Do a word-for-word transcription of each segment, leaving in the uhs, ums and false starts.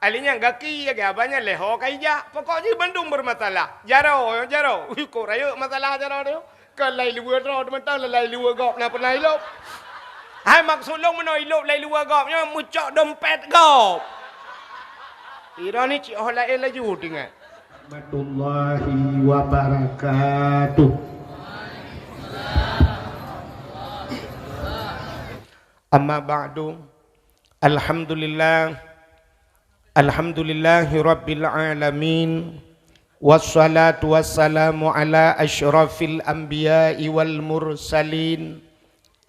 Ahli nyan gaki lagèe abah nyan lhèe ho ka ijak. Pokok jih bandum bermasalah. Jaroe, jaroe. Ui, kok rayeuk masalah jaroe tu. Ka lai luweue droe teumantong, lai luweue gob na pernah ilop. Hai, maksud lôn meunoe ilop lai luweue gob nyoe meucok dompet gob. Ira ni cit oh laén laju teuingat. Warahmatullahi wabarakatuh. Amma ba'du. Alhamdulillah. Alhamdulillahi rabbil alamin. Wassalatu wassalamu ala asyrafil anbiya'i wal mursalin,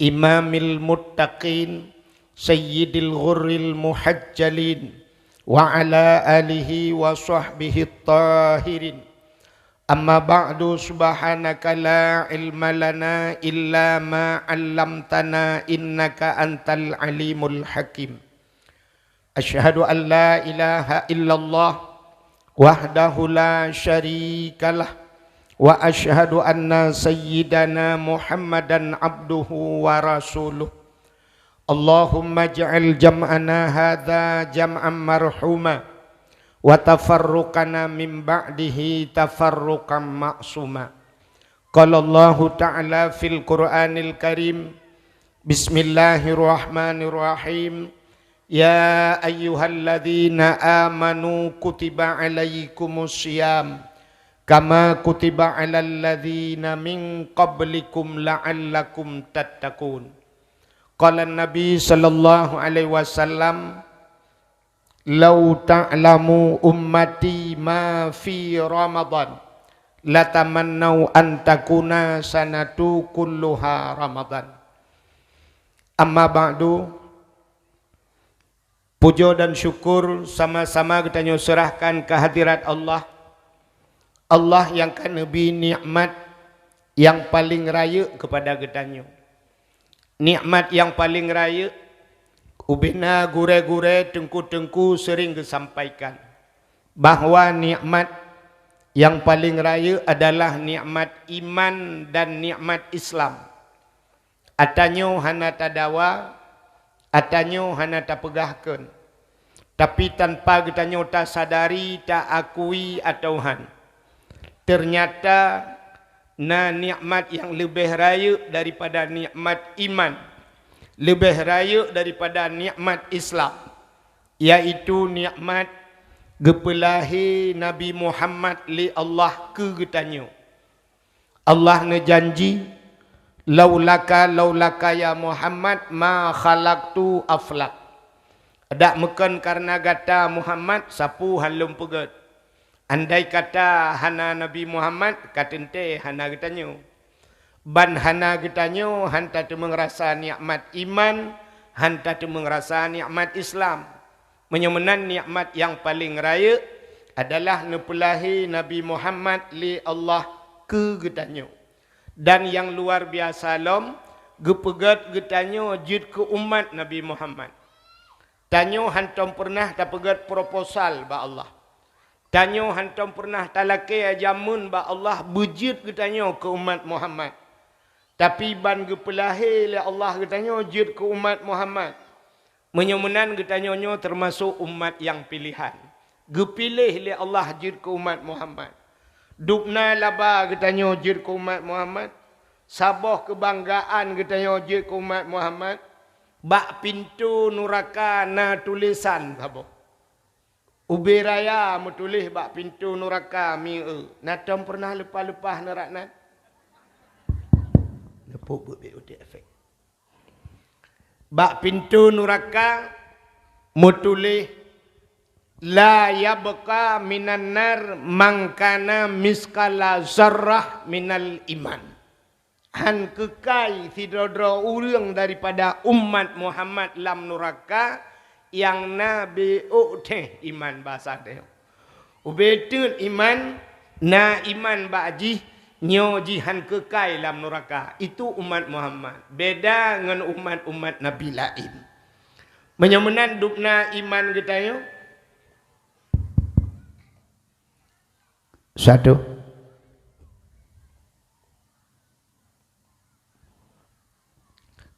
imamil muttaqin, sayyidil ghurril muhajjalin, wa ala alihi wa sahbihi tahirin. Amma ba'du, subhanaka la ilma lana illa ma 'allamtana, innaka antal alimul hakim. Asyhadu an la ilaha illallah wahdahu la syarikalah, wa asyhadu anna sayyidana Muhammadan abduhu wa rasuluh. Allahumma ij'al jam'ana hadza jam'an marhuma, wa tafarruqana min ba'dihi tafarruqan ma'suma. Qala Allahu ta'ala fil Qur'anil Karim, bismillahirrahmanirrahim. Ya ayyuhalladzina amanu kutiba alaikumus siyam kama kutiba alal ladzina min qablikum la'allakum tattaqun. Qala Nabi sallallahu alaihi wasallam, "Lau ta'lamu ummati ma fi Ramadan, latamannau an takuna sanatu kulluha Ramadan." Amma ba'du, puja dan syukur sama-sama geutanyoe seurahkan keu hadirat Allah. Allah nyang ka neubri nikmat nyang paleng rayeuk keupada geutanyoe. Nikmat nyang paleng rayeuk, ubena gurée-gurée, teungku-teungku seuring geusampaikan bahwa nikmat nyang paleng rayeuk adalah nikmat iman dan nikmat Islam. Ata nyoe hana tadawa, ata nyoe hana tapeugah kheun. Tapi tanpa geutanyoe tasadari, taakui atawa han, teunyata na nikmat nyang leubeh rayeuk daripada nikmat iman, leubeh rayeuk daripada nikmat Islam, yaitu nikmat geupeulahé Nabi Muhammad lé Allah keu geutanyoe. Allah neujanji, "Laulaka, laulaka ya Muhammad, ma khalaqtu aflak." Dak meukon kareuna gata Muhammad, sapeue han lôn peugét. Andai kata hana Nabi Muhammad, ka teuntée hana geutanyoe. Ban hana geutanyoe han tateumeung rasa nikmat iman, han tateumeung rasa nikmat Islam. Meunyoe meunan nikmat nyang paleng rayeuk adalah neupeulahé Nabi Muhammad lé Allah keu geutanyoe. Dan nyang luar biasa lom, geupeugét geutanyoe jeuet keu umat Nabi Muhammad. Tanyoe hántom peureunah tapeugét proposal bak Allah. Tanyoe hántom peureunah talakée jameun bak Allah beujeuet geutanyoe keu umat Muhammad. Tapi ban geupeulahé lé Allah geutanyoe jeuet keu umat Muhammad. Meunyoe meunan geutanyoe nyoe teumasok umat nyang piléhan. Geupiléh lé Allah jeuet keu umat Muhammad. Dubna laba geutanyoe jeuet keu umat Muhammad. Saboh keubanggaan geutanyoe jeuet keu umat Muhammad. Bak pintoe nuraka na tulésan saboh. Ubé raya meutuléh bak pintoe nuraka mieu. Na tom peureunah leupah-leupah neurak nan? Neupok beuet-beuet utek efek. Bak pintoe nuraka meutuléh, "La yabqa minan nar man kana miskala zarrah minal iman." Han keukai sidroe-droe ureuëng daripada umat Muhammad lam nuraka nyang na beuôk teuh iman basa teuh. Ubé teut iman, na iman bak jih, nyoe jih han keukai lam nuraka. Itu umat Muhammad. Beda ngon umat-umat Nabi laén. Meunyoe meunan dubna iman geutanyoe. Satu.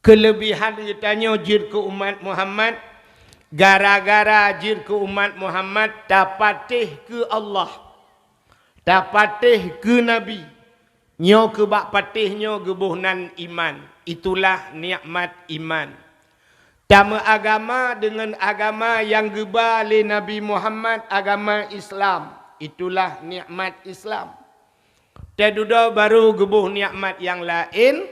Keuleubihan geutanyoe jeuet keu umat Muhammad, Gara-gara jeuet keu umat Muhammad tapatéh keu Allah, tapatéh keu Nabi, nyoe keu bak patéh nyoe geuboh nan iman, itulah nikmat iman. Tameuagama deungon agama nyang geuba lé Nabi Muhammad, agama Islam, itulah nikmat Islam. Teududoe barô geuboh nikmat nyang laén,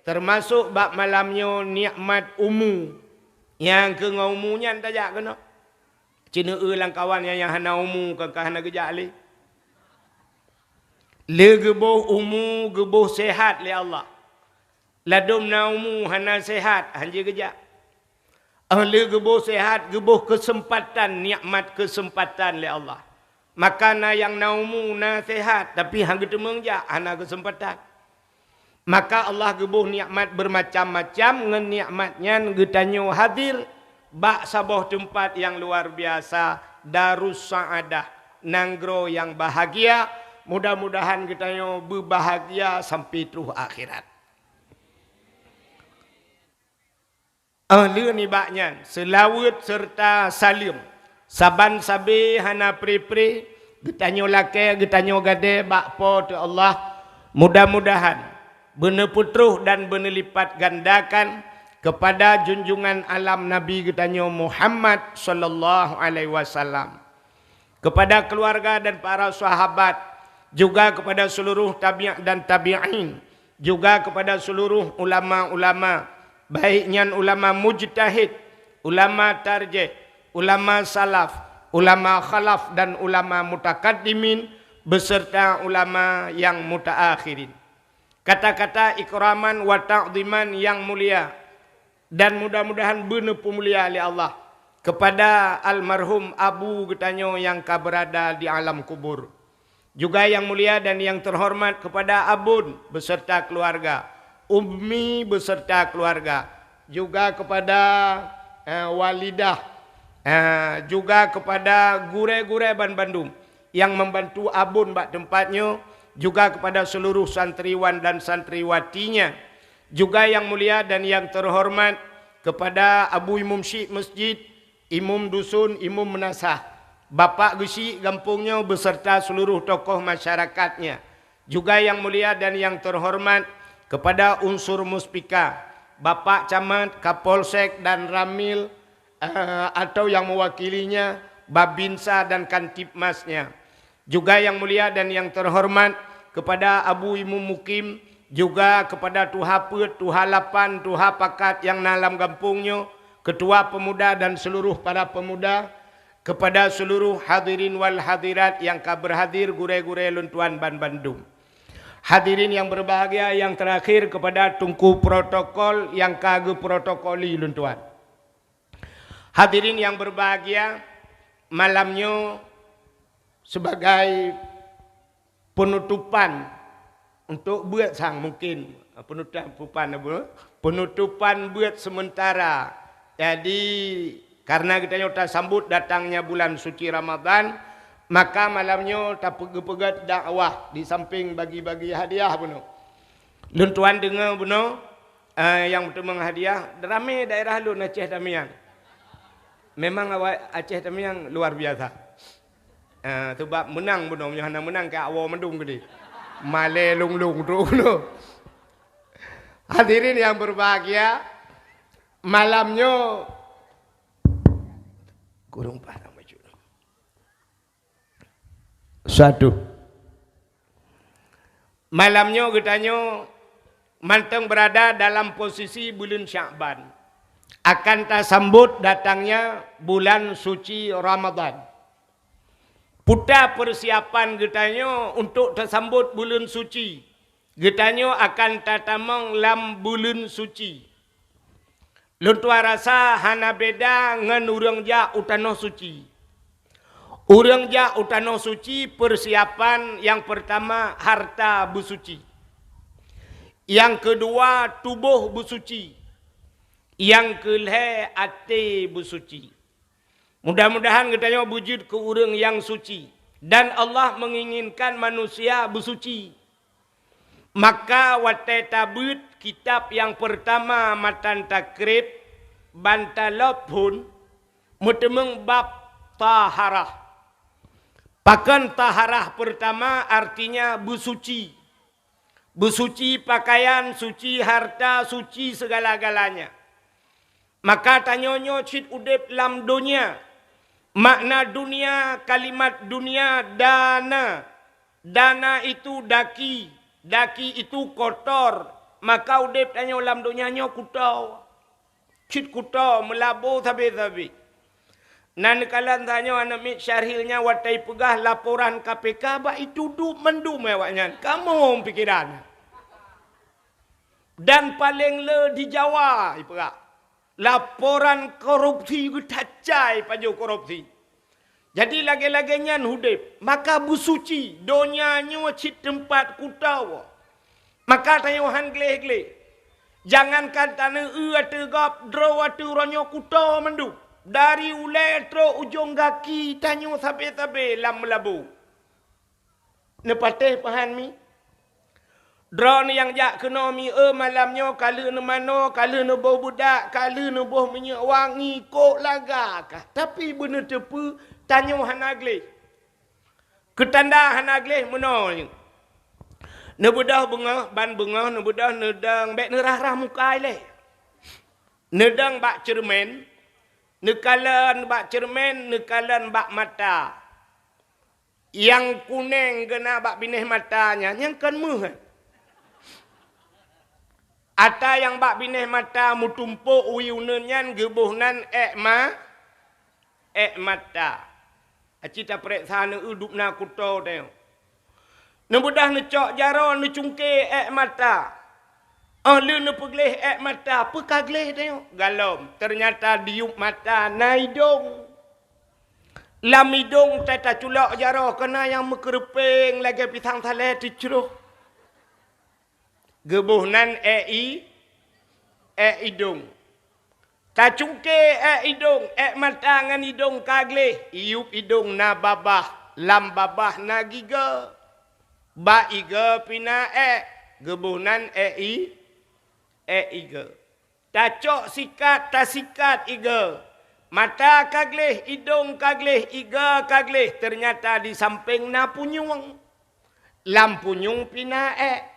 teumasok bak malam nyoe nikmat umu. Nyang keu ngon umu nyan tajak keunoe. Ceuneueu lam kawan nyang, nyang hana umu, kan ka hana geujak lé. Lé geuboh umu, geuboh seuhat lé Allah. Ladôm na umu hana seuhat, hanjeuet geujak. Lé geuboh seuhat, geuboh keuseumpatan, nikmat keuseumpatan lé Allah. Maka na nyang na umu, na seuhat, tapi han geuteumeung jak, hana keuseumpatan. Maka Allah geuboh nikmat beureumacam-macam, ngon nikmat nyan geutanyoe hadir bak saboh teumpat nyang luar biasa, Darus Sa'adah, nanggroe nyang bahagia. Mudah-mudahan geutanyoe beubahagia sampai troh akhirat. Óh lheueh nibak nyan, seulaweuet seureuta saleuem saban sabe hana pre-pre geutanyoe lakée, geutanyoe gadée bak Po teu Allah. Mudah-mudahan beuneupeutroh dan beuneulipatgandakan keupada junjungan alam Nabi geutanyoe Muhammad sallallahu alaihi wasallam, kepada keluarga dan para sahabat, juga kepada seluruh tabi' dan tabi'in, juga kepada seluruh ulama-ulama, baik nyan ulama mujtahid, ulama tarjih, ulama salaf, ulama khalaf, dan ulama mutakaddimin, beserta ulama yang mutaakhirin. Kata-kata ikraman wa ta'ziman yang mulia dan mudah-mudahan beuneupeumulia lé Allah kepada almarhum abu geutanyoe nyang ka beurada di alam kubur. Juga yang mulia dan yang terhormat kepada abon beserta keluarga, ummi beserta keluarga, juga kepada, eh, walidah, eh, juga kepada gurée-gurée banbandum yang membantu abon bak teumpat nyoe, juga kepada seluruh santriwan dan santriwatinya, juga yang mulia dan yang terhormat kepada Abu Imum Syik Masjid, Imum Dusun, Imum Meunasah, Bapak Geusyik gampông nyoe beserta seluruh tokoh masyarakatnya, juga yang mulia dan yang terhormat kepada unsur Muspika, Bapak Camat, Kapolsek dan Ramil, eh, atau yang mewakilinya, Babinsa dan Kantibmasnya. Juga yang mulia dan yang terhormat kepada Abu Imum Mukim, juga kepada tuha peuet, tuha lapan, tuha pakat nyang na lam gampông nyoe, ketua pemuda dan seluruh para pemuda, kepada seluruh hadirin wal hadirat nyang ka berhadir, gurée-gurée lôn tuan banbandum. Hadirin yang berbahagia, yang terakhir kepada teungku protokol nyang ka geuprotokoli lôn tuan. Hadirin yang berbahagia, malam nyoe sebagai penutupan untuk beuet sang mungkin, penutupan apa? Penutupan beuet sementara. Jadi, karena geutanyoe tasambot datangnya bulan suci Ramadan, maka malam nyoe tapeugeupeuget dakwah di samping bagi-bagi hadiah bunoe. Lôn tuan deungoe bunoe, eh, nyang meuteumong hadiah, ramé daerah lôn Aceh Tamiang. Memang awak Aceh Tamiang luar biasa. Eh, sebab meunang bunoe, meunyoe hana meunang keu awoe mandum keudeh. Malée lôn-lôn trok bunoe. Hadirin yang berbahagia, malam nyoe kurang parang baju. Satu. Malam nyoe geutanyoe mantong berada dalam posisi buleuen Syakban. Akan tasambot datangnya bulan suci Ramadan. Peue ta persiapan geutanyoe untuk tasambot buleuen suci. Geutanyoe akan tatamong lam buleuen suci. Lôn tuan rasa hana beda ngon ureuëng jak u tanoh suci. Ureuëng jak u tanoh suci, persiapan nyang pertama harta beusuci. Nyang keudua tuboh beusuci. Nyang keulhée até beusuci. Mudah-mudahan geutanyoe beujeuet keu ureuëng nyang suci. Dan Allah menginginkan manusia beusuci. Maka watée tabeuet kitab nyang peurtama matan takrib, ban talop phon, Meuteumeung bab taharah. Pakon taharah peurtama, artinya beusuci. Beusuci pakaian, suci harta, suci segala-galanya. Maka tanyoe nyoe cit udeb lam donya. Makna dunia, kalimat dunia, dana. Dana itu daki, daki itu kotor. Maka udeb tanyoe lam donya nyoe kuto. Cit kuto, meulabo sabe-sabe. Na neukalon tanyoe aneuk miet Syahril nyan watée peugah laporan K P K bak itudup mandum awaknyan. Kamoe pikiran. Dan paleng le di Jawa ipeugah. Laporan korupsi geutacai pajoh korupsi. Jadi lagée-lagée nyan udeb, maka beusuci, donya nyoe cit teumpat kuto. Maka tanyoe han gleh-gleh. Jangankan taneueu ateueh gob, droe ateueh uroe nyoe kuto mandum. Dari ulée trok ujong gaki tanyoe sabe-sabe lam meulabo. Neupatéh peuhan mi? Droeneuh nyang jak keunoe mi, eu, malam nyoe ka lheueh neumanoe, ka lheueh neuboh beudak, ka lheueh neuboh minyeuk wangi, kok laga kah. Tapi beuneuteupeu tanyoe hana gleh. Keutanda hana gleh meunoe nyoe. Neubeudôh beungoh, ban beungoh neubeudôh neudong bék neurah-rah muka ilée. Neudong bak ceureumen, neukalon bak ceureumen, neukalon bak mata. Nyang kuneng geuna bak binéh mata nyan, nyang kon meuh. Ata nyang bak binéh mata meutumpôk wie uneuen nyan geuboh nan ék ma-, ék mata. Aci tapareksa neueu dubna kuto teuh. Neubeudôh neucok jaroe neucungke ék mata. Óh lheueh neupeugleh ék mata, peu ka gleh teuh? Galom. Teunyata di yup mata na idong. Lam idong teuh taculok jaroe, keunan nyang meukeureupieng lagée pisang salée teucroh. Geuboh nan ék i-, ék idong. Tacungke ék idong, ék mata ngon idong ka gleh, i yup idong na babah, lam babah na gigoe. Bak igoe pih na ék, geuboh nan ék i-, ék igoe. Tacok sikat, tasikat igoe. Mata ka gleh, idong ka gleh, igoe ka gleh, teunyata di sampéng na punyueng. Lam punyueng pih na ék.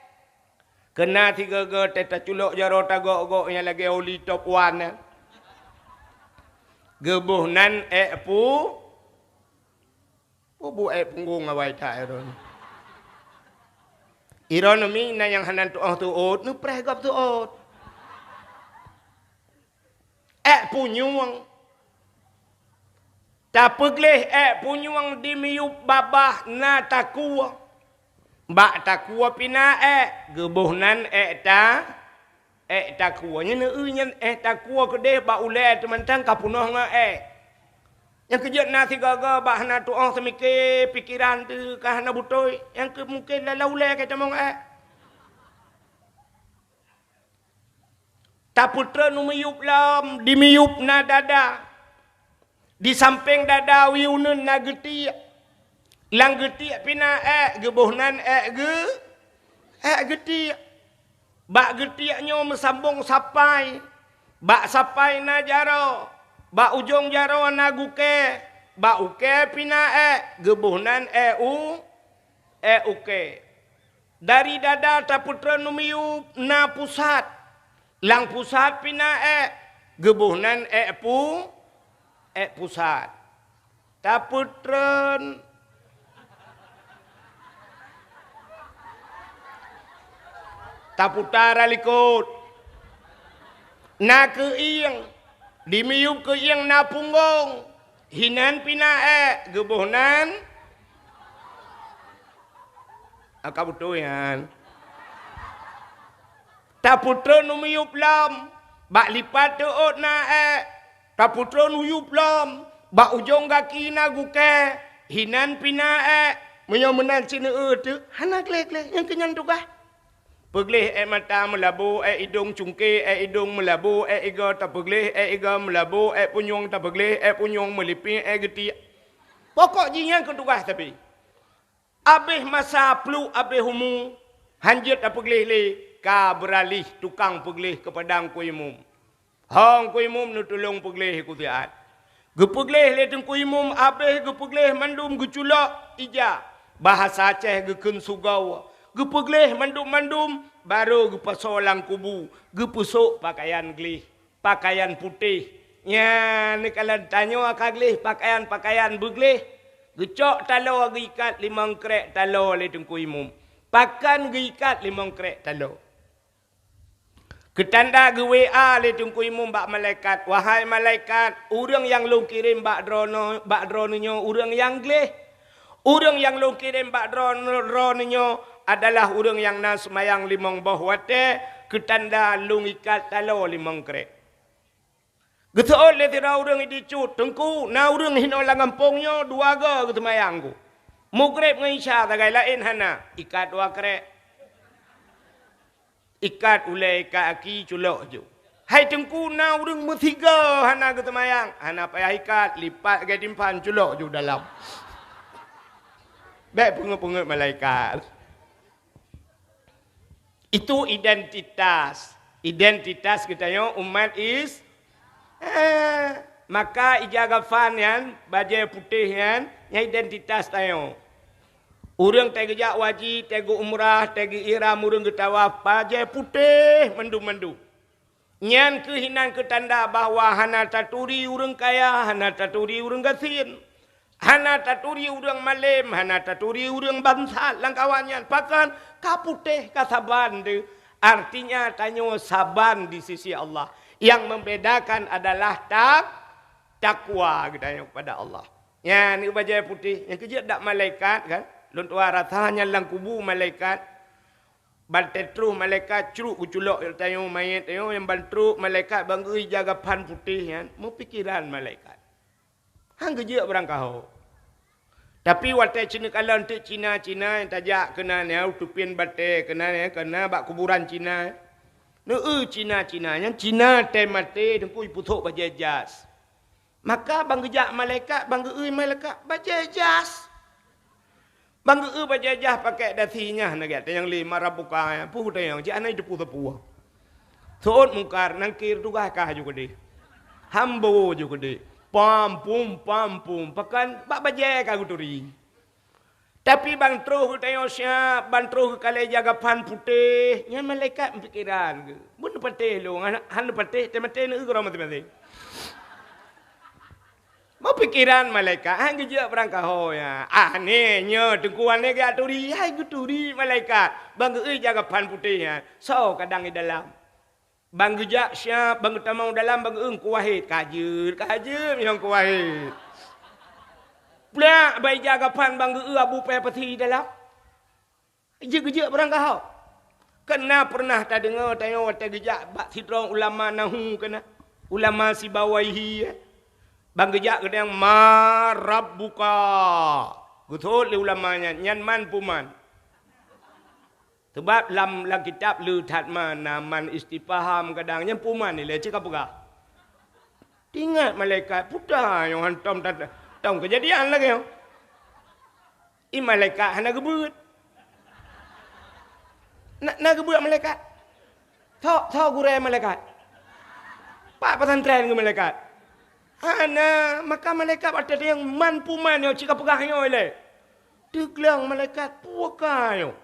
Keunan sigoe-goe teuh taculok jaroe tagok-gok nyang lagée oli top one nyan. Geuboh nan ék pu-, Peue buet ék punggong awai that droeneuh? Droeneuh mi na nyang hana tu'oh teuôt, neupreh gob teuôt. Ék punyueng. Tapeugleh ék punyueng di miyueb babah na takue. Bak takue pih na ék, geuboh nan ék ta-, ék takue. Nyan eu nyan ék takue keudeh bak ulée teumantang ka peunoh ngon ék. Nyang keujeuet na sigoe-goe bak hana tu'oh seumiké pikeran teuh ka hana beutôi, nyang keu mungken lala ulée ka tamong ék. Tapeutreun u miyueb lom, di miyueb na dada. Di sampéng dada wie uneuen na geutiek. Lam geutiek pih na ék, geuboh nan ék geu-, ék geutiek. Bak geutiek nyoe meusambong sapai. Bak sapai na jaroe. Bak ujong jaroe na gukée. Bak ukée pih na ék, geuboh nan ék u-, ék ukée. Dari dada tapeutreun u miyueb na pusat. Lam pusat pih na ék, geuboh nan ék pu-, ék pusat. Tapeutreun. Taputar likot. Na keuieng. Di miyueb keuieng na punggong. Hinan pih na ék, geuboh nan. Ka beutôi nyan. Tapeutreun u miyueb lom, bak lipat teuôt na ék. Tapeutreun u yueb lom, bak ujong gaki na gukée, hinan pih na ék. Meunyoe meunan sineue teuk, hana gleh-gleh, nyang keu nyan tugaih. Peugleh ék mata meulabo, ék idong cungke, ék idong meulabo, ék igoe tapeugleh, ék igoe meulabo, ék punyueng tapeugleh, ék punyueng meulipéh, ék geutiek. Pokok jih nyan keu tugaih sabe. Abéh masa pluek, abéh umu, han jeuet tapeugleh lé, ka beuralih tukang peugleh keu padang Teungku Imum. Ho Teungku Imum, neutulông peugleh ku siat. Geupeugleh lé Teungku Imum, abéh geupeugleh mandum geuculok ija. Bahasa Aceh geukheun sugoe. Geupeugleh mandum-mandum, barô geupasoe lam kubu, geupeusok pakaian gleh, pakaian putéh. Nyan neukalon tanyoe ka gleh pakaian-pakaian beugleh. Geucok taloe geuikat limong krék taloe lé Teungku Imum. Pakon geuikat limong krék taloe? Keutanda geu-W A lé Teungku Imum bak malaikat, "Wahai malaikat, ureuëng nyang lôn kirém bak droeneuh, bak droeneuh nyoe ureuëng nyang gleh. Ureuëng nyang lôn kirém bak droeneuh, droeneuh nyoe adalah ureuëng nyang na seumayang limong boh watée, keutanda lôn ikat taloe limong krék." Geuseuôt lé sidroe ureuëng di cut, "Teungku, na ureuëng hinoe lam gampông nyoe dua goe geuseumayang ku. Mugreb ngon Isya sagai, laén hana." Ikat dua krék. Ikat ulée, ikat aki, culok ju. "Hai Teungku, na ureuëng meusigoe hana geuseumayang." "Hana payah ikat, lipat lagée timphan, culok ju dalam." Bék peungeuet-peungeuet malaikat. Itu identitas. Identitas geutanyoe umat Is-, eh, maka ija gafan nyan, bajée putéh nyan, nyan identitas tanyoe. Ureuëng teugeujak waji, teugeumrah, teuge-ihram, ureuëng geutawaf, bajée putéh mandum-mandum. Nyan kheueh inan keu tanda bahwa hana taturi ureuëng kaya, hana taturi ureuëng gasien, hana taturi ureuëng malém, hana taturi ureuëng bangsat lam kawan nyan. Pakon? Ka putéh, ka saban deuh. Artinya tanyoe saban di sisi Allah. Yang membedakan adalah tak-, takwa geutanyoe kepada Allah. Nyan bajée putéh, nyang keujeuet dak malaikat kan? Lôn tuha rasa nyan lam kubu malaikat. Ban teutroh malaikat crok geuculok tanyoe manyét tanyoe, nyang ban trok malaikat ban geuijaga phan putéh nyan, meupikeran malaikat. Han geujeuet beurangkaho. Tapi watée ceuneuk kalon teuk Cina-Cina nyang tajak keunan nyan, u teupian batée keunan nyan, keunan bak kuburan Cina. Neueu Cina-Cina nyan, Cina tée maté teungku jipeusok bajée jas. Maka ban geujak malaikat, ban geueu malaikat bajée jas. Ban geueu bajée jas pakék dasi nyan, na gata nyang lé marah buka, peue tanyong, cit hana jiteupeue sapeue. Seuôt Mungkar, Nangkir tugaih kah ju keudeh. Hambo ju keudeh. Pam, pum, pam, pum. Pakon bak bajée ka geuturi. Tapi ban troh geutanyoe siab, ban troh geukalée jaga phan putéh, nyan malaikat meupikeran geuh. Beu neupatéh lôn, hana, hana neupatéh, teumaté neueu keudroe maséng-maséng. Meupikeran malaikat, han geujeuet beurangkaho nyan. Ah, nyoe teungku aneuëk geuturi, hai geuturi malaikat. Ban geueu jaga phan putéh nyan. Soe kadang di dalam? Ban geujak siab, ban geutamong dalam, ban geueu Teungku Wahid. Ka jeuet, ka jeuet nyang Teungku Wahid. Plak, ban ija gafan ban geueu Abu Peh Pasi dalam. Jeuet-jeuet beurangkaho. Kan na peureunah tadeungoe tanyoe watée geujak bak sidroe ulama nahu keunan. Ulama Sibawaihi, eh. Ban geujak geutanyong, "Man rabbuka?" Geuseuôt lé ulama nyan, "Nyan man peue man?" Sabab lam, lam kitab le that man, na man istifham kadang, nyan peue man ilée cit ka peugah. Teuingat malaikat, puta nyoe hantom that, tom keujadian lagée nyoe. I malaikat hana geubeuet. Na, na geubeuet malaikat? Tho, tho gurée malaikat? Pat pesantren keu malaikat? Hana, maka malaikat watée tanyong man peue man nyoe cit ka peugah nyoe ilée. Teugleng malaikat, "Peue ka nyoe?"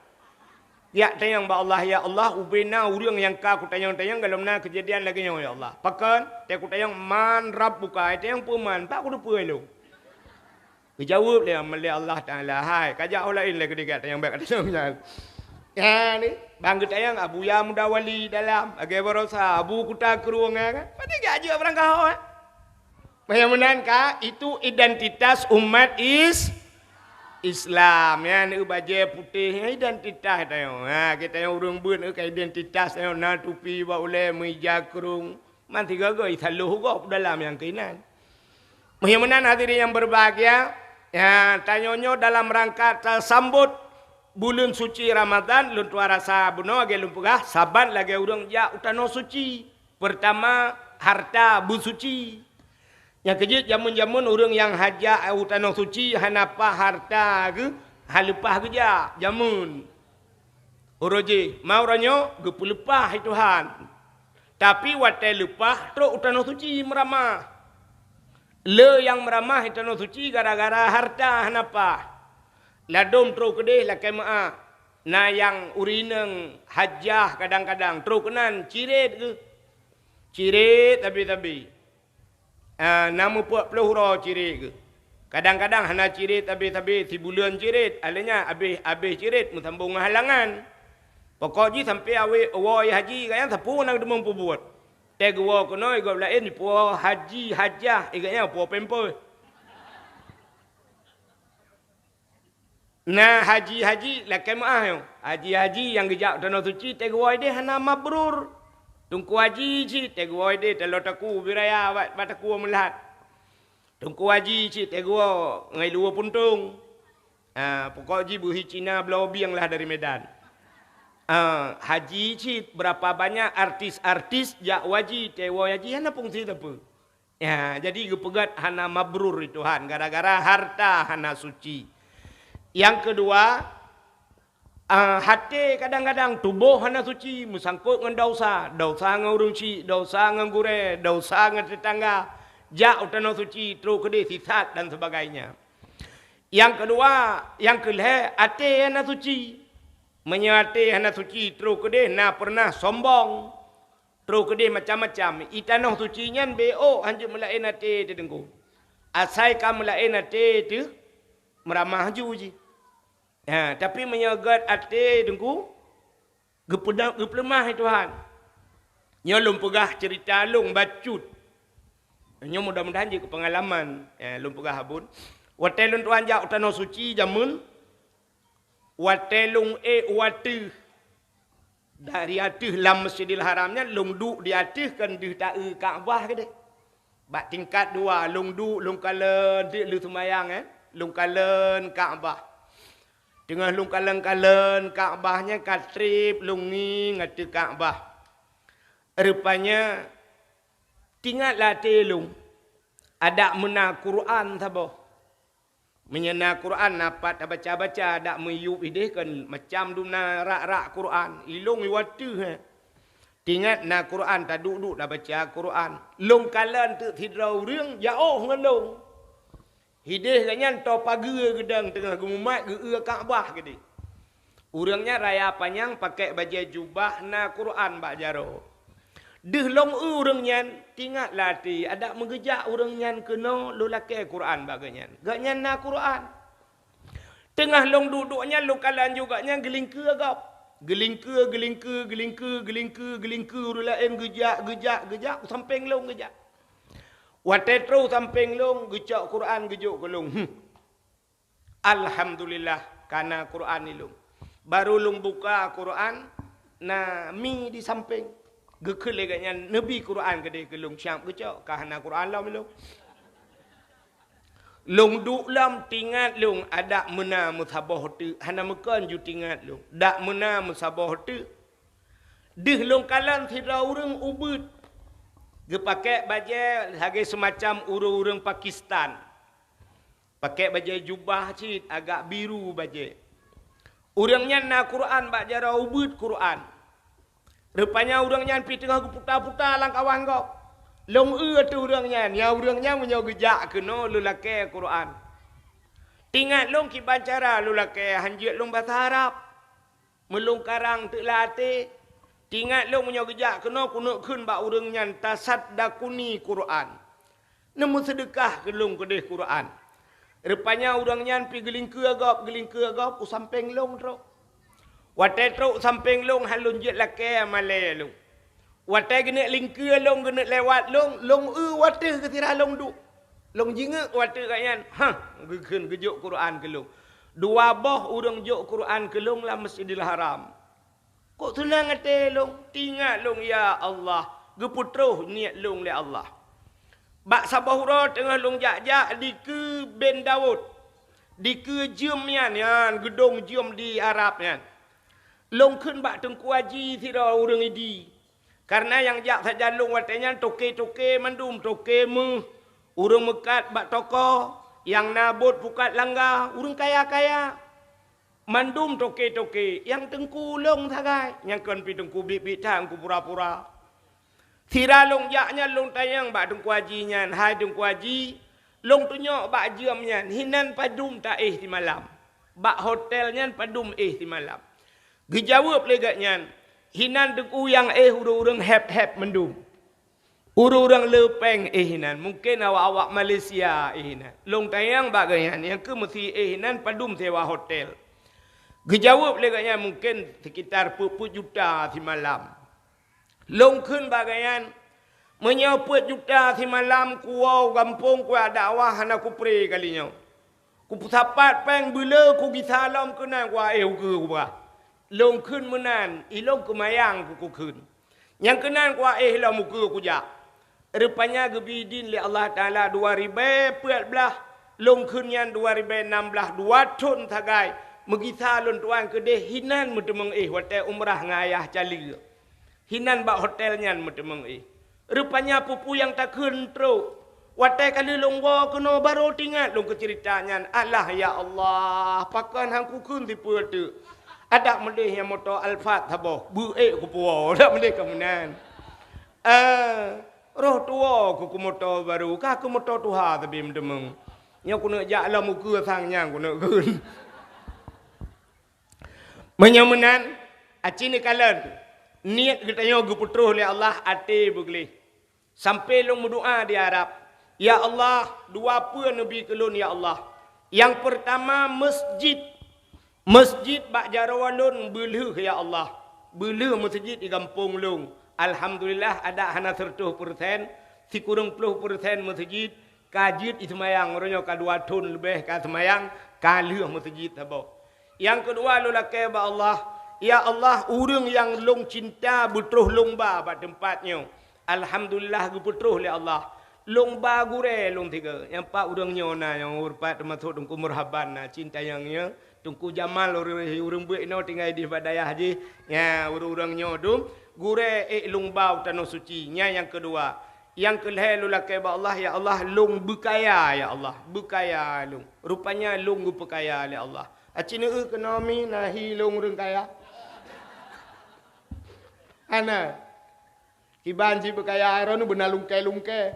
Jak tanyong bak Allah, "Ya Allah, ubé na ureuëng nyang ka kutanyong-tanyong gohlom na keujadian lagée nyoe, ya Allah." "Pakon?" "Teu kutanyong, 'Man rabbuka?' Ai tanyong peue man, pat kuteupeue lôn." Geujaweueb lé, lé Allah Taala, "Hai, kajak ho laén lé keudeh tanyong, bék katanyong nyan." Nyan, ban geutanyong Abuya Muda Wali dalam, lagée baroesa Abu Kuta Krueng, ya kan? Padahai geujak jeuet beurangkaho, eh? Meunyoe meunan ka, itu identitas umat Is-, Islam. Nyan eu bajée putéh, nyan identitas tanyoe. Ha, geutanyoe ureuëng beuet, eu ka identitas tanyoe, na tupi bak ulée, meuija krueng. Man sigoe-goe, isa lhôh gob dalam nyang keunan. Meunyoe meunan hadirin yang berbahagia, ya, tanyoe nyoe dalam rangka tasambot buleuen suci Ramadhan, lôn tuha rasa bunoe lagée lôn peugah, saban lagée ureuëng jak u tanoh suci. Peurtama, harta beusuci. Nyang keujeuet jameun-jameun ureuëng nyang hajat u tanoh suci hana paih harta geuh, hana leupah geujak jameun. Uroe jih, ma uroe nyoe geupeuleupah lé Tuhan. Tapi watée leupah trok u tanoh suci meuramah. Le nyang meuramah i tanoh suci gara-gara harta hana paih. Ladôm trôk keudeh lakée meu'ah. Na nyang ureueng inong hajah kadang-kadang trôk keunan cirét geuh. Cirét sabe-sabe. Ah, na meupeuet ploh uroe cirét geuh. Kadang-kadang hana cirét sabe-sabe, sibuleuen cirét, alèh nyan abéh, abéh cirét meusambông ngon halangan. Pokok jih sampoe awai woe haji, gobnyan sapeue na geuteumé peubuet. Tée geuwoe keunoe, gob laén jipuwoe haji hajah, gobnyan puwoe pampers. Na haji-haji lakée meu'ah nyoe. Haji-haji nyang geujak u tanoh suci tée geuwoe ideh hana mabrur. Teungku haji cit tée geuwoe ideh taloe taku bit raya bak, bak taku meulat. Teungku haji cit tée geuwoe ngon luwa puntông. Ah, pokok jih beuhi Cina bloe bieng lah dari Medan. Ah, haji cit, berapa banyak artis-artis jak haji, tée woe haji hana fungsi sapeue. Ya, jadi geupeugét hana mabrur di Tuhan gara-gara harta hana suci. Nyang keudua, ah, até kadang-kadang tuboh hana suci meusangkot ngon desya, desya ngon ureueng chik, desya ngon gurée, desya ngon teutangga, jak u tanoh suci, trôk keudeh sisat dan sebagainya. Nyang keudua, nyang keulhée, até hana suci. Meunyoe até hana suci, trôk keudeh na peureunah sombong. Trôk keudeh macam-macam. I tanoh suci nyan beu ôk hanjeuet meulaén até teuh Teungku. Asai ka meulaén até teuh meuramah ju jih. Ha, tapi meunyoe gét até Teungku, geupeudong, geupeuleumah lé Tuhan. Nyoe lôn peugah ceurita lôn bacut. Nyoe mudah-mudahan jeuet keu peungalaman. Eh, lôn peugah abon. Watée lôn tuan jak u tanoh suci jameun, watée lôn ék u ateueh, dari ateueh lam Masjidil Haram nyan, lôn duek di ateueh kon deuh taeu Ka'bah keudeh. Bak tingkat dua, lôn duek, lôn kalon, deuek lheueh seumayang, eh, lôn kalon Ka'bah. Teungoh lôn kalon-kalon Ka'bah nyan ka treb lôn ngieng ateueh Ka'bah. Rupanya, teuingat lam até lôn, adak meunan Quran saboh. Meunyoe na Quran, na pat tabaca-baca, dak meuyueb ideh kon macam dum na rak-rak Quran. Ilôn iwateuh, eh. Teuingat na Quran, taduek-duek tabaca Quran. Lôn kalon teuk sidroe ureueng jiôh ngon lôn. Ideh gobnyan toe pageue geudong teungoh geumumat geu-eu Ka'bah keudeh. Ureueng nyan raya panyang, pakék bajée jubah, na Quran bak jaroe. Deuh lôn eu ureueng nyan, teuingat lam até, adak meugeujak ureueng nyan keunoe lôn lakée Quran bak gobnyan. Gobnyan na Quran. Teungoh lôn duek-duek nyan, lôn kalon ju gobnyan geulingkeue gob. Geulingkeue, geulingkeue, geulingkeue, geulingkeue, geulingkeue, ureueng laén geujak, geujak, geujak, u sampéng lôn geujak. Watée trôh sampéng lôn, geucok Quran geujok keu lôn. Hmm. Alhamdulillah, ka na Quran ilôn. Barô lôn buka Quran, na mi di sampéng. Geukheun lé gobnyan, neubi Quran keudeh keu lôn, siab geucok, ka hana Quran lom ilôn. Lôn duek lom, teuingat lôn, adak meunan meusaboh teuk, hana meukon ju teuingat lôn. Dak meunan meusaboh teuk. Deuh lôn kalon sidroe ureueng ubit. Geupakék bajée lagée seumacam ureueng-ureueng Pakistan. Pakék bajée jubah cit agak biru bajée. Ureueng nyan na Quran bak jaroe, ubit Quran. Rupanya ureueng nyan pih teungoh geuputa-puta lam kawan gob. Lôn eu ateueh ureueng nyan, ya ureueng nyan meunyoe geujak keunoe lôn lakée Quran. Teuingat lôn kiban cara lôn lakée, hanjeuet lôn basa Arab. Meulôn karang teuk lam até, teuingat lôn meunyoe geujak keunoe keuneuk kheun bak ureueng nyan tasaddaquni Quran. Neumeuseudekah keu lôn keudeh Quran. Rupanya ureueng nyan pih geulingkeue gob, geulingkeue gob u sampéng lôn trok. Watée trok u sampéng lôn, han lôn jeuet lakée malée lôn. Watée geuneuk lingkeue lôn, geuneuk lewat lôn, lôn eu wateueh geusira lôn duek. Lôn jingeuk wateueh gobnyan, hah, geukheun geujok Quran keu lôn. Dua boh ureueng jok Quran keu lôn lam Masjidil Haram. Kok seunang até lôn, teuingat lôn, ya Allah, geupeutroh niet lôn lé Allah. Bak saboh uroe teungoh lôn jak-jak dikeue Ben Daud, dikeue jeuem nyan, nyan geudong jeuem di Arab nyan. Lôn kheun bak Teungku Haji sidroe ureueng Idi, kareuna nyang jak sajan lôn watée nyan toke-toke mandum, toke méuh, ureueng meukat bak toko, nyang na buet pukat langga, ureueng kaya-kaya. Mandum toke-toke nyang teungku lôn sagai, nyang kon pih teungku biet-biet that, teungku pura-pura. Sira lôn jak nyan lôn tanyong bak Teungku Haji nyan, "Hai Teungku Haji, Lôn tunyok bak jeuem nyan, hinan padum ta éh simalam. Bak hotel nyan padum éh simalam. Geujaweueb lé gobnyan, hinan teungku nyang éh ureuëng-ureuëng héb-héb mandum. Ureuëng-ureuëng le péng éh hinan, mungken awak-awak Malaysia éh hinan. Lôn tanyong bak gobnyan, nyang keuh meusi éh hinan padum sewa hotel. Geujaweueb lé gobnyan, mungken sekitar peuet-peuet juta simalam. Lôn kheun bak gobnyan, meunyoe peuet juta simalam kuwoe u gampông kujak dakwah hana kupré kali nyoe. Kupeusapat péng beuleu kugisa lom keunan kuéh ukeue kubah. Lôn kheun meunan, ilôn keumayang kukheun. Nyang keunan kuéh lom ukeue kujak. Rupanya geubi idin lé Allah Taala dua ribèe peuet blaih, lôn kheun nyan dua ribèe nam blaih, dua thon sagai. Meugisa lôn tuan keudeh hinan meuteumeung éh watèe umrah ngon ayah cali. Hinan bak hotel nyan meuteumeung éh. Rupanya peue-peue nyang takheun trok. Watèe ka lheueh lôn woe keunoe barô teuingat lôn keu ceurita nyan. Alah ya Allah, pakon han kukheun sipeue teuk. Adak meudeh nyang moto Alphard saboh, beuék kupuwoe. Adak meudeh ka meunan. Eh, roh tuwoe keu, keu moto barô, ka keu moto tuha sabe meuteumeung. Nyoe keuneuk jak lom ukeue sang nyan keuneuk kheun. Meunyoe meunan, aci neukalon, niet geutanyoe geupeutroh lé Allah até beugleh. Sampoe lôn meudoá di Arab, "Ya Allah, dua peue neubi keu lôn, ya Allah. Nyang peurtama, masjid. Masjid bak jaroe lôn beulheueh, ya Allah. Beulheueh masjid di gampông lôn. Alhamdulillah, adak hana seureutoh peursen, sikureueng ploh peursen masjid ka jeuet jiseumayang, uroe nyoe ka dua thon leubeh ka seumayang, ka lheueh masjid saboh." Nyang keudua lôn lakèe bak Allah, "Ya Allah, ureuëng nyang lôn cinta beutroh lôn ba bak teumpat nyoe." Alhamdulillah, geupeutroh lé Allah. Lôn ba gurèe lôn tiga. Nyang pat ureuëng nyoe na, nyang ureuëng pat teumasok Teungku Murhaban na, cinta nyang nyoe. Teungku Jamal ureuëng, ureuëng beuet inoe tinggai di bak dayah jih. Nya, ureuëng-ureuëng nyoe dum, gurèe ék lôn ba u Tanoh Suci. Nya nyang keudua. Nyang keulhèe lôn lakèe bak Allah, "Ya Allah, lôn beukaya, ya Allah. Beukaya lôn." Rupanya lôn geupeukaya lé Allah. Aci neueu keunoe mi na hi lôn ureuëng kaya. Hana. Kiban cit beukaya, droeneuh beuna lungkée-lungkée.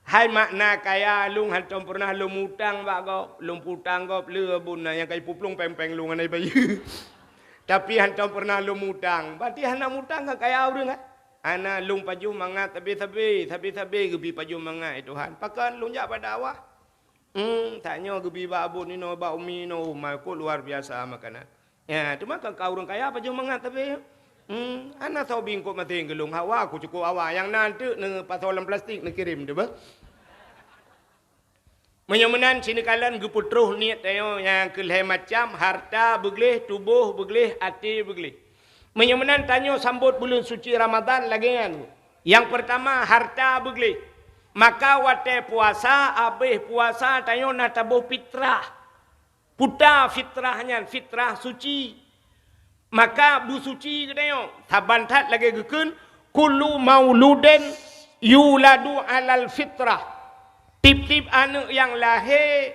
Hai makna kaya, lôn hantom peureunah lôn mutang bak gob, lôn putang gob le bun na nyang ka jiplueng péng-péng lôn hana jibayeue. Tapi hantom peureunah lôn mutang. Berarti hana mutang ka kaya ureuëng, eh? Hana, lôn pajoh mangat sabe-sabe, sabe-sabe geubi pajoh mangat, eh Tuhan. Pakon lôn jak bak dakwah? Hmm, tanyoe geubi bak abon inoe, bak umi inoe, oh, makot luar biasa makanan. Ya, teuma kan ka ureuëng kaya pajoh mangat tapi. Hmm, hana soe bingkot maté geulong hawa, ku cukop hawa. Nyang na teuk neupasoe lam plastik neukirém teuh bah. Meunyoe meunan, sineukala geupeutroh niet tanyoe nyang keu lhée macam, hareuta beugleh, tuboh beugleh, até beugleh. Meunyoe meunan, tanyoe sambot buleuen suci Ramadhan lagée nyan. Nyang peurtama, hareuta beugleh. Maka watée puasa, abéh puasa, tanyoe na taboh fitrah. Puta fitrah nyan, fitrah suci. Maka beusuci geutanyoe, saban that lagée geukheun, "Kullu mauludin yuladu alal fitrah." Tieb-tieb aneuëk nyang lahé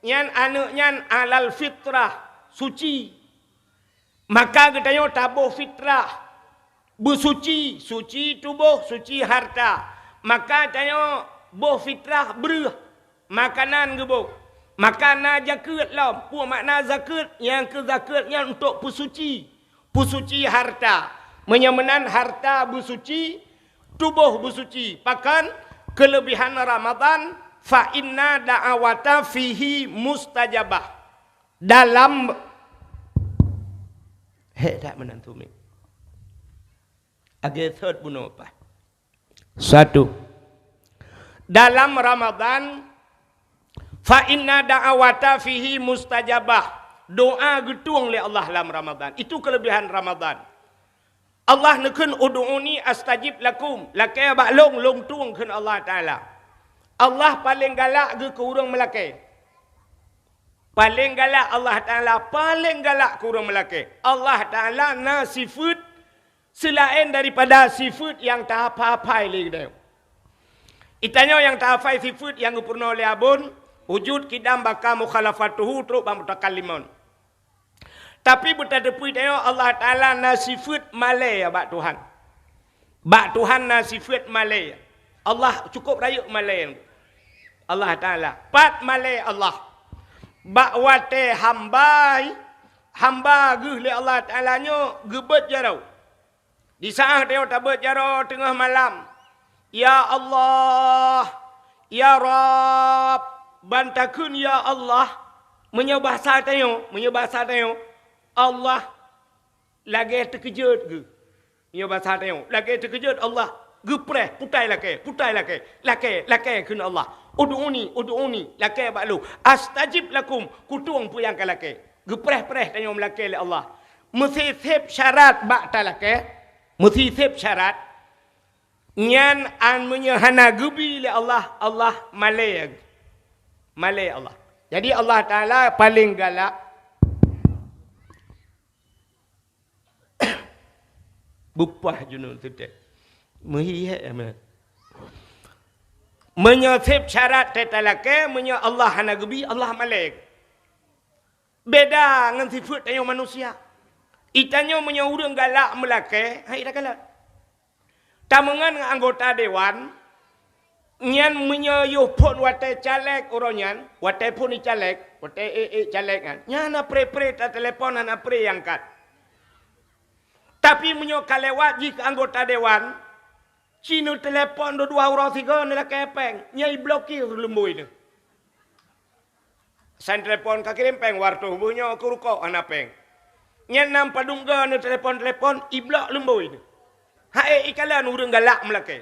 nyan, aneuëk nyan alal fitrah, suci. Maka geutanyoe taboh fitrah, beusuci, suci tuboh, suci hareuta. Maka tanyoe boh fitrah breueh, makanan geuboh. Maka na zakeuet lom. Peue makna zakeuet? Nyang keu zakeuet nyan untuk peusuci. Peusuci hareuta. Meunyoe meunan hareuta beusuci, tuboh beusuci. Pakon? Keuleubehan Ramadhan, "Fa inna da'awata fihi mustajabah." Dalam, hék that meunan tu, Mi. Lagée sot bunoe paih. Satu. Dalam Ramadhan, "Fa inna da'awata fihi mustajabah." Doa geutueng lé Allah lam Ramadhan. Itu keuleubehan Ramadhan. Allah neukheun, "Ud'uni astajib lakum." Lakée bak lôn, lôn tueng, kheun Allah Taala. Allah paleng galak geuh keu ureuëng meulakée. Paleng galak Allah Taala, paleng galak keu ureuëng meulakée. Allah Taala na sifeuet seulaén daripada sifeuet nyang tahafai-hafai lé geutanyoe. Geutanyoe nyang tahafai sifeuet nyang geupeurunoe lé abon, wujud, qidam, baqa, mukhalafatuhu, trok bak mutakallimon. Tapi beutateupeue tanyoe Allah Taala na sifeuet malée bak Tuhan. Bak Tuhan na sifeuet malée. Allah cukop rayeuk malée. Allah Taala. Pat malée Allah. Bak watée hamba, hamba geuh lé Allah Taala nyoe geubeuet jaroe. Di saát tanyoe tabeuet jaroe teungoh malam, "Ya Allah, ya Rabb," ban takheun, "Ya Allah." Meunyoe basa tanyoe, meunyoe basa tanyoe, Allah lagée teukeujot geuh. Meunyoe basa tanyoe, lagée teukeujot Allah, geupreh, "Putai lakée, putai lakée, lakée, lakée," kheun Allah. "Ud'uni, ud'uni, lakée bak lôn. Astajib lakum, kutueng peue nyang ka lakée." Geupreh-preh tanyoe meulakée lé Allah. Meusiseb syarat bak talakée, meusiseb syarat, nyan an meunyoe hana geubi lé Allah, Allah malée, malée Allah. Jadi Allah Taala paleng galak. Beupah junun teutek. Meuhi hék ya, meunan. Meunyoe seb syarat teutalakée, meunyoe Allah hana geubi, Allah malée. Beda ngon sifeuet tanyoe manusia. Itanyoe meunyoe ureuëng galak meulakée, hai takalon. Tameungon ngon anggota dewan, nyan meunyoe yoh phon watée caleg uroe nyan, watée phon caleg, watée ék-ék caleg nyan, nyan na pre-pre tatelepon hana pre angkat. Tapi meunyoe ka lewat jih keu anggota dewan, ci neutelepon dua-dua uroe sigoe neulakée péng, nyan iblokir lumboi neuh. San telepon ka kirém péng, wartoh beuh nyoe keu rukok hana péng. Nyan nam padum goe neutelepon-telepon, iblok lumboi neuh. Hai ikalon ureuëng galak meulakée.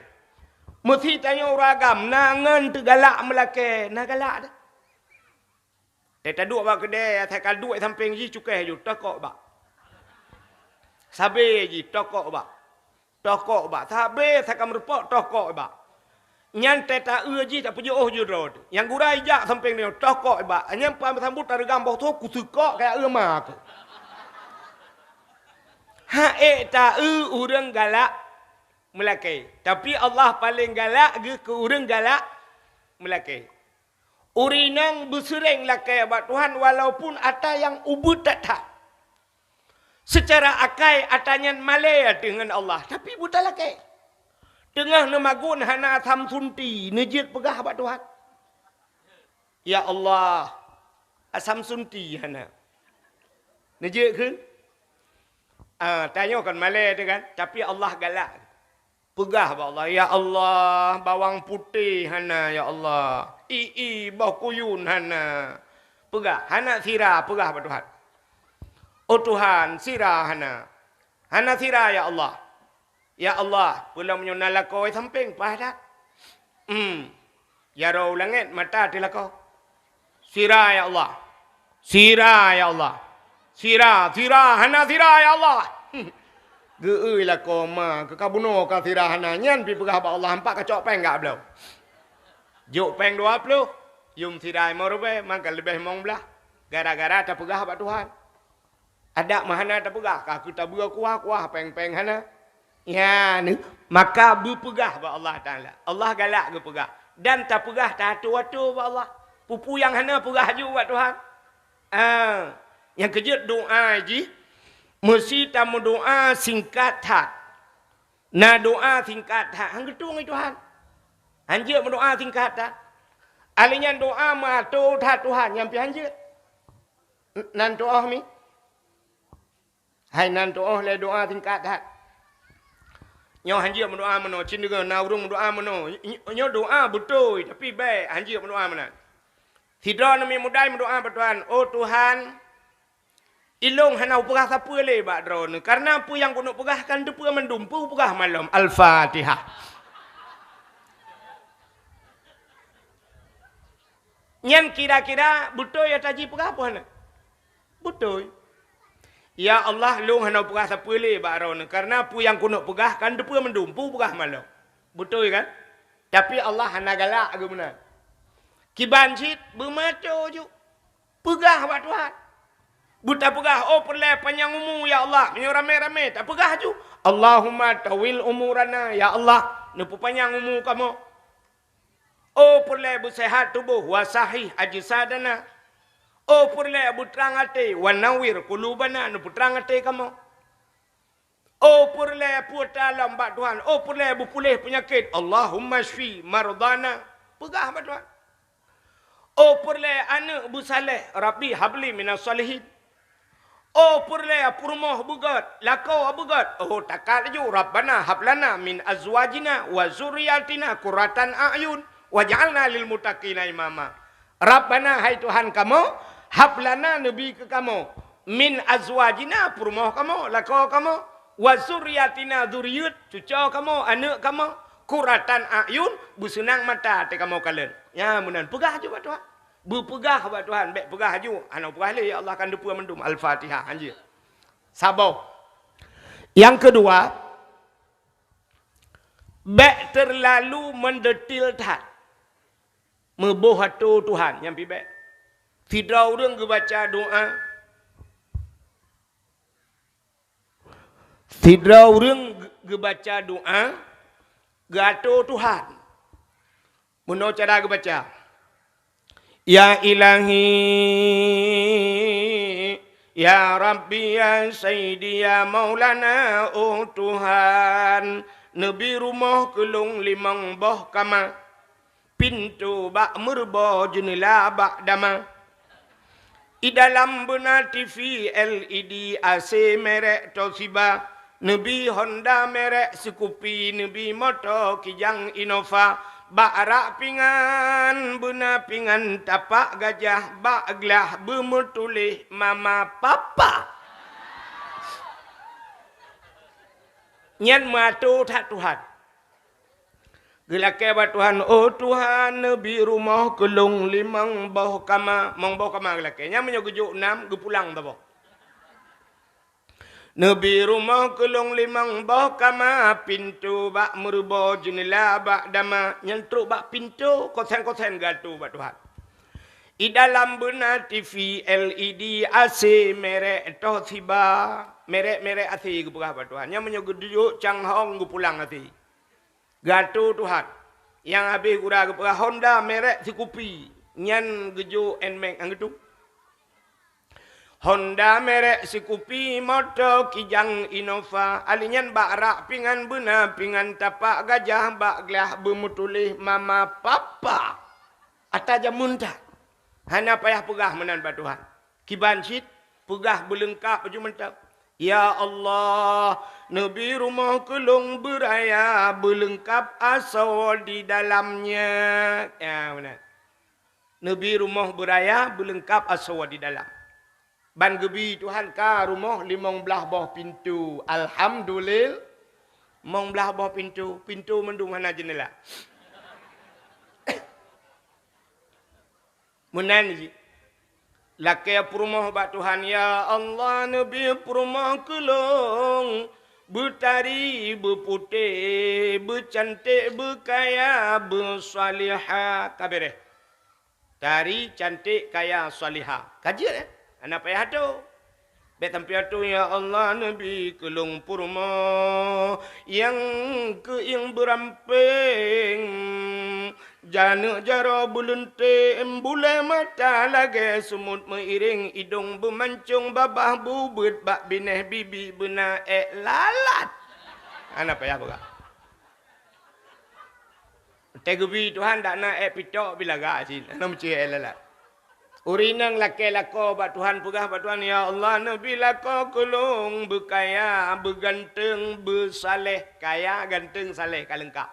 Meusi tanyoe ureuëng agam na ngon teugalak meulakée, na galak dah. Teuka duek bak keudée, asai ka duek sampéng jih cukéh ju, tokok bak. Sabé jih tokok bak. Tokok bak. Sabé asai ka meurumpok tokok bak. Nyan teuka eu jih tapeujeuôh ju droe teuh. Nyang gura ijak sampéng nyoe tokok bak. Nyan pah meusambot tareugam boh tho kuseukok kaya eu ma keuh. Hai ta eu ureuëng galak meulakée. Tapi Allah paleng galak geuh keu ureuëng galak meulakée. Ureuëng inong beuseureng lakée bak Tuhan walaupun atra nyang ubit that-that. Seucara akai atra nyan malée ateueh ngon Allah, tapi beutalakée. Teungoh neumagun hana asam sunti, neujeuet peugah bak Tuhan, "Ya Allah, asam sunti hana." Neujeuet kheun? Ah, tanyoe kon malée teuh kan, tapi Allah galak. Peugah bak Allah, "Ya Allah, bawang putéh hana, ya Allah. I-i boh kuyun hana." Peugah, hana sira, peugah bak Tuhan. "Oh Tuhan, sira hana. Hana sira, ya Allah. Ya Allah, peue lom nyoe na lakoe sampéng paih that." Hmm. Jaroe u langét mata teuh lakoe. "Sira, ya Allah. Sira, ya Allah. Sira, sira, hana sira, ya Allah." Geu-eu lakoe ma keu ka bunoe ka sira hana, nyan pi peugah bak Allah, "Empat kacok péng gak bloe." Jok péng dua ploh, yum sira limong ribée, maka leubeh limong blaih. Gara-gara tapeugah bak Tuhan. Adak meuhana tapeugah, ka keu tabeue kuah-kuah, péng-péng hana. Nyan, maka beupeugah bak Allah Taala. Allah galak geupeugah. Dan tapeugah taatô-atô bak Allah. Peue-peue nyang hana peugah ju bak Tuhan. Ah, nyang keujeuet doá jih, meusi tameudoá singkat that. Na doá singkat that, han geutueng lé Tuhan. Hanjeuet meudoá singkat that. Ahli nyan doá meuatô that Tuhan, nyan pi hanjeuet. Nan tuoh mi. Hai nan tuoh lé doá singkat that. Nyoe hanjeuet meudoá meunoe, cit deungoe na ureuëng meudoá meunoe. Nyoe doá beutôi, tapi bék hanjeuet meudoá meunan. Sidroe namiet mudai meudoá bak Tuhan, "Oh Tuhan, ilôn hana upeugah sapeue lé bak Droeneuh, kareuna peue nyang keuneuk peugah kan teupeue mandum, peue upeugah malom." Al-Fatihah. Nyan kira-kira beutôi ata jipeugah peue hana? Beutôi. "Ya Allah, lôn hana peugah sapeue lé bak Droeneuh, kareuna peue nyang keuneuk peugah kan teupeue mandum, peue peugah malom." Beutôi kan? Tapi Allah hana galak geuh meunan. Kiban cit beumato ju. Peugah bak Tuhan. Beutapeugah, "Oh peureulée panyang umu, ya Allah." Meunyoe ramé-ramé, tapeugah ju, "Allahumma tawil umurana, ya Allah, neupeupanyang umu kamoe." Oh peureulée beuseuhat tuboh, "Wa sahih ajsadana." Oh peureulée beutrang até, "Wa nawwir qulubana," neupeutrang até kamoe. Oh peureulée peue ta lom bak Tuhan, oh peureulée beupuléh peunyakét, "Allahumma syfi mardana." Peugah bak Tuhan. Oh peureulée aneuëk beusaléh, Rabbi habli minas shalihin. Oh peureulée peurumoh beugét, lakoe beugét. Oh takat laju, Rabbana hablana min azwajina wa zurriyatina qurratan a'yun waj'alna lil muttaqina imama. Rabbana, hai Tuhan kamoe, hablana, neubi keu kamoe, min azwajina, peurumoh kamoe, lakoe kamoe, wa zurriyatina, zurieuet, cucoe kamoe, aneuëk kamoe, qurratan a'yun, beuseunang mata até kamoe kalon. Nyan meunan peugah aju bak Tuhan. Beupeugah bak Tuhan, bék peugah aju, hana peugah lé, ya Allah, kan teupeue mandum. Al-Fatihah, hanjeuet. Saboh. Nyang keudua, bék teurlalu meudetil that. Meuboh atô Tuhan, nyan pi bék. Sidroe ureuëng geubaca doa, sidroe ureuëng geubaca doa, geuatô Tuhan. Meunoe cara geubaca, "Ya Ilahi, ya Rabbi, ya Sayyidi, ya Maulana, oh Tuhan, neubi rumoh keu lôn limong boh kama, pintoe bak meureubo, jeuneula bak dama. I dalam beuna T V L E D, A C merek Toshiba, neubi Honda merek Scoopy, neubi moto Kijang Innova, bak rak pingan beuna pingan tapak gajah, bak glah beumeutuléh mama papa." Nyan meuatô that Tuhan. Geulakée bak Tuhan, "Oh Tuhan, neubi rumoh keu lôn limong boh kama." Limong boh kama geulakée. Nyan meunyoe geujok nam, geupulang saboh. "Neubi rumoh keu lôn limong boh kama, pintoe bak meureubo, jeuneula bak dama." Nyan trok bak pintoe, kosen-kosen geuatô bak Tuhan. "I dalam beuna T V L E D, A C merek Toshiba." Merek-merek A C geupeugah bak Tuhan. Nyan meunyoe geujok canghong, geupulang A C. Geuatô Tuhan. Nyang habéh gura geupeugah Honda merek Scoopy. Nyan geujok Nmax, nyang geutu. "Honda merek Scoopy, moto Kijang Innova, ali nyan bak rak pingan beuna pingan tapak gajah, bak glah beumeutuléh mama papa." Ata jameun that. Hana payah peugah meunan bak Tuhan. Kiban cit, peugah beuleungkab laju mantong. "Ya Allah, neubi rumoh keu lôn beuraya, beuleungkab asoe di dalamnya." Ya, meunan. Neubi rumoh beuraya, beuleungkab asoe di dalam. Ban geubi Tuhan ka rumoh limong blaih boh pintoe. Alhamdulil-, limong blaih boh pintoe, pintoe mandum hana jeuneula. Meunan jih. Lakée peurumoh bak Tuhan, "Ya Allah, neubi peurumoh keu lôn, beutari, beuputéh, beucanték, beukaya, beusalihah." Ka béréh. Tari, canték, kaya, salihah. Ka jeuet, eh? Hana payah atô. Bék sampoe atô, "Ya Allah, neubi keu lôn peurumoh nyang keuieng beurampéng, janeuk jaroe beuleuntém, bulée mata lagée seumut meuiréng, idong beumancong, babah bubeuet, bak binéh bibi beuna ék lalat." Hana payah peugah. Teuh geubi Tuhan dak na ék pitok bi lagak cit, hana meucue ék lalat. Ureuëng inong lakée lakoe bak Tuhan, peugah bak Tuhan, "Ya Allah, neubi lakoe keu lôn beukaya, beuganteng, beusaléh." Kaya, ganteng, saléh ka leungkab.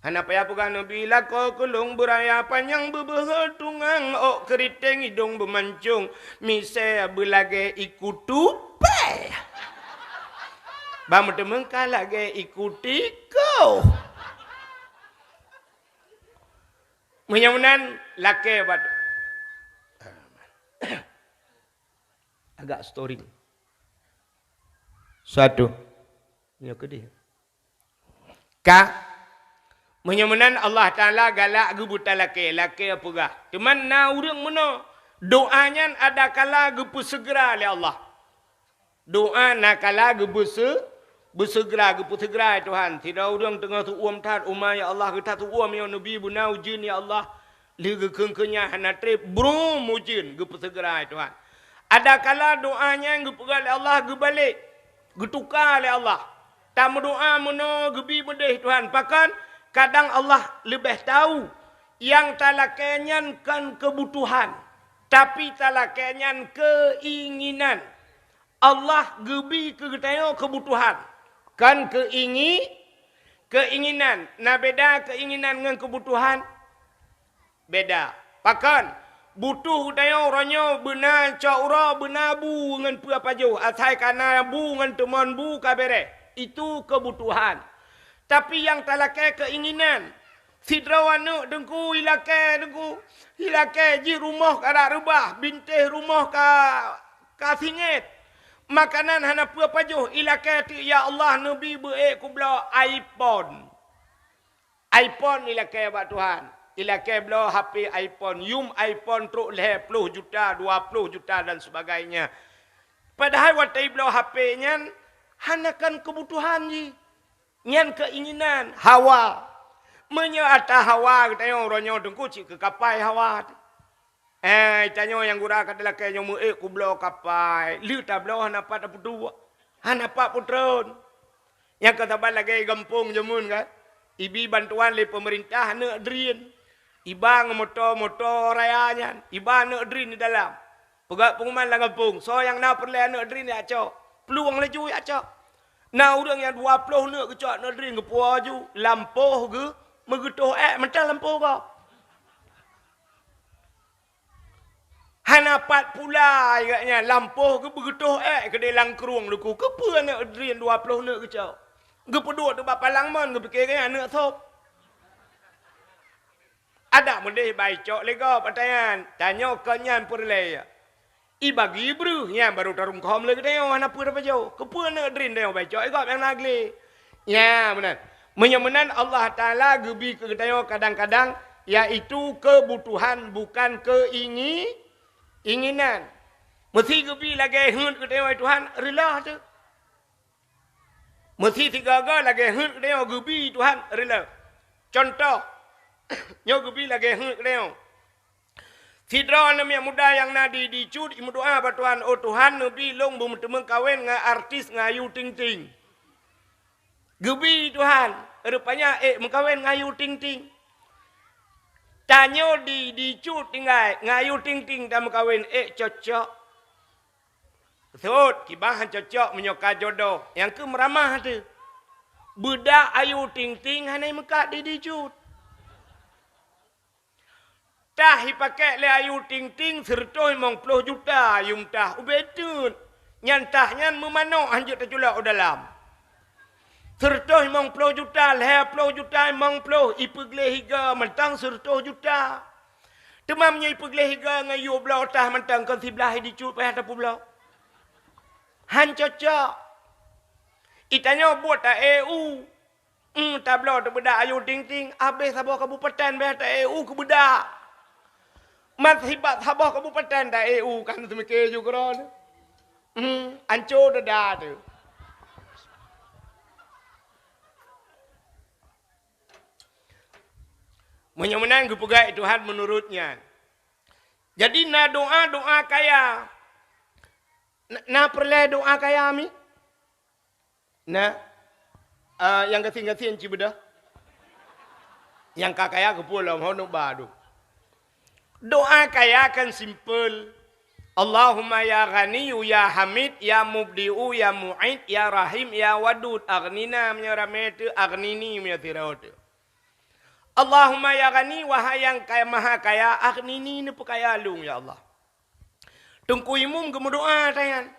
Hana payah peugah, "Neubi lakoe keu lôn beuraya, panyang, beubeuhe tungang, ôk keuriteng, idong beumancong, misée beulagée iku tupée, ban meuteumèe ka lagée iku tikôh." Meunyoe meunan, lakée bak Tuhan. Agak storing. Satu. Nyoe keudeh. Ka. Meunyoe meunan, Allah Taala galak geubuta lakée, lakée peugah. Teuma na ureuëng meunoe, doa nyan ada kala geupeuseugera lé Allah. Doa na kala geubeuse-, beuseugera, geupeuseugera, "Ya Tuhan, sidroe ureuëng teungoh seuuem that uma, ya Allah, geuthat seuuem nyoe, neubi beuna ujeuen, ya Allah, lheueh geukheun-kheun nyan hana treb, brum ujeuen, geupeuseugera, ya Tuhan." Ada kala doa nyan geupeugah lé Allah geubalek, geutuka lé Allah. Tameudoa meunoe geubi meudeh Tuhan, pakon? Kadang Allah leubeh tahu Nyang talakée nyan kon keubutuhan, tapi talakée nyan keuinginan. Allah geubi keu geutanyoe keubutuhan, kon keuingi-, keuinginan. Na beda keuinginan ngon keubutuhan? Beda. Pakon? Butuh geutanyoe uroe nyoe beuna cok uroe, beuna bu ngon peue pajoh, asai ka na bu ngon teumon bu ka bereh. Itu keubutuhan. Tapi nyang talakée keuinginan. Sidroe aneuëk Teungku ilakée, Teungku ilakée, jih rumoh ka rab reubah, bintéh rumoh ka, ka singét. Makanan hana peue pajoh, ilakée teuk, "Ya Allah, neubi beu ék kubloe iPhone." iPhone ilakée bak Tuhan. Ilakée bloe H P iPhone, yum iPhone trok lhée ploh juta, dua ploh juta dan sebagainya. Padahai watée ibloe H P nyan hana kon keubutuhan jih. Nyan keuinginan, hawa. Meunyoe ata hawa geutanyoe uroe nyoe Teungku cit keu kapai hawa. Eh, tanyoe nyang gura ka talakée nyoe meu ék kubloe kapai. Lheueh tabloe hana pat tapeuduek. Hana pat peutreun. Nyang ka saban lagée gampông jameun kan. Ibi bantuan lé peumeurintah aneuëk drien. Iba ngon moto-moto raya nyan. Iba aneuëk drien di dalam. Peugah peunguman lam gampông, soe nyang na peureulée aneuëk drien jak cok. Plueng laju jak cok. Na ureuëng nyang dua ploh neuk geucok aneuëk drien geupuwoe aju, lampôh geuh meugeutoh ék mantong lampôh gob. Hana pat pula gobnyan, lampôh geuh beugeutoh ék keudeh lam krueng luku. Keupeue aneuëk drien dua ploh neuk geucok? Geupeuduek teuk bak palang mon, geupike gobnyan aneuëk sop. Adak meudeh bai cok lé gob ata nyan, tanyoe kon nyan peureulée. Ibagi breuh nyan barô tarungkôm lé geutanyoe hana peue tapajoh. Keupeue aneuëk drien tanyoe bai cok lé gob nyang na glé? Nyan meunan. Meunyoe meunan Allah Taala geubi keu geutanyoe kadang-kadang, yaitu keubutuhan bukan keuingi-, inginan. Meusé geubi lagée heuet geutanyoe, "Hai Tuhan, reuloh teuh." Meusé sigoe-goe lagée heuet geutanyoe geubi Tuhan reuloh. Cuntoh, nyoe geubi lagée heuet geutanyoe. Sidroe aneuk miet muda nyang na di, di Cut imeudoá bak Tuhan, "Oh Tuhan, neubi lôn beumeuteumé kawen ngon artis ngon Ayu Ting Ting." Geubi Tuhan, rupanya ék meukawen ngon Ayu Ting Ting. Tanyoe di, di Cut tinggai, ngon Ayu Ting Ting tameukawen, ék cocok. Sot, kiban han cocok meunyoe ka jodoh, nyang keu meuramah teuh. Beudak Ayu Ting Ting hana meukat di, di Cut. Tah ipakék lé Ayu Ting Ting sireutôh limong ploh juta yum tah ubé teut. Nyan tah nyan meumanok han jeuet taculok u dalam. Sireutôh limong ploh juta, lhée ploh juta, limong ploh, ipeugleh higa mantong sireutôh juta. Teuma meunyoe ipeugleh higa ngon yue bloe tah mantong kon siblaih di Cut payah tapeubloe. Han cocok. Itanyoe buet ta-E U. Hmm, tabloe teubeudak Ayu Ting Ting, abéh saboh kabupaten beh ta-E U keubeudak. Mat sibat saboh kabupaten ta-E U kan seumike ju keudroe. Hmm, anco dada teuh. Meunyoe meunan geupeugah Tuhan meunurot nyan. Jadi na doá-doá kaya. Na, na peureulée doá kaya mi? Na, ah, nyang gasien-gasien ci beudôh. Nyang ka kaya keupeue lom, hon ba dum. Doá kaya kan simpel. Allahumma ya Ghaniyyu ya Hamid ya Mubdi'u ya Mu'id ya Rahim ya Wadud, aghnina meunyoe ramé teuh, aghnini meunyoe sidroe teuh. Allahumma ya Ghani, wahai nyang kaya, maha kaya, aghnini, neupeukaya lôn ya Allah. Teungku imum geumeudoá tanyan.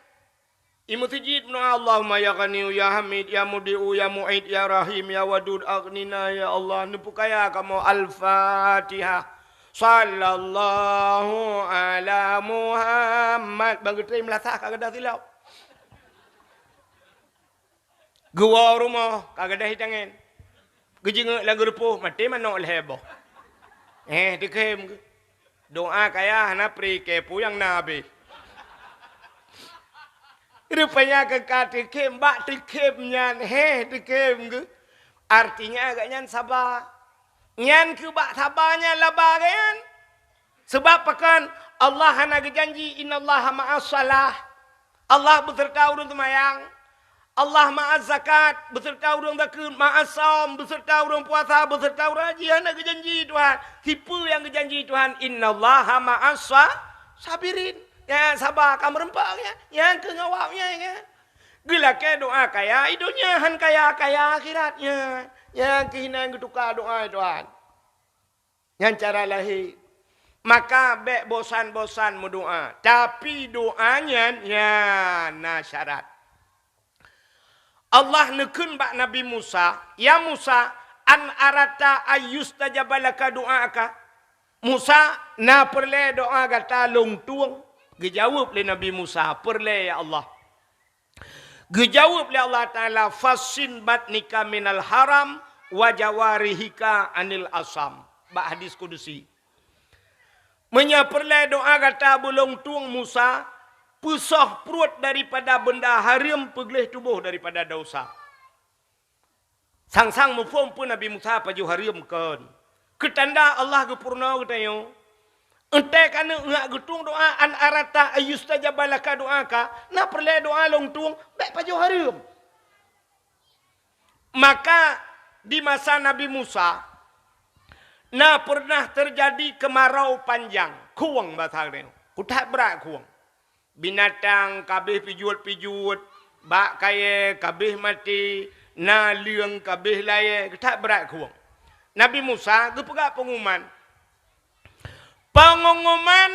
Imum sijit meudoá, "Allahumma ya Ghani, ya Hamid, ya Mubdi'u, ya Mu'id, ya Rahim, ya Wadud, aghnina ya Allah, neupeukaya kamoe." Al-Fatihah. Sallallahu ala Muhammad. Bang geutrém lasah ka gadôh silop. Geuwoe u rumoh, ka gadôh itangen. Geujingeuk lam geurupoh, maté manok lhée boh. Héh, teukhém geuh. Doá kaya hana pri kée puyang na abéh. Rupanya keu ka teukhém, bak teukhém nyan, héh, teukhém geuh. Artinya agak nyan saba. Nyan keu bak saba nyan laba geuh nyan. Sabab pakon? Allah hana geujanji, "Innallaha ma'as shalah." Allah beuseureuta ureuëng seumayang. Allah ma'az zakat, beserta ureuëng zakeuet, ma'as saum, beserta ureuëng puasa, beserta ureuëng haji. Hana geujanji Tuhan. Sipeue nyang geujanji Tuhan? "Innallaha ma'as sa-, sabirin." Nyang saba ka meureumpok nyan. Nyang keu ngawak nyan, nyan. Geulakée doa kaya i donya, han kaya-kaya akhirat nyan. Nyang keuh hina geutuka doa Tuhan. Nyan cara lahé. Maka bék bosan-bosan meudoá. Tapi doá nyan, nyan na syarat. Allah neukheun bak Nabi Musa, "Ya Musa, an arata ayyustajaba laka du'aaka?" Musa, na peureulée doá gata lôn tueng? Geujaweueb lé Nabi Musa, "Peureulée, ya Allah." Geujaweueb lé Allah Taala, "Fasin batnika minal haram wa jawarihika anil asam." Bak hadis kudusi. Meunyoe peureulée doá gata beulông tueng Musa, peusoh pruet daripada beunda hareuem, peugleh tuboh daripada desya. Sang-sang muphom peue Nabi Musa pajoh hareuem kon. Keutanda Allah geupeurunoe geutanyoe. Eunteuk ka neuk geutueng doá, an arata ayyustajaba laka du'aaka, na peureulée doá lông tueng, bék pajoh hareuem. Maka di masa Nabi Musa, na pernah terjadi kemarau panjang, khueng basa geutanyoe. Kuthat brat khueng. Binatang kabeh pijuet-pijuet, bak kayée kabeh maté, naleueng kabeh layée, kuthat brat khueng. Nabi Musa geupeugah pengumuman, "Pengumuman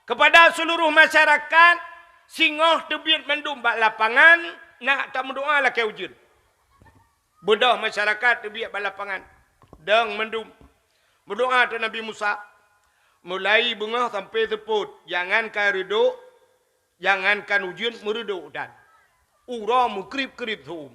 kepada seluruh masyarakat, singoh teubiet mandum bak lapangan, nak tameudoá lakée ujeuen." Beudôh masyarakat teubiet bak lapangan, dong mandum. Meudoá teuk Nabi Musa, mulai beungoh sampoe seupôt, jangankan reudôk, jangankan ujeuen, meureudôk tan. Uroe meukrieb-krieb seu-uem.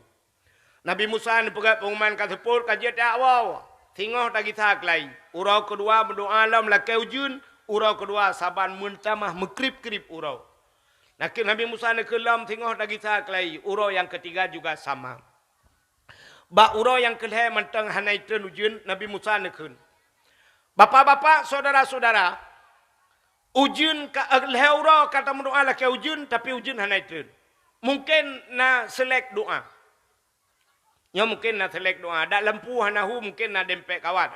Nabi Musa neupeugah pengumuman ka seupôt, ka jeuet jak woe, singoh tagisa keulayi. Uroe keudua meudoá lom lakée ujeuen, uroe keudua saban meutamah meukrieb-krieb uroe. Nakeuh Nabi Musa neukheun lom singoh tagisa keulayi, uroe nyang keutiga juga sama. Bak uroe nyang keulhée mantong hana jitreun ujeuen, Nabi Musa neukheun, "Bapak-bapak, syedara-syedara, ujeuen ka, eh, lhée uroe ka tameudoá lakée ujeuen, tapi ujeuen hana jitreun. Mungken na seulek doá." Nyoe mungken na seulek doá. Dak lampu hana hu, mungken na dempet kawat.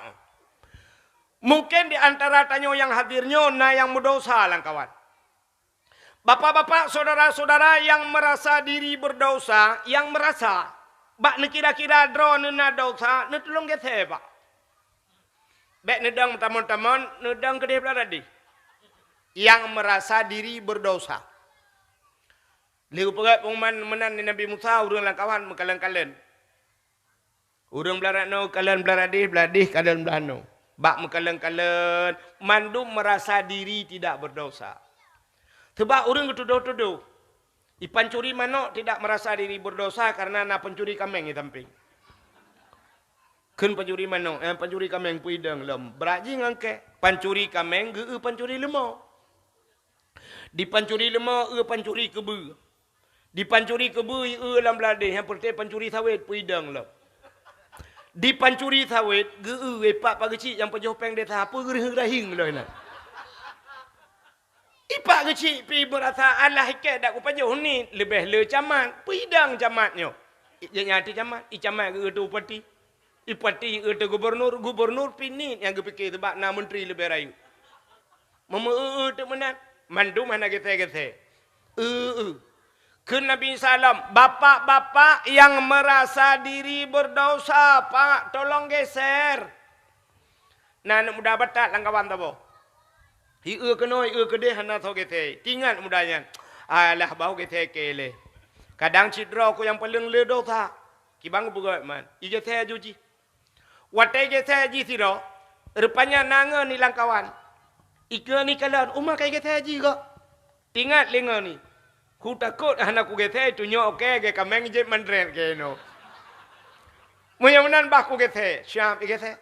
Mungken di antara tanyoe nyang hadir nyoe na nyang meudesya lam kawat. Bapak-bapak, syedara-syedara nyang meurasa diri beudesya, nyang meurasa bak neukira-kira droeneuh na desya, neutulông geusée, Pak. Bék neudong tamon-tamon, neudong keudeh blah radeh. Nyang meurasa diri beudesya. Lheueh geupeugah pengumuman meunan lé Nabi Musa, ureuëng lam kawat meukalon-kalon. Ureuëng blah radeh kalon blah radeh, blah radeh kalon blah noe. Bak meukalon-kalon, mandum meurasa diri tidak beudesya. Sabab ureuëng geutudoh-tudoh, i pancuri manok tidak meurasa diri beudesya karena na pancuri kaméng di sampéng. Kheun pancuri manok, eh, pancuri kaméng peue idong lom. Brat jih ngon kée. Pancuri kaméng geu-eu pancuri leumo. Di pancuri leumo eu pancuri keubeue. Di pancuri keubeue eu lam blah radeh, nyang peureté pancuri sawét peue idong lom. Di pancuri sawét geu-eu ipak pageuchik nyang pajoh péng desa peue geureuhing-reuhing lom na. Ipak geuchik pi meurasa alah ikée dak kupajoh ni leubeh le camat, peue idong camat nyoe. Ijak nyan ateueh camat, i camat geu-eu teu bupati. I bupati eu teu gubernur, gubernur pi niet nyang geupike sabab na menteri leubeh rayeuk. Meumeu-eu-eu teuk meunan, mandum hana geusée-geusée. Eu-eu. Kheun Nabi Isa lom, "Bapak-bapak nyang meurasa diri beudesya, Pak, tolong geser." Na aneuëk muda batat lam kawan saboh. Hi-eu keunoe, hi-eu keudeh hana soe geusée. Tingat muda nyan, "Alah, bah geusée kée lé. Kadang cit droe ku nyang paleng le desya." Kiban geupeugah man, igeusée aju jih. Watée geusée jih sidroe, rupanya na ngon ni lam kawan. Ikeu ni kalon, uma kai geusée jih kok. Tingat lé ngon ni. Kutakot hana kugeusée, tunyok kée gée kaméng jeuet mandret kée noe. Meunyoe meunan bah kugeusée, siab igeusée.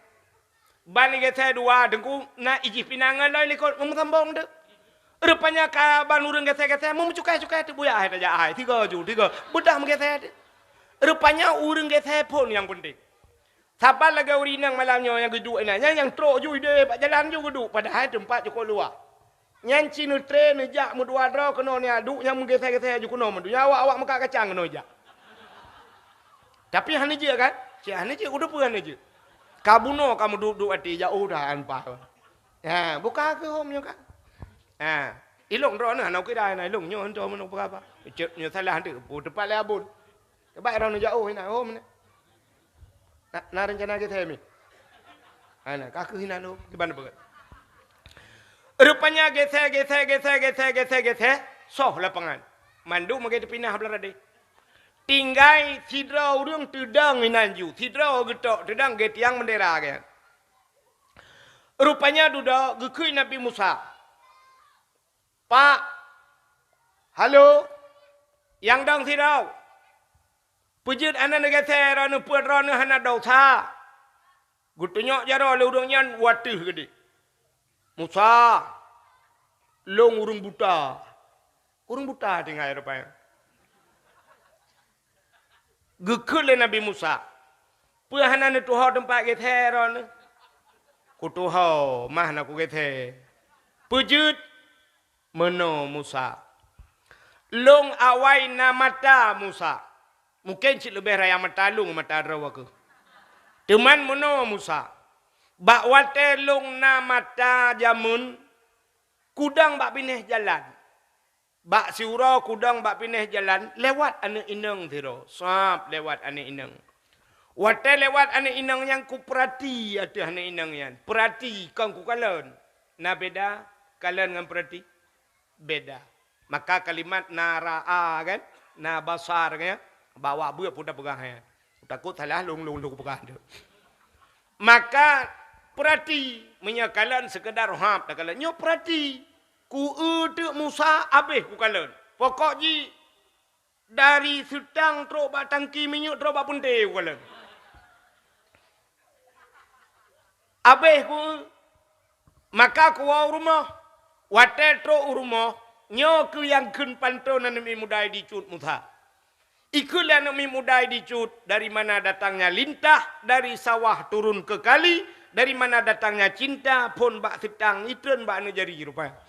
Ban igeusée dua, teungku na ijih pinangan loi likot, meusambong teuk. Rupanya ka ban ureuëng geusée-geusée, meumeucukai-cukai teuk buya hai tajak hai, tiga ju, tiga. Beudah meugeusée teuk. Rupanya ureuëng geusée phon nyang peunteng. Saban lagée ureuëng inong malam nyoe nyang geuduek inan, nyan nyang trok ju ideh bak jalan ju geuduek, padahai teumpat jukôb luwa. Nyan ci neutre neujak meudua droe keunoe nia duek nyang meugeusée-geusée ju keunoe meudua, awak-awak meukat kacang keunoe jak. Tapi hana jeuet kan? Cit hana jeuet, kuteupeu hana jeuet. Ka bunoe ka meuduek-duek até, jak udah an paih. Ha, buka keu hom nyoe kan? Ha, ilong droeneuh hana kira na ilong nyoe hana meunoe peugah apa. Cit nyoe salah tu, pu tepat lé abon. Coba droeneuh jak oh ina hom ni. Na, na rencana gét mi. Hana, ka keuh ina lom, kiban peugah. Rupanya gét, gét, gét, gét, gét, soh lapangan. Mandum meuge teupinah blah radeh. Tinggai sidroe ureuëng teudong inan ju, sidroe geutok teudong gét tiang bendera gét. Rupanya dudoe geukheun Nabi Musa, "Pak, halo, nyang dong sidroe, peujeuet hana neugét droeneuh peuet droeneuh hana desya." Geutunyok jaroe lé ureuëng nyan u ateueh geudeh. "Musa, lôn ureuëng buta." Ureuëng buta tinggai rupanya. Geukheun lé Nabi Musa, "Peue hana neutuho teumpat gét droeneuh?" "Kutuho, mah na kugét." "Peujeuet?" "Meunoe Musa, lôn awai na mata Musa." Mungken cit leubeh raya mata lôn mata droe keuh. "Teuma meunoe Musa, bak watée lôn na mata jameun, kudong bak binéh jalan. Bak siuroe kudong bak binéh jalan, lewat aneuëk inong sidroe, sab lewat aneuëk inong. Watée lewat aneuëk inong nyan kupeurati ateueh aneuëk inong nyan, peurati kon kukalon. Na beda kalon ngon peurati?" Beda. Maka kalimat na ra'a kan, na basar kan, bawa buet pun tapeugah nyan. Takot salah lôn, lôn, lôn peugah tu. Maka peurati, meunyoe kalon sekedar hab takalon. Nyoe peurati, ku eu teuk Musa habéh kukalon. Pokok jih dari seutang trok bak tangki minyeuk trok bak peunte kukalon. Habéh ku, maka kuwoe u rumoh. Watée trok u rumoh, nyoe keuh nyang kheun panton aneuëk miet muda di cut Musa. Ikheun lé aneuëk miet muda di cut, dari mana datangnya lintah, dari sawah turun ke kali, dari mana datangnya cinta, phon bak seutang, itreun bak aneuëk jari rupanya.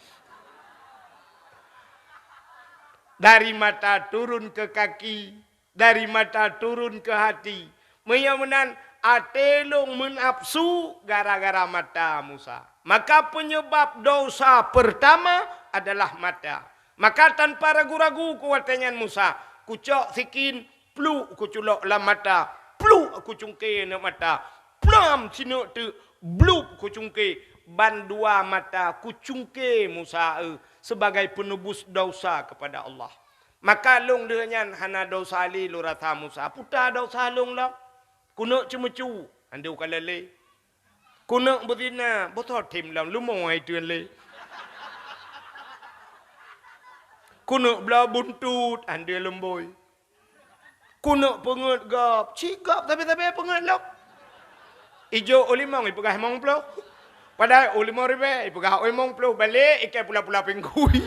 Dari mata turun ke kaki, dari mata turun ke hati. Meunyoe meunan, até lôn meunafsu gara-gara mata Musa. Maka penyebab dosa pertama adalah mata. Maka tanpa ragu-ragu ku watée nyan Musa, kucok sikin, pluk kuculok lam mata, pluk kucungke aneuëk mata, plam sineuk teuk, blub kucungke, ban dua mata kucungke Musa eu sebagai penebus dosa kepada Allah. Maka lôn lheueh nyan hana dosa lé lôn rasa Musa. Puta dosa lôn lom. Keuneuk ceumeucue, han deuh ka lé lé. Keuneuk beuzina, beutôi thém lom leumo hai teuen lé. Keuneuk bloe buntut, han deuh leumbôi. Keuneuk peungeuet gob, cit gob sabe-sabe peungeuet lom. Ijok u limong ipeugah limong ploh. Padahai u limong ribée ipeugah u limong ploh, balek ikai pula-pula pinggui.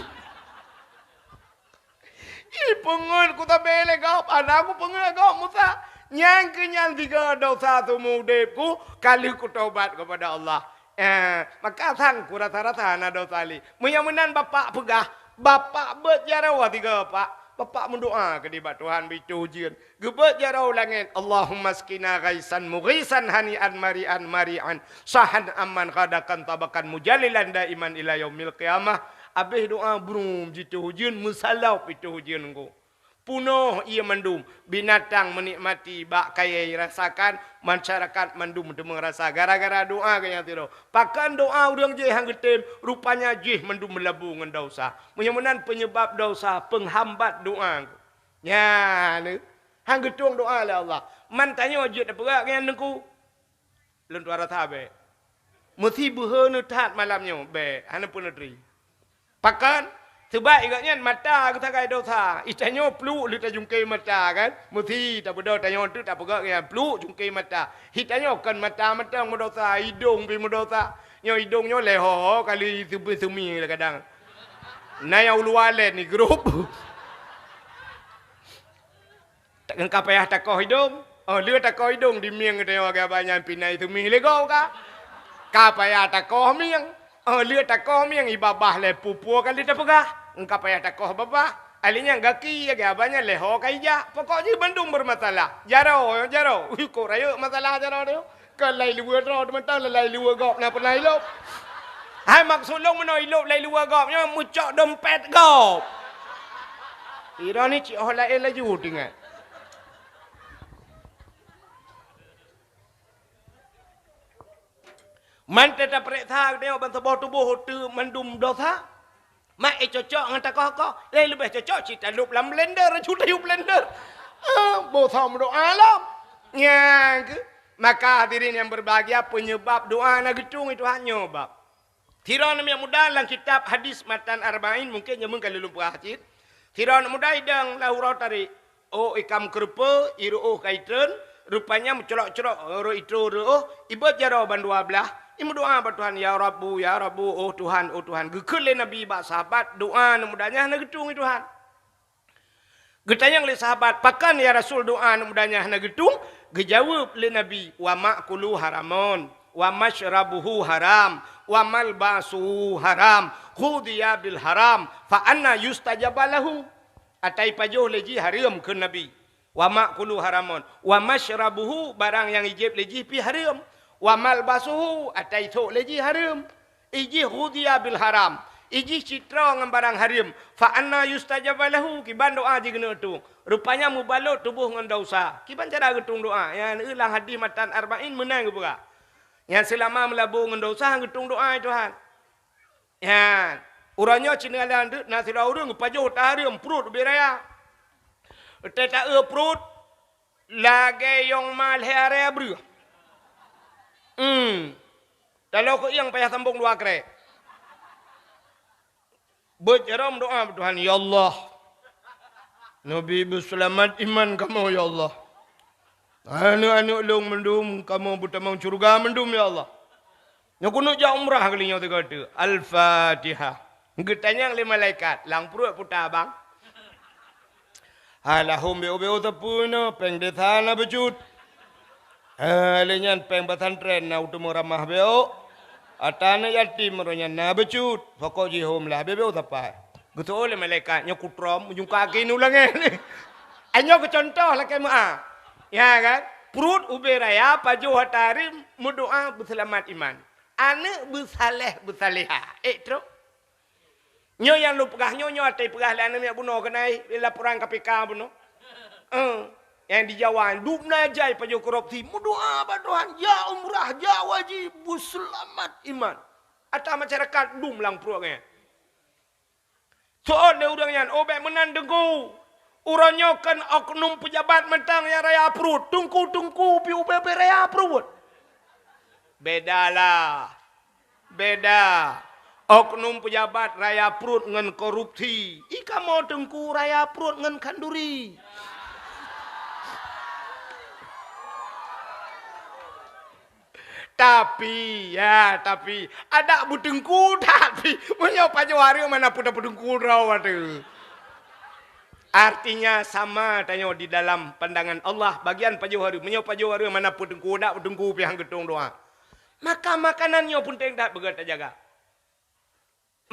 Ih, peungeuet kutabé lé gob, hana kupeungeuet gob Musa. Nyang keu nyan sigoe dosa seumeu udeb ku, ka lheueh kutobat keupada Allah. Eh, maka sang kurasa-rasa hana dosa lé. Meunyoe meunan bapak peugah, bapak beuet jaroe sigoe pak. Bapak meudoa keudeh bak Tuhan beuitoh ujeuen. Geubeuet jaroe u langét, "Allahumma askina ghaisan mughisan hani'an mari'an mari'an sahan amman ghadakan tabakan mujalilan daiman ila yaumil qiyamah." Abéh doa brum jitoh ujeuen, meusalop itoh ujeuen ngon. Punoh ié mandum, binatang meunikmati bak kayée rasakan, masyarakat mandum teumé rasa gara-gara doa geuh nyang sidroe. Pakon doa ureuëng jih han geutem, rupanya jih mandum meulabu ngon dosa. Meunyoe meunan penyebab dosa, penghambat doa. Nyan, han geutueng doa lé Allah. Man tanyoe jeuet tapeugah nyan Teungku. Lôn tuan rasa bék. Meusi beuhe neuthat malam nyoe bék, hana peuneutri. Pakon? Seubab gobnyan mata geusagai dosa. Itanyoe pluek lheueh tajungke mata kan. Meusi tabeudôh tanyoe teuk tapeugah nyan pluek jungke mata. Itanyoe kon mata mantong meudosa, idong pih meudosa. Nyoe idong nyoe lé ho-ho kali seumi-seumi lé kadang. Na nyang uluwa lé ni grup. Ngon ka payah takoh idong. Oh, lheueh takoh idong di mieng geutanyoe agak banyak pinai teumi lego ka. Ka payah takoh mieng. Oh, lheueh takoh mieng ibabah lé pupua kali tapeugah. Ngon ka payah takoh babah. Ahli nyan gaki, ya, abah nyan lé ho ka ijak. Pokok jih bandum bermasalah. Jaroe, jaroe. Ui, kok rayeuk masalah jaroe tu. Ka lai luwa droe mantong, lai luwa gob na pernah ilop. Hai, maksud lôn meunoe ilop lai luwa gob nyoe meucok dompet gob. Ira ni cit ho laén laju teuingat. Man teuta peuriksa geutanyoe ban saboh tuboh teu mandum dosa. Mak, eh, cocok ngon takoh-koh, eh, leubeh cocok cit talop lam blender, aju tayue blender. Ah, boh sa meudoa lom. Nyan keuh. Maka hadirin yang berbahagia, penyebab doa na geutung itu hanya bab. Sidroe aneuk muda lam kitab hadis matan Arba'in, mungkin jameun ka lôn peugah cit. Sidroe aneuk muda idong lam uroe tarék. Oh, ikam keureupeue, iruôh ka itreun, rupanya meucolok-colok rot itroh reuôh, ibeuet jaroe ban dua blaih, imeudoa bak Tuhan, "Ya Rabbu, ya Rabbu, oh Tuhan, oh Tuhan." Geukheun lé Nabi bak sahabat, doa aneuk muda nyan hana geutung lé Tuhan. Geutanyong lé sahabat, "Pakon ya Rasul doa aneuk muda nyan hana geutung?" Geujaweueb lé Nabi, "Wa ma'kuluhu haramun, wa masyrabuhu haram, wa malbasuhu haram, ghudhiya bil haram, fa anna yustajabu lahu." Ata ipajoh lé jih hareuem, kheun Nabi. "Wa ma'kuluhu haramun, wa masyrabuhu," barang nyang ijieb lé jih pih hareuem. "Wa malbasuhu," ata isôk lé jih hareuem. Ijih ghudhiya bil haram, ijih cit troe ngon barang hareuem. "Fa anna yustajabu lahu," kiban doa jih geuneuk tueng. Rupanya meubalot tuboh ngon dosa. Kiban cara geutung doa? Nyan lam hadis matan Arba'in meunan geupeugah. Nyan seulama meulabô ngon dosa geutung doa, "Ya Tuhan." Nyan, uroe nyoe cit na sidroe ureuëng geupajoh ata hareuem, pruet ubé raya. Teuta eu pruet lagée yong ma lhée arée breueh. Hmm. Taloe keu ieng payah sambong dua krek. Beuet jaroe meudoa bak Tuhan, "Ya Allah, neubi beuseulamat iman kamoe, ya Allah. Aneuk-aneuk lôn mandum kamoe beutamong syeuruga mandum, ya Allah." Nyoe keuneuk jak umrah kali nyoe sigoe teuk. Al-Fatihah. Geutanyong lé malaikat, "Lam pruet peue ata, Bang?" "Hai, lahom B O B O sapeue nyoe, péng desa na bacut." "Hai, lé nyan péng pesantren na u teumé ramah B O. Ata aneuk yatim roh nyan na bacut, pokok jih hom lah B O B O sapai." Geuseuôt lé malaikat, "Nyoe kutrom ujong kaki nu langét." Nyoe keucuntoh lakée meu'ah. Ya kan? Pruet ubé raya, pajoh ata hareuem, meudoa beuseulamat iman. Aneuk beusaléh beusaléha. Eh, trok. Nyoe nyang lôn peugah nyoe, nyoe até peugah lé aneuk miet bunoe keunan, laporan K P K bunoe. Eh, nyang di Jawa, dum na jai pajoh korupsi, meudoa bak Tuhan, jak umrah, jak haji, beuseulamat iman. Ata masyarakat dum lam pruet nyan. Seuôt lé ureuëng nyan, "Oh, bék meunan Teungku. Uroe nyoe kon oknum peujabat mantong nyang raya pruet, teungku-teungku pih ubé-ubé raya pruet." Beda lah. Beda. Oknum peujabat raya pruet ngon korupsi. I kamoe teungku raya pruet ngon khanduri. Tapi, ya, tapi, adak beuteungku, tapi, meunyoe pajoh hareuem mana peuteungku droe watée. Artinya sama tanyoe di dalam pandangan Allah, bagian pajoh hareuem. Meunyoe pajoh hareuem mana peuteungku, dak beuteungku pih han geutung doa. Maka makanan nyoe penting that beugét tajaga.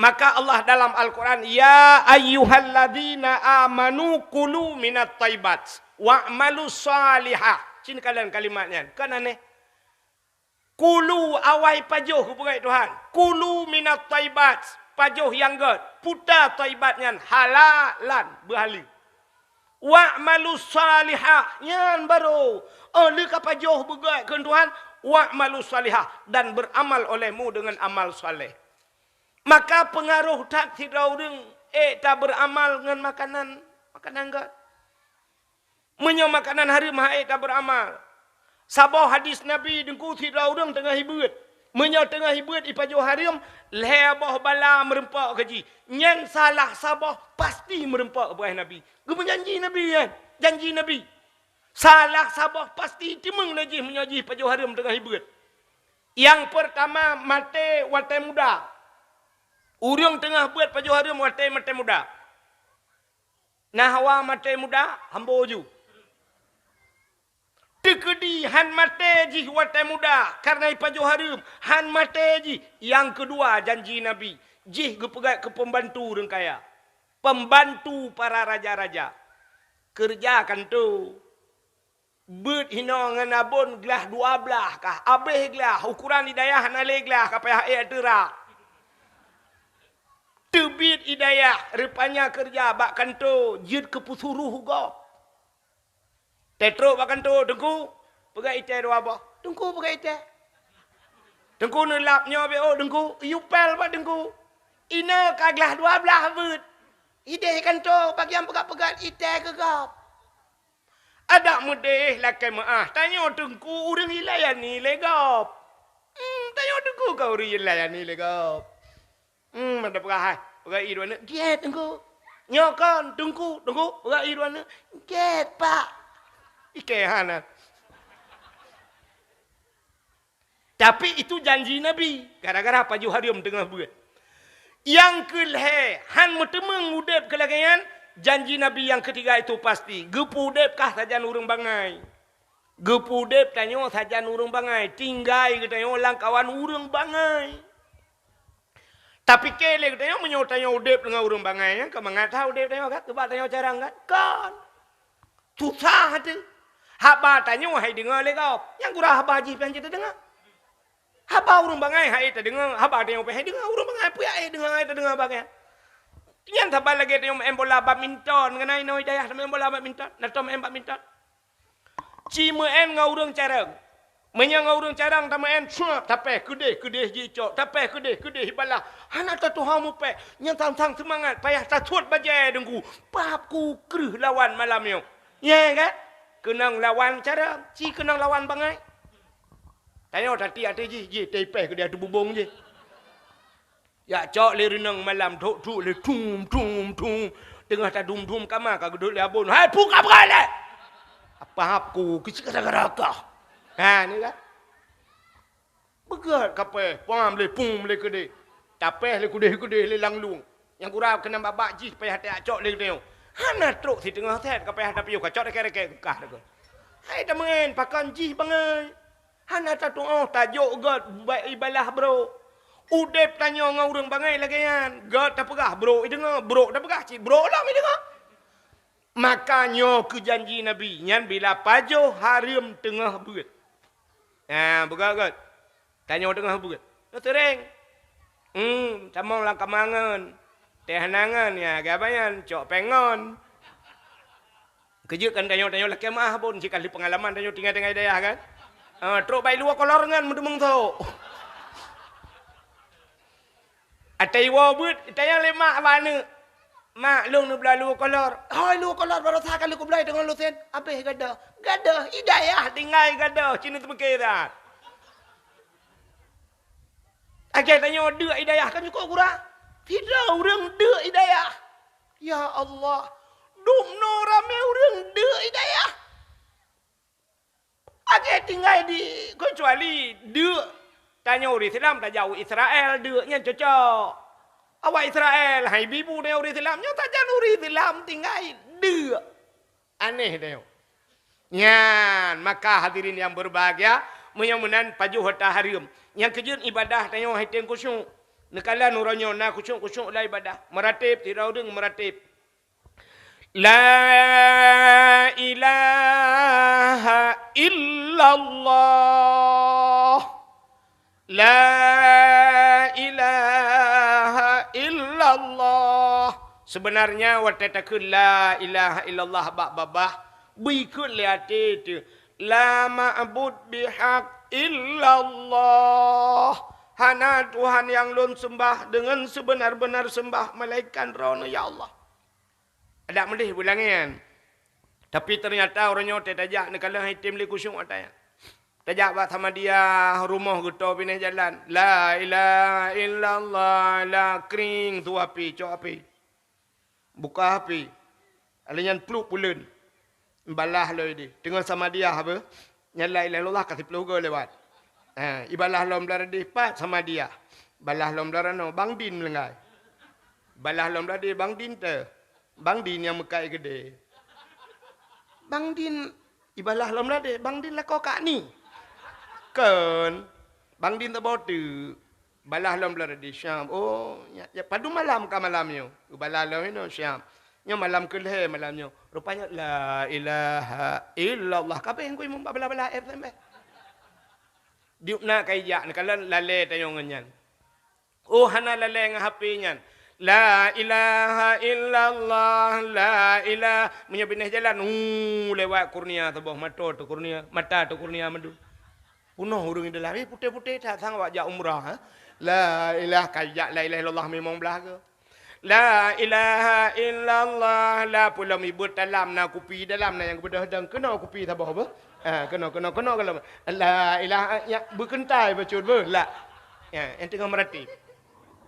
Maka Allah dalam Al-Quran, "Ya ayyuhalladzina amanu kulu minat thayyibat wa'malu shalihah." Cin kalon kalimat nyan, kan aneh. Kulu awai pajoh keu peugét Tuhan. Kulu minat thayyibat, pajoh nyang gét. Peue thayyibat nyan halalan, beuhaleue. Wa'malu shalihah, nyan barô. Oh, lheueh ka pajoh beugét keu Tuhan, wa'malu shalihah, dan beramal olehmu dengan amal saleh. Maka peungaroh that sidroe ureuëng ék taberamal ngon makanan, makanan gét. Meunyoe makanan hareuem han ék taberamal. Saboh hadis Nabi, Teungku, sidroe ureuëng teungoh ibeuet. Meunyoe teungoh ibeuet ipajoh hareuem, lhée boh bala meurumpok keu jih. Nyan salah saboh pasti meurumpok beubaih Nabi. Geumeujanji Nabi nyan, janji Nabi. Salah saboh pasti teumeung lé jih meunyoe jih pajoh hareuem teungoh ibeuet. Nyang peurtama, maté watée muda. Ureuëng teungoh beuet pajoh hareuem watée maté muda. Na hawa maté muda, hambo ju. Teukeudi han maté jih watée muda, kareuna ipajoh hareuem, han maté jih. Nyang keudua, janji Nabi, jih geupeugét keu peumbantu ureuëng kaya. pembantu para raja-raja. Keureuja kantô. Beuet hinoe ngon abon glah dua blaih kah, abéh glah, ukuran di dayah hana lé glah, ka payah ék teurak. Teubiet i dayah, rupanya keureuja bak kantô jeuet keu peusuroh gob. Teutrok bak kantô, "Teungku, peugah itée dua boh." "Teungku, peugah itée." Teungku neulap nyoe, "Beu, Teungku, yue pél bak Teungku. Inoe ka glah dua blaih beuet. Idéh kantô, bagi nyang peugah-peugah itée keu gob." Adak meudéh lakée meuáh, tanyoe Teungku ureuëng ilayani lé gob. Hmm, tanyoe Teungku ka ureuëng ilayani lé gob. Hmm, meunan peugah hai, peugah ié dua neuk, "Gét, Teungku." "Nyoe kon, Teungku, Teungku," peugah ié dua neuk, "Gét, Pak." Ikée hana. Tapi itu janji Nabi, gara-gara pajoh hareuem teungoh beuet. Nyang keu lhée, han meuteumeung udeb keu lagée nyan, janji Nabi nyang keutiga itu pasti, geupeu udeb kah sajan ureuëng bangai. Geupeu udeb tanyoe sajan ureuëng bangai, tinggai geutanyoe lam kawan ureuëng bangai. Tapike lé geutanyoe, meunyoe tanyoe udeb deungon ureuëng bangai nyan, ka mangat that udeb tanyoe kan? Keuba tanyoe carang kan? Kon. Susah teuh. Haba tanyoe hai deungoe lé gob. Nyang gura haba jih pih han jeuet tadeungoe. Haba ureuëng bangai hai tadeungoe, haba tanyoe pih hai deungoe, ureuëng bangai peue hai deungoe, hai tadeungoe haba nyan. Nyan saban lagée tanyoe meu'en bola badminton, ngon inoe i dayah tameu'en bola badminton, na tom meu'en badminton. Ci meu'en ngon ureuëng carông. Meunyoe ngon ureuëng carông tameu'en, cuak, tapéh keudeh-keudeh jicok, tapéh keudeh-keudeh ibalah. Hana tatuha mupéh, nyan sang-sang seumangat, payah tasuet bajée deungku. Pap ku kreueh lawan malam nyoe. Nyang kan? Keunong lawan carông, ci keunong lawan bangai. Tanyoe tatiek ateueh jih, jih tapéh keudeh ateueh bubông jih. Jak cok lé reunong malam, thok-thok lé, thum, thum, thum. Teungoh tadum-dum kama ka geudok lé abon. "Hai, peue ka beugalak?" "Apa hab ku, keu si gara-gara kah." Ha, ni kan? Beugét kapéh, pam lé, pum lé keudeh. Tapéh lé keudeh-keudeh lé lam lueng. Nyang gura keunan babah jih payah tajak cok lé geutanyoe. Hana trok siteungoh sét ka payah tapiôh ka cok rekét-rekét kah deungon. Hai tameu'en, pakon jih bangai. Hana tatu'oh tajok gét ba-, ibalah brok. Udeb tanyoe ngon ureuëng bangai lagée nyan. Gét tapeugah brok ideungoe, brok tapeugah cit brok lom ideungoe. Maka nyoe keu janji Nabi nyan bila pajoh hareuem teungoh beuet. Ha, beugét-gét. Tanyoe teungoh beuet. Nyoe seuréng. Hmm, tamong lam kamangon. Teh nangon, ya, gabanyan, cok pengon. Keujeuet kan tanyoe-tanyoe lakée meu'ah bon, cit ka lheueh peungalaman tanyoe tinggai-tinggai dayah kan. Ah, trok bak i luwa kolor ngon meuteumong sok. Atai woe beuet, itanyong lé mak bak aneuk. "Mak, lôn neubloe luwa kolor." "Hôi, luwa kolor baroesa ka lheueh kubloe teungoh lôn sén." "Abéh gadoh." Gadoh, i dayah tinggai gadoh, ci neuteupeue that. Lagée tanyoe deuk i dayah kan cukôp gura. Sidroe ureuëng deuk i dayah. Ya Allah, dumnoe ramé ureuëng deuk i dayah. Lagée tinggai di, keucuali deuk tanyoe ureuëng Islam tajak u Israel, deuk nyan cocok. Awak Israel, hai bibu tanyoe ureuëng Islam, nyoe sajan ureuëng Islam tinggai deuk. Aneh tanyoe. Nyan, maka hadirin yang berbahagia, meunyoe meunan pajoh hareuta hareuem. Nyang keujeuet ibadah tanyoe hai teueng khusyuk. Neukalon uroe nyoe na khusyuk-khusyuk lam ibadah. Meurateb, sidroe ureuëng meurateb. La ilaha illallah. La ilaha illallah. Sebenarnya watée takheun la ilaha illallah bak babah, beu ikheun lé até teuh, la ma'bud bihaq illallah. Hana Tuhan nyang lôn seumbah deungon seubeuna-beuna seumbah melainkan Droeneueh, ya Allah. Adak meudeh beulangén. Tapi teunyata uroe nyoe teuh tajak neukalon hai tem lé khusyuk watée nyan. Tajak bak Samadiyah, rumoh geuto binéh jalan. La ilaha illallah, la kring su api, cok api. Buka api. Lheueh nyan pluek puleuen. Ibalah lom ideh. Teungoh Samadiyah beuh. Nyan la ilaha illallah ka siplôh goe lewat. Ha, ibalah lom blah deh pat Samadiyah. Balah lom blah ranoe Bang Din meulinggai. Balah lom blah deh Bang Din teuh. Bang Din nyang meukat keudeh. Bang Din ibalah lom blah deh, Bang Din lakoe kak ni. Kon, Bang Din saboh teuk. Balah lom blah di Syam. Oh, nyak, nyak, padum malam ka malam nyoe. Balah lom inoe Syam. Nyoe malam keulhèe malam nyoe. Rupanya la ilaha illallah. Kabeh ngui mumba balah-balah air sampai. Diuk na kai jak ni kalau lalè tanyoe ngon nyan. Oh, hana lalè ngon H P nyan. La ilaha illallah, la ilah. Meunyoe binéh jalan, uh, lewat kurnia saboh, mata teuh kurnia, mata teuh kurnia mandum. Punoh ureuëng di dalam, eh, putéh-putéh that sang awak jak umrah, eh. La ilah, kajak la ilaha illallah mimong blah ke. La ilaha illallah, la pulam ibut dalam na kupi dalam na nyang geubeudôh dong. Keunoe kupi saboh beuh. Ha, keunoe, keunoe, keunoe kalau la ilaha, ya, beukeuntai bacut beuh. La. Ya, nyang teungoh meuratéb.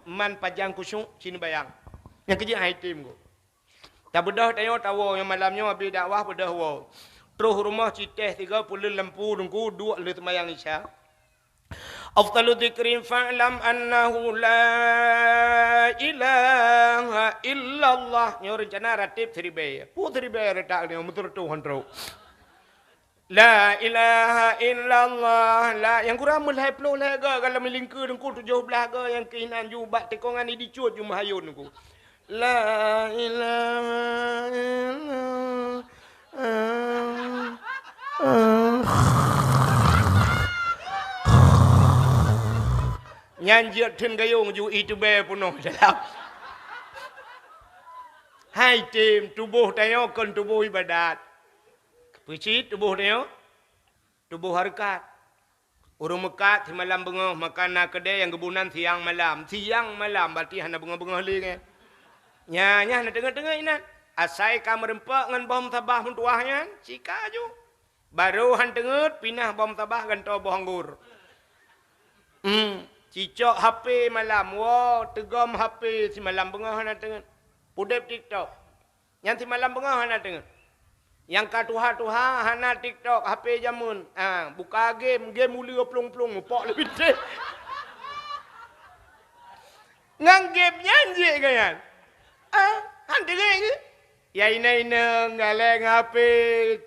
Man pajang khusyuk, cin bayang. Nyang keujeuet hai tem go. Tabeudôh tanyoe tawoe nyang malam nyoe habéh dakwah beudôh woe. Troh rumoh citéh tiga puluh lampu dengku duek lé seumayang Isya. Afdalu dzikri fa'lam annahu la ilaha illallah. Nyoe reuncana ratib siribèe. Peue siribèe reutak nyoe meuteureutoh han trok. La ilaha illallah. La, nyang kurang meulhèe ploh lhèe go, galom lingkeue dengku tujoh blah go, nyang keuinan ju bak tikongan ni dicut ju meuhayôn dengku. La ilaha illallah. Nyan jeuet theun gayong ju itubée peunoh dalam. Hai tem, tuboh tanyoe kon tuboh ibadat. Peue cit tuboh tanyoe? Tuboh hareukat. Ureuëng meukat simalam beungoh makan na keudè nyang geubunan siang malam. Siang malam, berarti hana beungoh-beungoh lé nyan. Nya, nya hana teungeut-teungeut inan. Asai ka meureumpok ngon boh meusabah meutuwah nyan, sika ju. Barô han teungeut, pinah boh meusabah gantoe boh anggor. Hmm, cicok H P malam, woe, teugom H P simalam beungoh hana teungeut. Pudeb TikTok. Nyan simalam beungoh hana teungeut. Nyang ka tuha-tuha hana TikTok, H P jameun. Ah, buka game, game uleue plueng-plueng, mupok lé binteh. Ngon game nyan jeuet keu nyan. Ah, han teungeut keu? Ya inong-inong, galeng H P,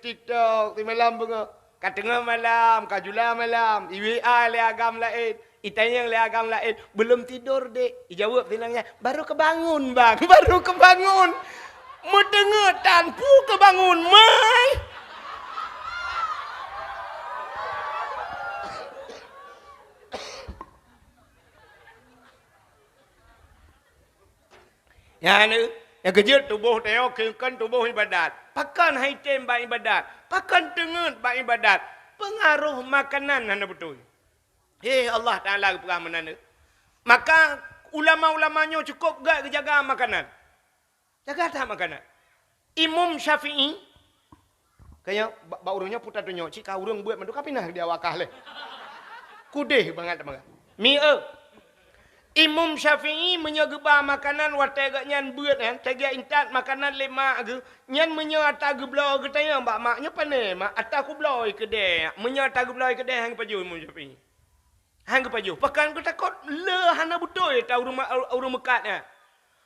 TikTok, simalam beungoh. Ka teungoh malam, ka jula malam, i-W A lé agam laén, itanyong lé agam laén, "Belum tidur, Dek?" Ijaweueb sinan nyan, "Baru kebangun, Bang, baru kebangun." Meuteungeut tan, peue keubangun, mai. Nyan, nyang keujeuet tuboh tanyoe keu kon tuboh ibadat. Pakon hai tem bak ibadat? Pakon teungeut bak ibadat? Peungaroh makanan hana beutôi. Hé, Allah Taala geupeugah meunan. Maka ulama-ulama nyoe cukôp gét geujaga makanan. Jaga that makanan. Imam Syafi'i, kaya bak, bak ureuëng nyoe puta tunyok, cit ka ureuëng beuet mandum ka pinah di awak kah lé. Kudeh bangat, bangat. Mi, eh. Imam Syafi'i meunyoe geuba makanan watée geuh nyan beuet nyan, teuga intat makanan lé mak geuh, nyan meunyoe ata geubloe geutanyong bak mak nyoe, "Pane, Mak, ata kubloe keudè?" Meunyoe ata geubloe keudè, han geupajoh Imam Syafi'i. Han geupajoh. Pakon geutakot le hana beutôi ata ureuëng ma-, ureuëng meukat nyan.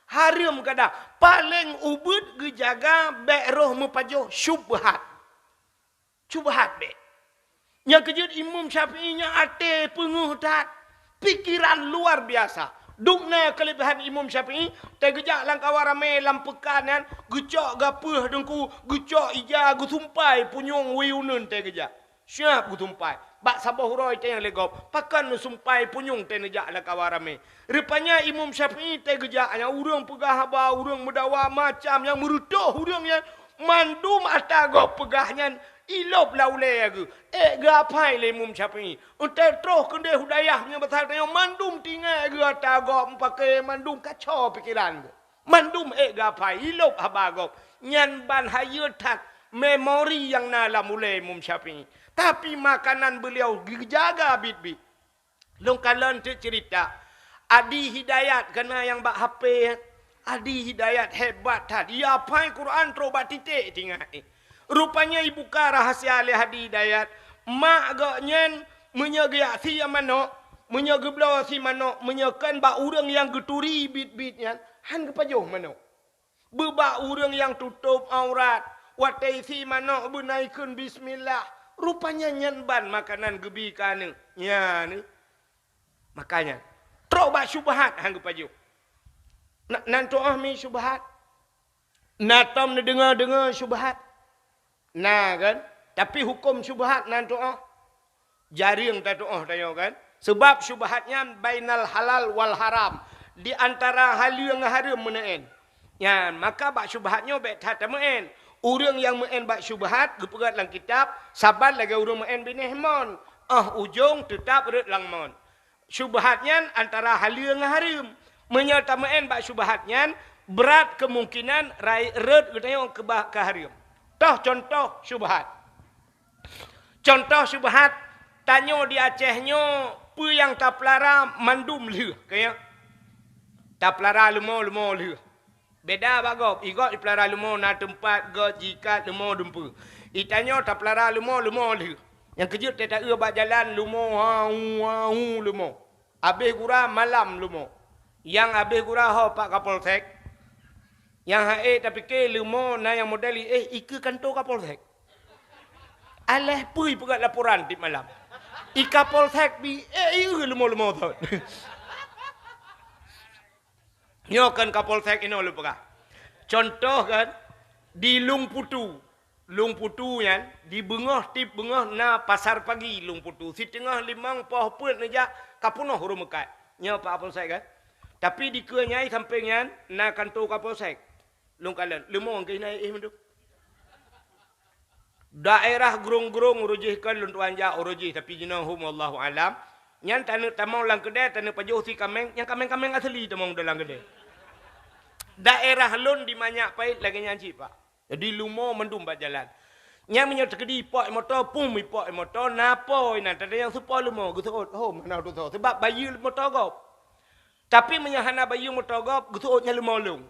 Hareuem kada. Paleng ubeuet geujaga bék roh meupajoh syubhat. Syubhat bék. Nyang keujeuet Imam Syafi'i nyan até peungeuh that. Pikeran luar biasa. Dum na keulebihan Imam Syafi'i, teugeujak lam kawan ramé lam peukan nyan, geucok gapeuh deungku, geucok ija, geusumpai punyueng wiyuneun teugeujak. Siap geusumpai. Bak saboh uroe tanyong lé gob, "Pakon neusumpai punyueng teuh neujak lam kawan ramé?" Rupanya Imam Syafi'i teugeujak nyan ureuëng peugah haba, ureuëng meudawa macam nyang meureutoh ureuëng nyan, mandum ata gob peugah nyan ilop lam ulée geuh. Ék geuapai lé Imam Syafi'i. Eunteuk troh keudeh u dayah meunyoe basa tanyoe mandum tinggai geuh ata gob meupaké mandum kacau pikeran geuh. Mandum ék geuapai, ilop haba gob. Nyan ban hayeue that memori nyang na lam ulée Imam Syafi'i. Tapi makanan beuliau geujaga biet-biet. Lôn kalon teuk ceurita. Adi Hidayat keunan nyang bak H P. Adi Hidayat hebat that. Ia apai Quran trok bak titék tinggai. Rupanya ibuka rahasia lé Adi Hidayat. Mak gobnyan meunyoe geujak sie manok, meunyoe geubloe sie manok, meunyoe kon bak ureuëng nyang geuturi biet-biet nyan, han geupajoh manok. Beubak ureuëng nyang tutôb aurat, watée sie manok beuna ikheun bismillah. Rupanya nyan ban makanan geubi keu aneuk. Nyan. Makanya, Trok bak syubhat han geupajoh. Na, nan tu'oh mi syubhat? Na tom neudeungoe-deungoe syubhat? Na kan? Tapi huköm syubhat nan tu'oh? Jareueng tatu'oh tanyoe kan? Seubab syubhat nyan bainal halal wal haram, di antara haleue ngon hareuem meunan. Nyan, maka bak syubhat nyoe bék that tameu'en. Ureuëng nyang meu'en bak syubhat geupeugah lam kitab, saban lagée ureuëng meu'en binéh mon, óh ujong teutab rhot lam mon. Syubhat nyan antara haleue ngon hareuem. Meunyoe tameu'en bak syubhat nyan, brat keumungkinan rai-, rhot geutanyoe keubah keu hareuem. Toh cuntoh syubhat. Cuntoh syubhat, tanyoe di Aceh nyoe peue nyang tapeulara mandum lheueh, ka nyan? Tapeulara leumo-leumo lheueh. Beda bak gob, i gob ipeulara leumo na teumpat gob jiikat leumo dumpeue. I tanyoe tapeulara leumo-leumo lheueh. Nyang keujeuet teuta-eu bak jalan leumo, hau, hau leumo. Abéh gura malam leumo. Nyang abéh gura ho pak Kapolsek. Nyang ha'e tapike leumo na nyang model i éh ikeue kanto Kapolsek. Aléh peue ipeugah laporan tiep malam. I Kapolsek bi éh ieu leumo-leumo thon. Nyoe kon Kapolsek inoe lôn peugah. Cuntoh kan, di Lueng Putu. Lueng Putu nyan, di beungoh tiep beungoh na pasar pagi Lueng Putu. Siteungoh limong poh peuet neujak, ka peunoh ureuëng meukat. Nyoe Pak Kapolsek kan. Tapi dikeue nyai sampéng nyan na kanto Kapolsek. Lôn kalon, leumo geuh na éh mandum. Daerah Grong-Grong uroe jih kon lôn tuan jak uroe jih, tapi jinoe hom wallahu alam. Nyan taneuk tamong lam keudè, taneuk pajoh si kaméng, nyang kaméng-kaméng asli tamong dalam keudè. Daerah lôn di Manyak Pait lagée nyan cit, Pak. Jadi leumo mandum bak jalan. Nyan meunyoe teukeudi ipok moto, pum ipok moto, na po inan, tadayang seupôt leumo, geuseuôt, hom hana teusoe. Sebab bayeue moto gob. Tapi meunyoe hana bayeue moto gob, geuseuôt nyan leumo lôn.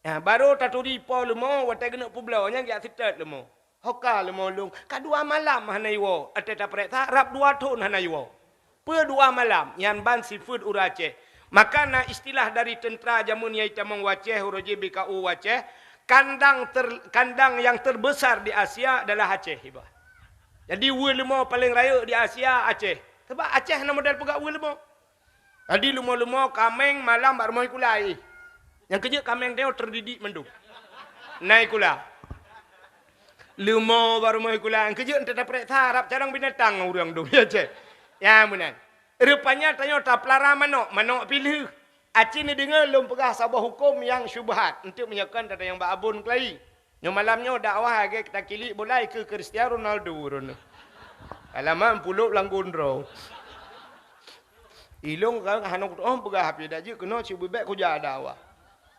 Ha, barô taturi po leumo, watée geuneuk peubloe, nyan geujak seutôt leumo. Ho ka leumo lôn, ka dua malam hana iwoe, watée tapareksa, rab dua thon hana iwoe. Peue dua malam, nyan ban sifeuet ureuëng Aceh. Maka na istilah dari teuntra jameun nyang itamong u Aceh, uroe jih B K U u Aceh, kandang ter-, kandang yang terbesar di Asia adalah Aceh, iba. Jadi, weue leumo paleng rayeuk di Asia, Aceh. Sebab Aceh hana model peugah weue leumo. Jadi leumo-leumo kaméng malam bak rumoh ikula jih. Nyang keujeuet kaméng tanyoe teudidik mandum. Na ikula. Leumo bak rumoh ikula. Nyang keujeuet enteuk tapareksa rab carông binatang ureuëng dum, ya cit. Ya meunan. Rupanya tanyoe tapeulara manok, manok pih lheueh. Aci neudeungoe lôn peugah saboh huköm nyang syubhat. Enteuk meunyoe kon tatanyong bak Abon Kelai. Nyoe malam nyoe dakwah lagée takilik bola ikeue Cristiano Ronaldo droeneuh. Alamak, pulop lam gondrong. Ilong kan hana kutoh peugah api dak jeuet keunoe cit beubek kujak dakwah.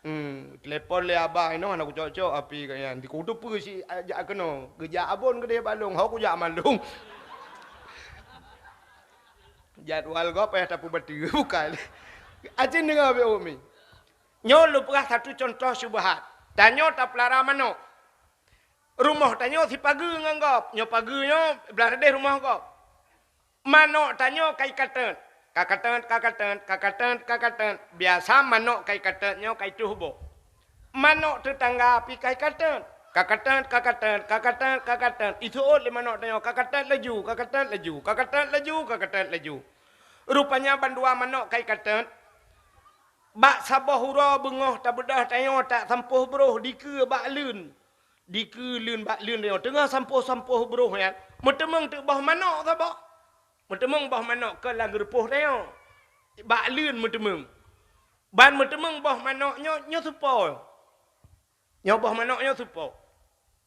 Hmm, telepon lé abah inoe hana kucok-cok api ka nyan. Di kuteupeu si jak keunoe. Geujak Abon keudeh bak lôn, ho kujak malong. Jadwal gob payah tapeubateue bukai. Acin deungoe beu umi. Nyoe lôn peugah satu contoh syubhat. Tanyoe tapeulara manok. Rumoh tanyoe sipageue ngon gob. Nyoe pageue nyoe blah leudeh rumoh gob. Manok tanyoe ka ikateut. Ka kateut, ka kateut, ka kateut, ka kateut. Biasa manok ka ikateut nyoe ka ituh boh. Manok teutangga pih ka ikateut. Ka kateut, ka kateut, ka kateut, ka kateut. Iseuôt lé manok tanyoe, ka kateut laju, ka kateut laju, ka kateut laju, ka kateut laju. Rupanya bandua manok ka ikateut. Bak saboh uroe beungoh tabeudôh tanyoe tak sampôh broh dikeue bak leuen. Dikeue leuen bak leuen tanyoe teungoh sampôh-sampôh broh nyan, meuteumeung teuk boh manok saboh. Meuteumeung boh manok keu lam geurupoh tanyoe. Bak leuen meuteumeung. Ban meuteumeung boh manok nyoe, nyoe supo. Nyoe boh manok nyoe supo.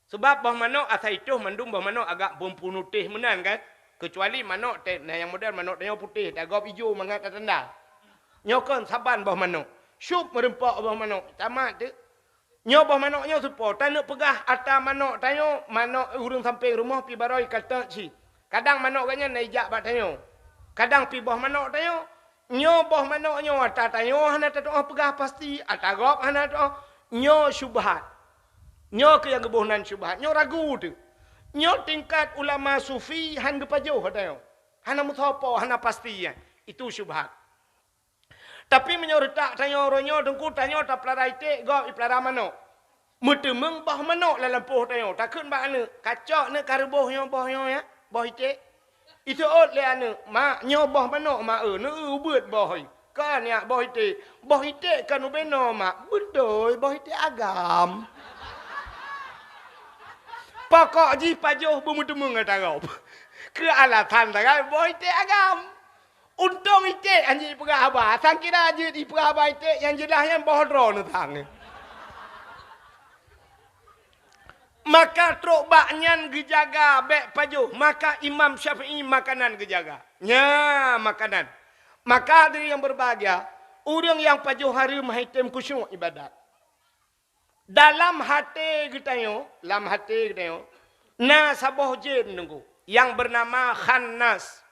Seubab boh manok asai toh mandum boh manok agak beupeunutéh meunan kan. Keucuali manok teh, na nyang model manok tanyoe putéh, tagob ijo mangat tatanda. Nyoe kon saban boh manok. Syup meureumpok boh manok, tamat teuk. Nyoe boh manok nyoe supo, taneuk peugah ata manok tanyoe, manok ureuëng sampéng rumoh pih barô ikateut cit. Kadang manok gobnyan na ijak bak tanyoe. Kadang pih boh manok tanyoe. Nyoe boh manok nyoe ata tanyoe hana tatu'oh peugah pasti, ata gob hana tatu'oh. Nyoe syubhat. Nyoe keuh nyang geuboh nan syubhat. Nyoe ragu teuk. Nyoe tingkat ulama sufi han geupajoh ata nyoe. Hana meusoe po, hana pasti nyan. Itu syubhat. Tapi meunyoe reutak tanyoe uroe nyoe, teungku, tanyoe tapeulara iték, gob ipeulara manok. Meuteumeung boh manok lam lampôh tanyoe, takheun bak aneuëk, "Kacok neuëk ka reuboh nyoe boh nyoe ya, boh iték." Iseuôt lé aneuëk, "Mak, nyoe boh manok, Mak, eu, neueu ubeuet boh." Ka nyak boh iték. Boh iték kan ubé noe, mak. Beutôi, boh iték agam. Pokok jih pajoh beumeuteumeung ata gob. Keu alasan sagai boh iték agam. Untông iték han jeuet ipeugah haba. Sang kira jeuet ipeugah haba iték nyang jeulaih nyan boh droeneuh sang. Maka trok bak nyan geujaga bék pajoh. Maka Imam Syafi'i makanan geujaga. Nya makanan. Maka hadirin yang berbahagia, ureuëng nyang pajoh hareuem han item khusyuk ibadat. Dalam até geutanyoe, lam até geutanyoe, na saboh jén nunggu nyang beunama Khannas.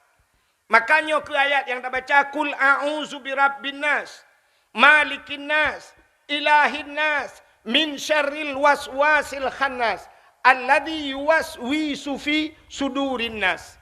Maka nyoe keuh ayat nyang tabaca, "Qul a'udzu birabbin nas, malikin nas, ilahin nas, min syarril waswasil khannas, alladzi yuwaswisu fi sudurin nas."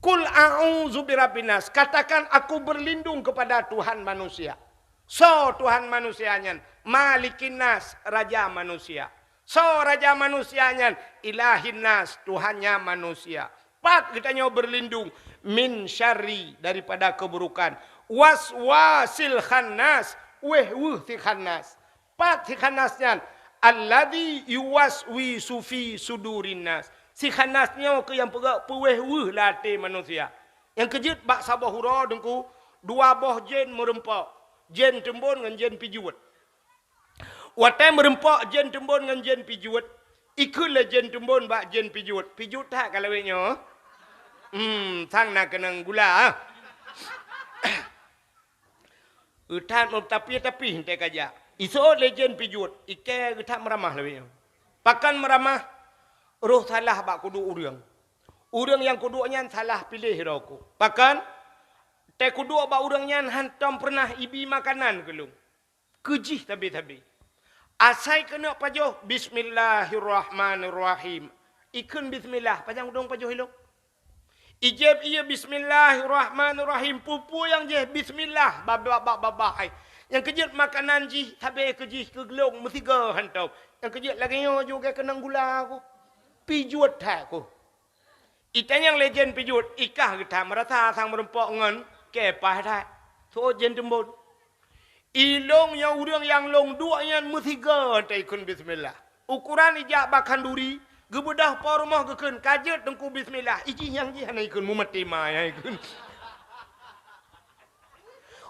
"Qul a'udzu birabbin nas." Katakan, "Aku berlindung kepada Tuhan manusia." Soe Tuhan manusia nyan? Malikin nas, raja manusia. Soe raja manusia nyan? Ilahin nas, Tuhannya manusia. Pat geutanyoe berlindung? Min syarri, daripada keburukan. Waswasil khannas, wéh-weuh si khannas. Pat si khannas nyan? Alladzi yuwaswisu fi sudurin nas. Si khannas nyoe keuh nyang peugah peuwéh-weuh lam até manusia. Nyang keujeuet bak saboh uroe Teungku, dua boh jén meurumpok, jén teumbon ngon jén pijuet. Watée meurumpok jén teumbon ngon jén pijuet, ikheun lé jén teumbon bak jén pijuet, "Pijuet that ka lawét nyoe? Hmm, sang na keunong gula, ah." Geuthat meutapih-tapih teuka jak. Iseuôt lé jén pijuet, ikée geuthat meuramah lawét nyoe. Pakon meuramah? Roh salah bak kuduek ureuëng. Ureuëng nyang kuduek nyan salah piléh droe ku. Pakon? Tée kuduek bak ureuëng nyan hántom peureunah ibi makanan keu lôn. Keu jih sabe-sabe. Asai keuneuk pajoh, "Bismillahirrahmanirrahim." Ikheun bismillah, pajan udong pajoh ilong. Ijép ié, "Bismillahirrahmanirrahim." Peue-peue nyang jih bismillah, babah-babah ai. Nyang keujeuet makanan jih, sabe keu jih keu glong meusigoe hántom. Nyang keujeuet lagée nyoe juga keunong gula ku. Pijuet that ku. Itanyong lé jén pijuet, ikah geuthat meurasa sang meurumpok ngon kée paih that. Seuôt jén teumbon. Ilong nyoe ureuëng nyang lôn duek nyan meusigoe teuikheun bismillah. Ukoran ijak bak khanduri, geubeudôh po rumoh geukheun, "Ka jeuet Teungku bismillah." Ijih nyang jih hana ikheun, mumaté ma nyang ikheun.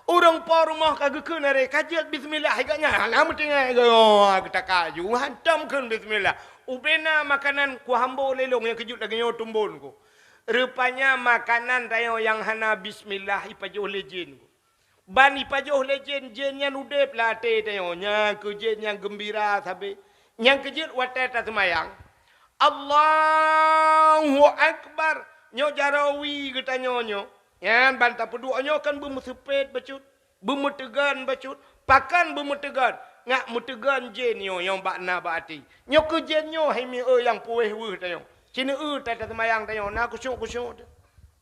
Ureuëng po rumoh ka geukheun aré, "Ka jeuet bismillah," hai gobnyan hana meutinggai, oh, geutaka ju, hántom kheun bismillah. Ubena makanan kuhambo lé lôn nyang keujeuet lagée nyoe teumbon ku. Rupanya makanan tanyoe nyang hana bismillah ipajoh lé jén ku. Ban ipajoh lé jén, jén nyan udeb lam até tanyoe, nyan keuh jén nyang geumbira sabe. Nyang keujeuet watée taseumayang, "Allahu Akbar!" Nyoe jaroe wie geutanyoe nyoe. Nyan ban tapeuduek nyoe kan beumeuseupet bacut, beumeuteugon bacut. Pakon beumeuteugon? Ngat meuteugon jén nyoe nyang bak na bak até. Nyoe keuh jén nyoe hai mieu nyang peuwéh-weuh tanyoe. Sineuk taseumayang tanyoe na khusyuk-khusyuk teuh.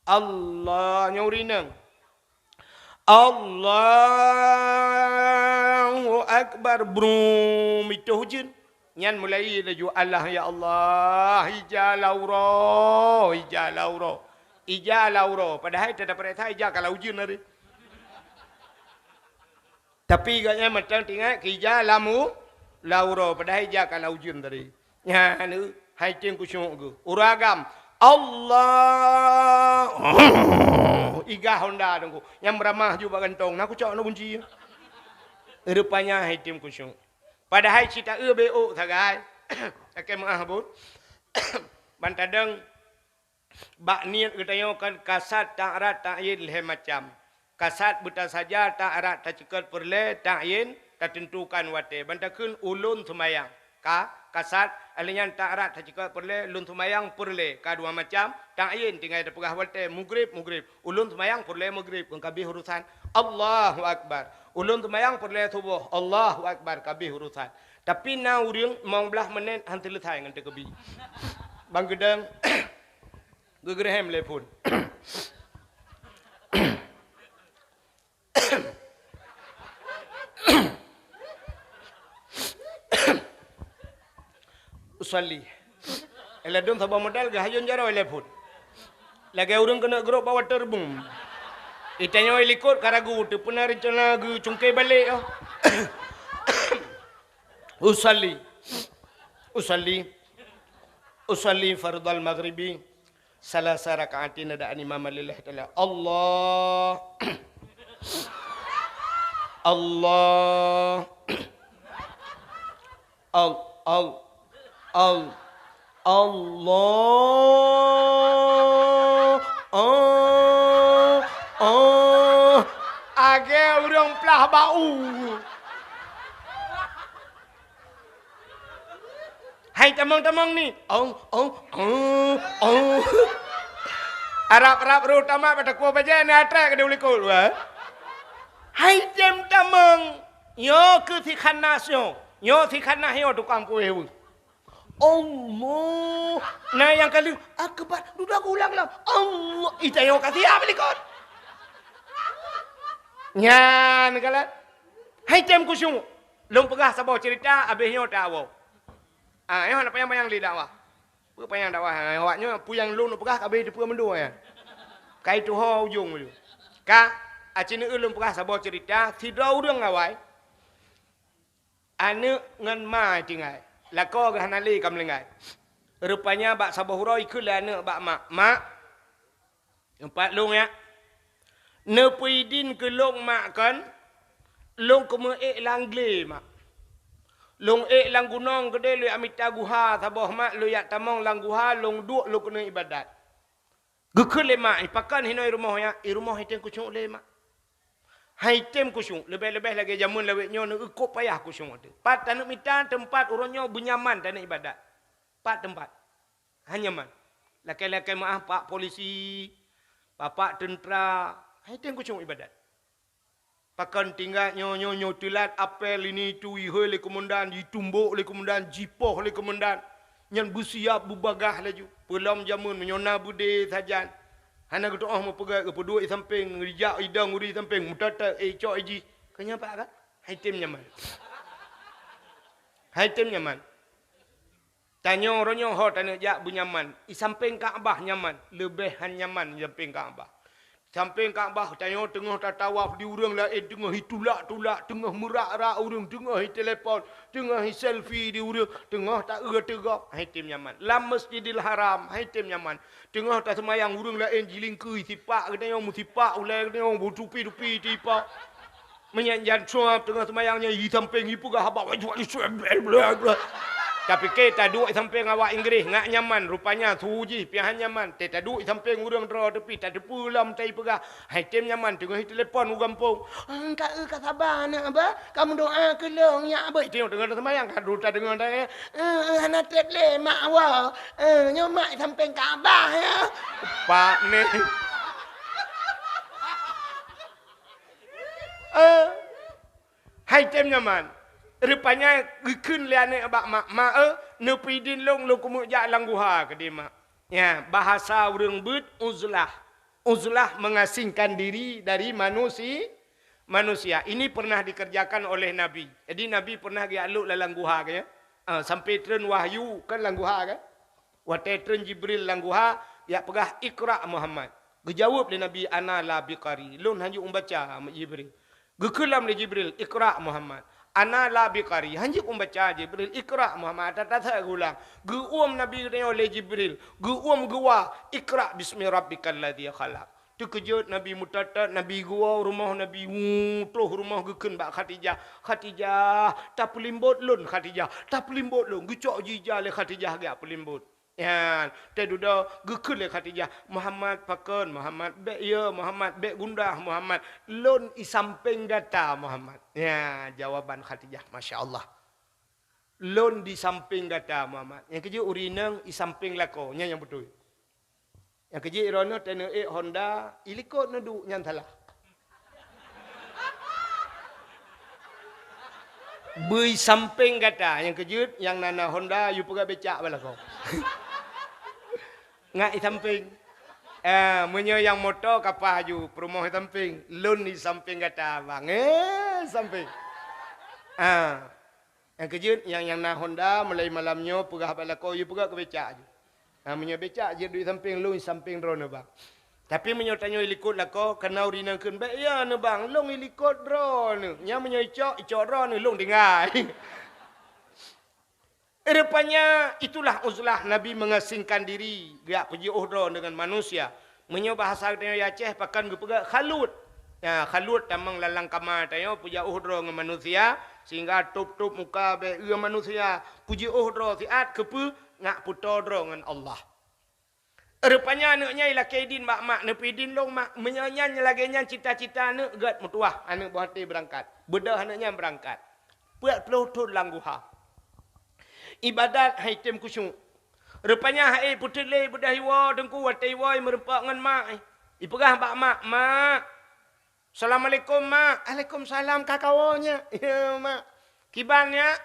Allah nyoe urineueng. Allahu Akbar, brum, itoh jén. Nyan mulai laju, "Allah, ya Allah, ija lam uroe, ija lam uroe." Ija lam uroe, padahai teudapat rasa ija ka lam ujeuen tadi. Tapi gobnyan mantong teuingat keu ija lam u-, lam uroe, padahai ija ka lam ujeuen tadi. Nyan, hai tem khusyuk geuh. Ureuëng agam, Allah, igah honda Teungku. Nyang meuramah ju bak gantong, na kucok na gunci. Rupanya hai tem khusyuk. Padahai cit taeu bék ôk sagai. Lakée meuáh buet. Ban tadong bak niet geutanyoe kan kasad, ta'rad, ta'yin lhée macam. Kasad beutasaja, ta'rad taceukot peureulée, ta'yin tateuntukan watée. Ban takheun ulôn seumayang. Ka, kasad, lheueh nyan ta'rad taceukot peureulée, lôn seumayang peureulée. Ka dua macam, ta'yin tinggai tapeugah watée, mugrib, mugrib. Ulôn seumayang peureulée mugrib, kon ka abéh urusan. Allahu Akbar. Ulôn seumayang peureulée suboh. Allahu Akbar, ka abéh urusan. Tapi na ureuëng limong blaih menit han seuleusai ngon takbir. Ban geudong, geugeureuhem lé phon. Usalli. Ladôm saboh modal geuhayôn jaroe lé phon. Lagée ureuëng keuneuk grob bak waterboom. Itanyoe likot ka ragu, teupeuna rencana geucungke balek, oh. Usalli. Usalli. Usalli fardal maghribi. Salasa raka'atin adaan imaman lillahi ta'ala. Allah. Allah. Al, al, al, Allah. Oh, oh. Agée ureuëng plah bak u. Hai tamong-tamong ni. Oh, oh, oh, oh. Arab-arab roh tamat bak takue bajée na trek di ulikot, wah. Hai tem tamong. Nyoe keuh si khanas nyoe. Nyoe si khanas nyoe tukang kueh weueh. Allah. Na nyang ka lheueh, akbar. Dudoe geulang-lang. Allah. Itanyoe ka siap likot. Nyan kalon. Hai tem khusyuk. Lôn peugah saboh cerita, abéh nyoe tawoe. Ah, nyoe hana panyang-panyang lé dakwah. Peue panyang dakwah, eh, awak nyoe peue nyang lôn peugah ka abéh teupeue mandum, eh. Ka ituho ujong laju. Ka, aci neueu lôn peugah saboh cerita, sidroe ureuëng awai. Aneuëk ngon ma tinggai. Lakoe geuh hana lé ka meulinggai. Rupanya bak saboh uroe ikheun lé aneuëk bak mak, "Mak, teumpat lôn ya. Neupeudin keu lôn mak kon, lôn keumeuék lam glé mak. Lôn ék lam gunong keudeh lôn jak mita guha saboh mak, lôn jak tamong lam guha, lôn duek lôn keuneuk ibadat." Geukheun lé mak, "Pakon hinoe i rumoh ya?" "I rumoh hai tem khusyuk lé mak." Hai tem khusyuk, leubeh-leubeh lagée jameun lawét nyoe neueu kok payah khusyuk teuh. Pat taneuk mita teumpat uroe nyoe beunyaman taneuk ibadat. Pat teumpat. Hana nyaman. Lakée-lakée meuah pak polisi, bapak teuntra, hai tem khusyuk ibadat. Pakon tinggai nyoe, nyoe, nyoe teulat apel ini itu ihôi lé keumandan, jitumbok lé keumandan, jipoh lé keumandan. Nyan beusiap beubagaih laju. Peulom jameun meunyoe na beudé sajan. Hana geutu'oh meupeugét, geupeuduek i sampéng, geujak idong ureuëng i sampéng, meuteutét, eh, cok i jih. Keu nyan pat kan? Hai tem nyaman. Hai tem nyaman. Tanyoe uroe nyoe ho taneuk jak beunyaman. I sampéng Ka'bah nyaman, leubeh han nyaman i sampéng Ka'bah. Sampéng Ka'bah tanyoe teungoh tatawaf di ureuëng laén, teungoh itulak-tulak, teungoh meurak-rak ureuëng, teungoh itelepon, teungoh iselfie di ureuëng, teungoh taeu teugok, hai tem nyaman. Lam Masjidil Haram, hai tem nyaman. Teungoh taseumayang ureuëng laén jilingkui sipak geutanyoe, meusipak ulée geutanyoe, beutupi-tupi tipak. Meunyan jan suab teungoh seumayang nyan i sampéng ipeugah haba. Tapike taduek i sampéng awak Inggréh ngak nyaman, rupanya su jih piah nyaman. Teuh taduek i sampéng ureuëng droe teupie, tateupeue lom teuh ipeugah, hai tem nyaman teungoh itelepon u gampông. "Ka eu ka saba aneuk abah, ka meudoa keu lôn nyak abah." Teungoh, teungoh seumayang ka dua tadeungoe, "Eh, eh, hana treb lé mak awak. Eh, nyoe mak i sampéng Ka'bah ya." Pak ni. Eh, hai tem nyaman. Rupanya geukheun lé aneuk bak mak, "Mak, eh, neupeudin lôn, lôn keumeuk jak lam guha keudeh mak." Ya, bahasa ureuëng beuet uzlah. Uzlah mengasingkan diri dari manusi-, manusia. Ini pernah dikerjakan oleh Nabi. Jadi Nabi pernah geujak lhok lam guha kan ya. Ah, sampai treun wahyu kan lam guha kan. Watée treun Jibril lam guha, jak peugah, "Iqra Muhammad." Geujaweueb lé Nabi, "Ana la biqari." "Lôn hanjeuet meubaca, Jibril." Geukheun lom lé Jibril, "Iqra Muhammad." "Ana la biqari." "Hanjeuet meubaca, Jibril." "Iqra Muhammad." Ata-ata geulang. Geuuem Nabi geutanyoe lé Jibril. Geuuem geuwa, "Iqra bismi rabbikal ladzi khalaq." Teukeujot Nabi, meuteutét Nabi, geuwoe rumoh Nabi, wu, troh rumoh geukheun bak Khadijah, "Khadijah, tapeulimbot lôn, Khadijah, tapeulimbot lôn." Geucok jih ija lé Khadijah geujak peulimbot. Nyan, teududoe geukheun lé Khadijah, "Muhammad pakon, Muhammad, bék yo, Muhammad, bék gundah, Muhammad, lôn i sampéng gata, Muhammad." Nyan, jawaban Khadijah, masya Allah. "Lôn di sampéng gata, Muhammad." Nyang keujeuet ureuëng inong i sampéng lakoe, nyan nyang beutôi. Nyang keujeuet droeneuh teuneuk ék Honda, i likot neuduek, nyan salah. Beu i sampéng gata, nyang keujeuet nyang na, na Honda, yue peugah becak bak lakoe. Ngat i sampéng. Ah, meunyoe nyang moto ka paih aju, peurumoh i sampéng, lôn i sampéng gata, bang. Eh, sampéng. Ah. Nyang keujeuet, nyang, nyang na Honda, mulai malam nyoe peugah bak lakoe, yue peugah keu becak aju. Nah, meunyoe becak jeuet duek sampéng lôn, sampéng droeneuh bang. Tapi meunyoe tanyoe ilikot lakoe, kana ureueng inong kheun, "Bèk ya neuh bang, lôn ilikot droeneuh." Nyan meunyoe icok, icok droeneuh, lôn tinggai. Rupanya itulah uzlah Nabi mengasingkan diri, geujak peujiôh droe deungon manusia. Meunyoe bahasa tanyoe Aceh, pakon geupeugah khalut. Ya, khalut tamong lam kama tanyoe peujiôh droe ngon manusia, sehingga tôp-tôp muka bèk eu manusia, peujiôh droe siat keupeue, nak peutoe droe ngon Allah. Rupanya aneuk nyan ilakèe idin bak mak, "Neupeu idin lôn mak." Meunyoe nyan lagèe nyan cita-cita aneuk, gèt meutuah aneuk boh até beurangkat. Beudôh aneuk nyan beurangkat. Peuet ploh thôn lam guha. Ibadat han item khusyuk. Rupanya han ipeuteulé beudôh iwoe teungku, watèe iwoe imeureumpok ngon mak. Ipeugah bak mak, "Mak, Assalamualaikum, Mak." "Alaikumsalam, ka kawoe nyak." "Ya, Mak." "Kiban nyak,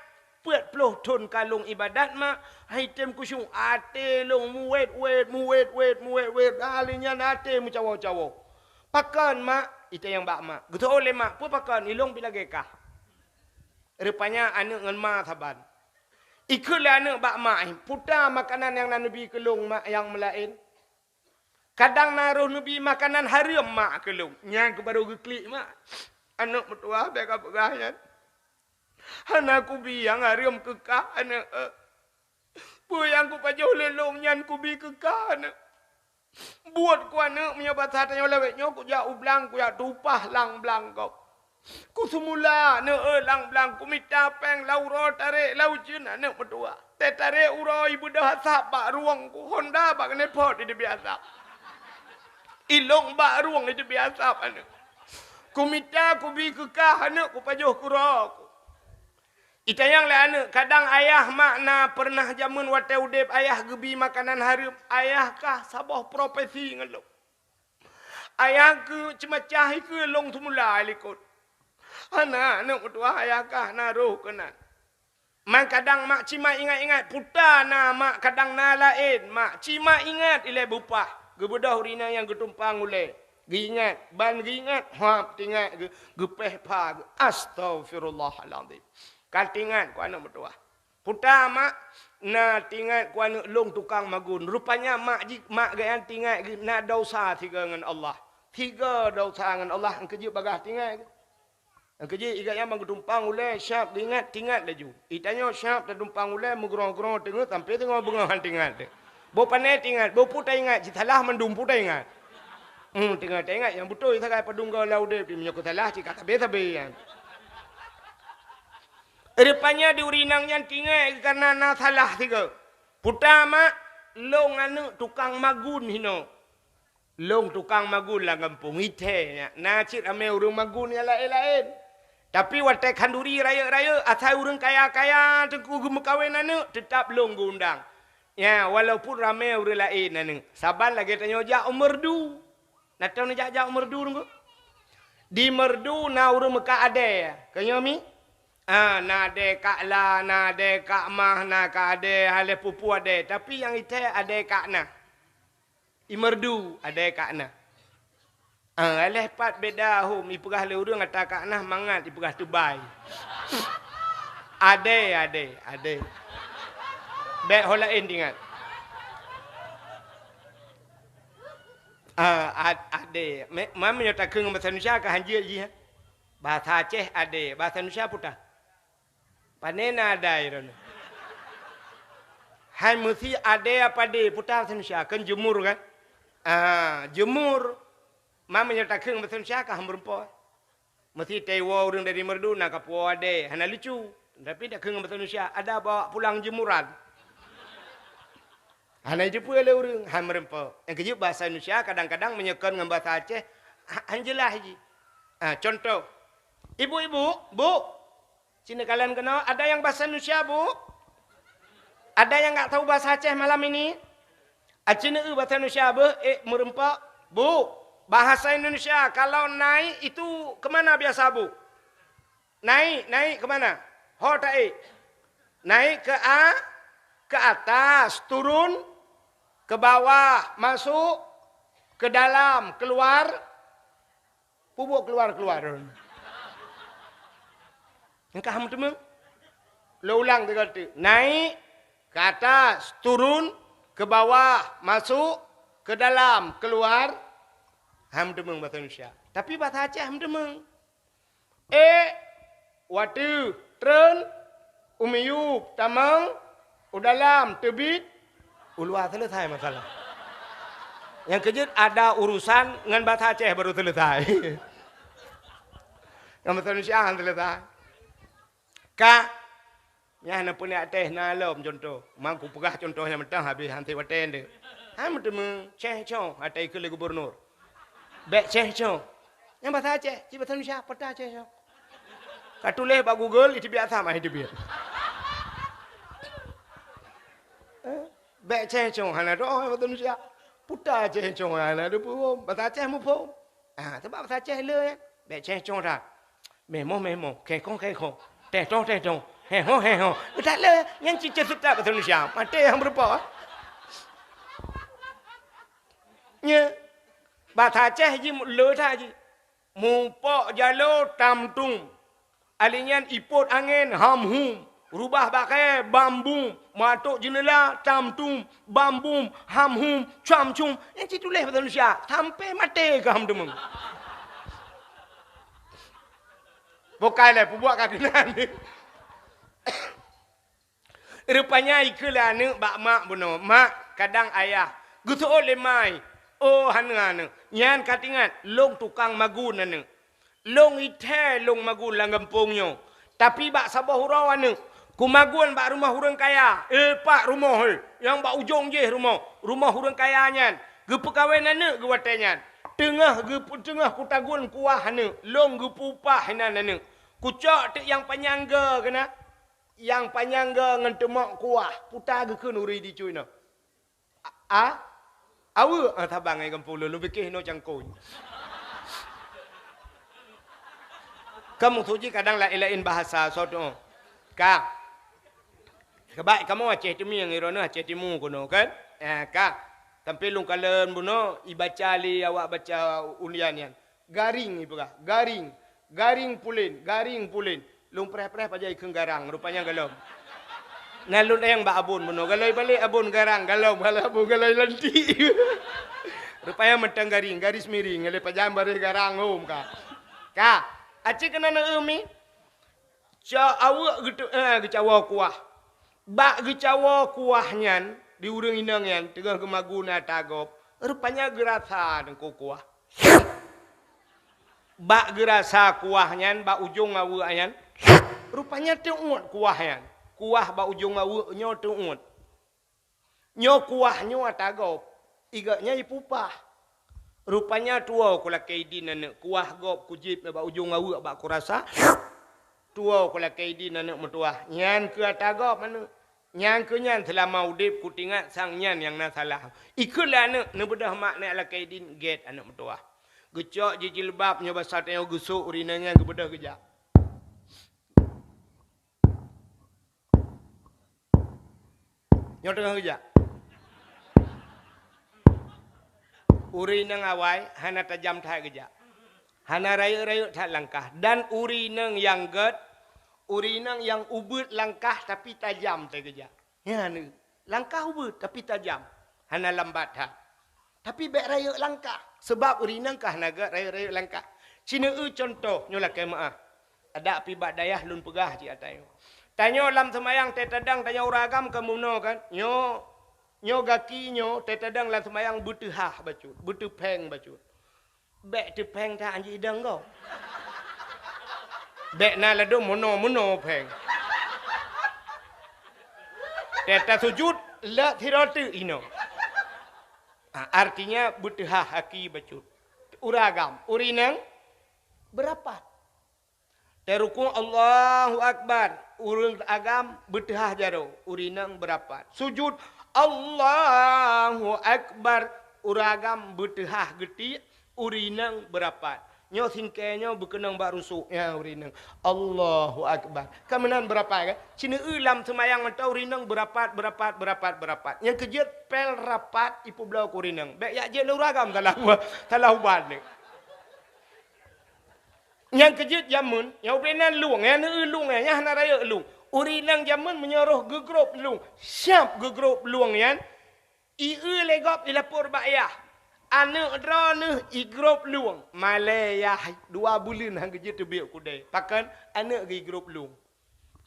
peuet ploh thôn ka lôn ibadat, Mak, han item khusyuk, até lôn muwet-wet, muwet-wet, muwet-wet, lheuh nyan até meucawoe-cawoe." "Pakon, Mak?" Itanyong bak mak. Geutanyong lé mak, "Peue pakon?" "Ilôn pih lagèe kah." Rupanya aneuk ngon ma saban. Ikheun lé aneuk bak mak, "Peue ta makanan nyang na neubi keu lôn, Mak, nyang meulaén?" "Kadang na roh neubi makanan hareuem mak keu lôn." Nyan keuh barô geuklik mak. "Aneuk meutuah, bèk kapeugah nyan. Hana kubi nyang hareuem keu kah, aneuk. Peue nyang kupajoh lé lôn nyan kubi keu kah, aneuk. Buet ku, aneuk, meunyoe basa tanyoe lawét nyoe, kujak u blang, kujak tupah lam blang gob. Kuseumula, aneuk, eu, lam blang, kumita pèng lam uroe, tarek lam ujeuen, aneuk meutuah. Teutarek uroe, ibeudôh asap bak rueng ku, honda bak keuneuk phot iteubiet asap. Ilôn bak rueng iteubiet asap, aneuk. Kumita kubi keu kah, aneuk, kupajoh keu uroe ku." Itanyong lé aneuk, "Kadang ayah mak na peureunah jameun watèe udép ayah geubi makanan hareuem, ayah kah saboh profesi ngon lôn. Ayah keuh ceumacah ikheun lôn seumula likot." "Hana, aneuk meutuah, ayah kah na roh keunan." "Man kadang mak cit mak ingat-ingat, peue ta na mak kadang na laén, mak cit mak ingat ilèe beupah." Geubeudôh ureueng inong nyang geutumpang ulèe. Geuingat, ban geuingat, hap, teuingat geu-, geupéh pha geu-, astagfirullahalazim. "Ka teuingat ku aneuk meutuah." "Peue ta mak?" "Na teuingat ku aneuk lôn tukang magun." Rupanya mak jih, mak geuh nyan teuingat geuh na desya sigoe ngon Allah. Sigoe desya ngon Allah, nyang keujeuet bagaih teuingat geuh. Nyang keujeuet igat nyan ban geutumpang ulèe, siap geuingat, teuingat laju. Itanyong siap tatumpang ulèe, meugroe-groe teungeut sampoe teungoh beungoh han teuingat teuh. Boh pané teuingat, boh peue taingat, cit salah mandum peue taingat. Hmm, teungoh taingat nyang beutôi sagai padum goe lam udép, meunyoe keu salah cit ka sabé-sabé nyan. Rupanya di ureueng inong nyan teuingat kareuna na salah sigoe. "Peue ta mak?" "Lôn aneuk tukang magun hinoe." "Lôn tukang magun lam gampông." "Ithèe nyak, na cit ramé ureueng magun nyang laén-laén. Tapi watèe khanduri rayeuk-rayeuk, asai ureueng kaya-kaya teungku geumeukawen aneuk, teutap lôn geuundang. Nya, walaupun ramé ureueng laén aneuk, saban lagèe tanyoe jak u Meureudu." Na teuh neujak-jak u Meureudu teungku? Di Meureudu na ureueng meukat adèe, keu nyoe mi? Ah, na adèe Kak La, na adèe Kak Mah, na ka adèe, haleh peue-peue adèe. Tapi nyang ithèe adèe Kak Na. I Meureudu adèe Kak Na. Ah, haleh pat beda hom, ipeugah lé ureueng ata Kak Na mangat, ipeugah teubai. Adèe, adèe, adèe. Bèk ho laén teuingat. Ah, ad-, adèe. Me-, ma meunyoe takheun ngon bahasa Indonesia ka hanjeuet jih, eh. Bahasa Aceh adèe, bahasa Indonesia peue ta? Pane na adèe droeneuh? Hai meusi adèe apa adèe, peue ta bahasa Indonesia? Kan jemur kan? Ah, jemur. Ma meunyoe takheun ngon bahasa Indonesia ka han meureumpok. Meusi teuwoe ureueng dari Meureudu na kapuwoe adèe, hana lucu. Tapi takheun ngon bahasa Indonesia, ada bawa pulang jemuran. Hana jiteupeue lé ureueng, han meureumpok. Nyang keujeuet bahasa Indonesia kadang-kadang meunyoe kon ngon bahasa Aceh, ha-, han jeulaih jih. Ah, contoh. "Ibu-ibu, Bu, sini kalian keunoe, ada yang bahasa Indonesia, Bu? Ada yang nggak tahu bahasa Aceh malam ini?" Aci neueu bahasa Indonesia beuh, ék meureumpok. "Bu, bahasa Indonesia, kalau naik itu ke mana biasa, Bu?" Naik, naik ke mana? Ho taék. Naik ke a-, ke atas, turun, ke bawah, masuk, ke dalam, keluar. Peue buet keluar-keluar? Nyang ka han meuteumé? Lôn ulang tiga kali. Naik, ke atas, turun, ke bawah, masuk, ke dalam, keluar. Han meuteumeung bahasa Indonesia. Tapi bahasa Aceh meuteumeung. Ék, watèe, treun, u miyueb, tamong, u dalam, teubiet, u luwa, seuleusai masalah. Nyang keujeuet ada urusan ngon bahasa Aceh baru seuleusai. Ngon bahasa Indonesia han seuleusai. Ka, nyan na peuneuk teh na lom contoh. Mang kupeugah contoh nyang mantong habéh han sép watèe nyoe. Han meuteumeung ceh cong ateueh keu lé gubernur. Bèk ceh cong. Nyang bahasa Aceh, cit bahasa Indonesia, peue ta ceh cong. Ka tuléh bak Google, iteubiet asam, ah, iteubiet. Eh, bèk ceh cong, hana doh bahasa Indonesia. Peue ta ceh cong, hana doh peuhom. Bahasa Aceh muphom. Ah, sabab bahasa Aceh le, eh. Bèk ceh cong that. Meh moh, meh moh, kheh khong, kheh khong. Teh tong, teh tong. Heh ho, heh ho. That le, nyan cicém seutôt bahasa Indonesia. Maté nyang beureupa. Nyoe, bahasa Aceh jih le that jih. Mupok jaloe tam tum. Alèh nyan ipot angén ham hum. Rubah bak kayèe bam bum. Matok jeuneula tam tum. Bam bum, ham hum, cuam cum. Nyan cit tuléh bahasa Indonesia. Sampai maté keu han meuteumeung. Bukai lé, peubuet ka keunan. Rupanya ikheun lé aneuk bak mak bunoe, "Mak, kadang ayah geuseuôt lé mai." "Oh, hana aneuk." "Nyan ka teuingat, lôn tukang magun aneuk. Lôn ithèe lôn magun lam gampông nyoe. Tapi bak saboh uroe aneuk, kumagun bak rumoh ureueng kaya." "Eh, pat rumoh, eh, nyang bak ujong jih rumoh. Rumoh ureueng kaya nyan. Geupeukawen aneuk geuh watèe nyan. Teungoh geupeu-, teungoh kutagun kuah aneuk, lôn geupeu-upah inan aneuk. Kucok teuk nyang panyang goe keunan." Nyang panyang goe ngon teumok kuah, peue ta geukheun ureueng di cuy nyoe. A, a? Aweuek, ah, saban ngon gampông lôn, lôn piké hinoe cangkôi. Ka maksud jih kadang laén-laén bahasa soe tu. Ka. Sabab kamoe Aceh Teumieng, droeneuh Aceh Timu keunoe kan? Ah, ka. Sampai lôn kalon bunoe, ibaca lé awak baca ulian nyan. Garing ipeugah, garing, garing pulen, garing pulen. Lôn preh-preh pajan ikheun garang, rupanya galom. Na lôn ayang bak abon bunoe, galoi balek abon garang, galom, galom abon, galoi lantik. Rupanya mantong garing, garis miring, galoi pajan baréh garang hom ka. Ka, aci keunan na eu mi. Ca aweuek geutu-, eh, geucawoe kuah. Bak geucawoe kuah nyan, di ureueng inong nyan, teungoh geumagun ata gob, rupanya geurasa teungku kuah. Bak geurasa kuah nyan, bak ujong aweuek nyan, rupanya teuôt kuah nyan. Kuah bak ujong aweuek nyoe teuôt. Nyoe kuah nyoe ata gob, i gobnyan ipupah. Rupanya tuwoe kulakée idin aneuk, kuah gob kujieb bak ujong aweuek bak kurasa. Tuwoe kulakée idin aneuk meutuwah, nyan keuh ata gob aneuk. Nyan keuh nyan seulama udeb kuteuingat sang nyan nyang na salah. Ikheun lé aneuk, neubeudôh mak neuk lakée idin gét aneuk meutuwah. Geucok jih jilbab nyoe basa tanyoe geusok ureueng inong nyan geubeudôh geujak. Nyoe teungoh geujak. Ureueng inong awai hana tajam that geujak. Hana rayeuk-rayeuk that langkah. Dan ureueng inong nyang gét, ureueng inong nyang ubit langkah tapi tajam that geujak. Nyan, langkah ubit tapi tajam. Hana lambat that. Tapi bèk rayeuk langkah, sabab ureueng inong ka hana gét rayeuk-rayeuk langkah. Ci neueu cuntoh nyoe lakée meuáh. Adak pih bak dayah lôn peugah cit ata nyoe. Tanyoe lam seumayang teuh tadong tanyoe ureueng agam ka meunoe kan? Nyoe, nyoe gaki nyoe teuh tadong lam seumayang beuteuhah bacut, beuteuphéng bacut. Bèk teuphéng that anjih idong gob. Bèk na ladôm meunoe-meunoe phéng. Teuh tasujut lé sidroe teuk inoe. Ah, artinya beuteuhah aki bacut. Ureueng agam, ureueng inong beurapat. Teuh rukuk Allahu Akbar, ureueng agam beuteuhah jaroe, ureueng inong beurapat. Sujut Allahu Akbar, ureueng agam beuteuhah geutiek, ureueng inong beurapat. Nyoe singkée nyoe beukeunong bak rusuk, ya ureueng inong. Allahu Akbar. Ka meunan beurapat kan? Ci neueu lam seumayang mantong ureueng inong beurapat, beurapat, beurapat, beurapat. Nyang keujeuet pél rapat ipeubloe keu ureueng inong. Bèk jak jeuet lé ureueng agam salah, salah ubat lé. Nyang keujeuet jameun, nyang ubé nan lueng, nyang neueu lueng, nyang hana rayeuk lueng. Ureueng inong jameun meunyoe roh geugrob lueng, siab geugrob lueng nyan, i eu lé gob ilapor bak yah. Aneuk droeneuh igrôp lueng. Malée yah dua buleuen han geujeuet teubiet kudée. Pakon? Aneuk geuigrôp lueng.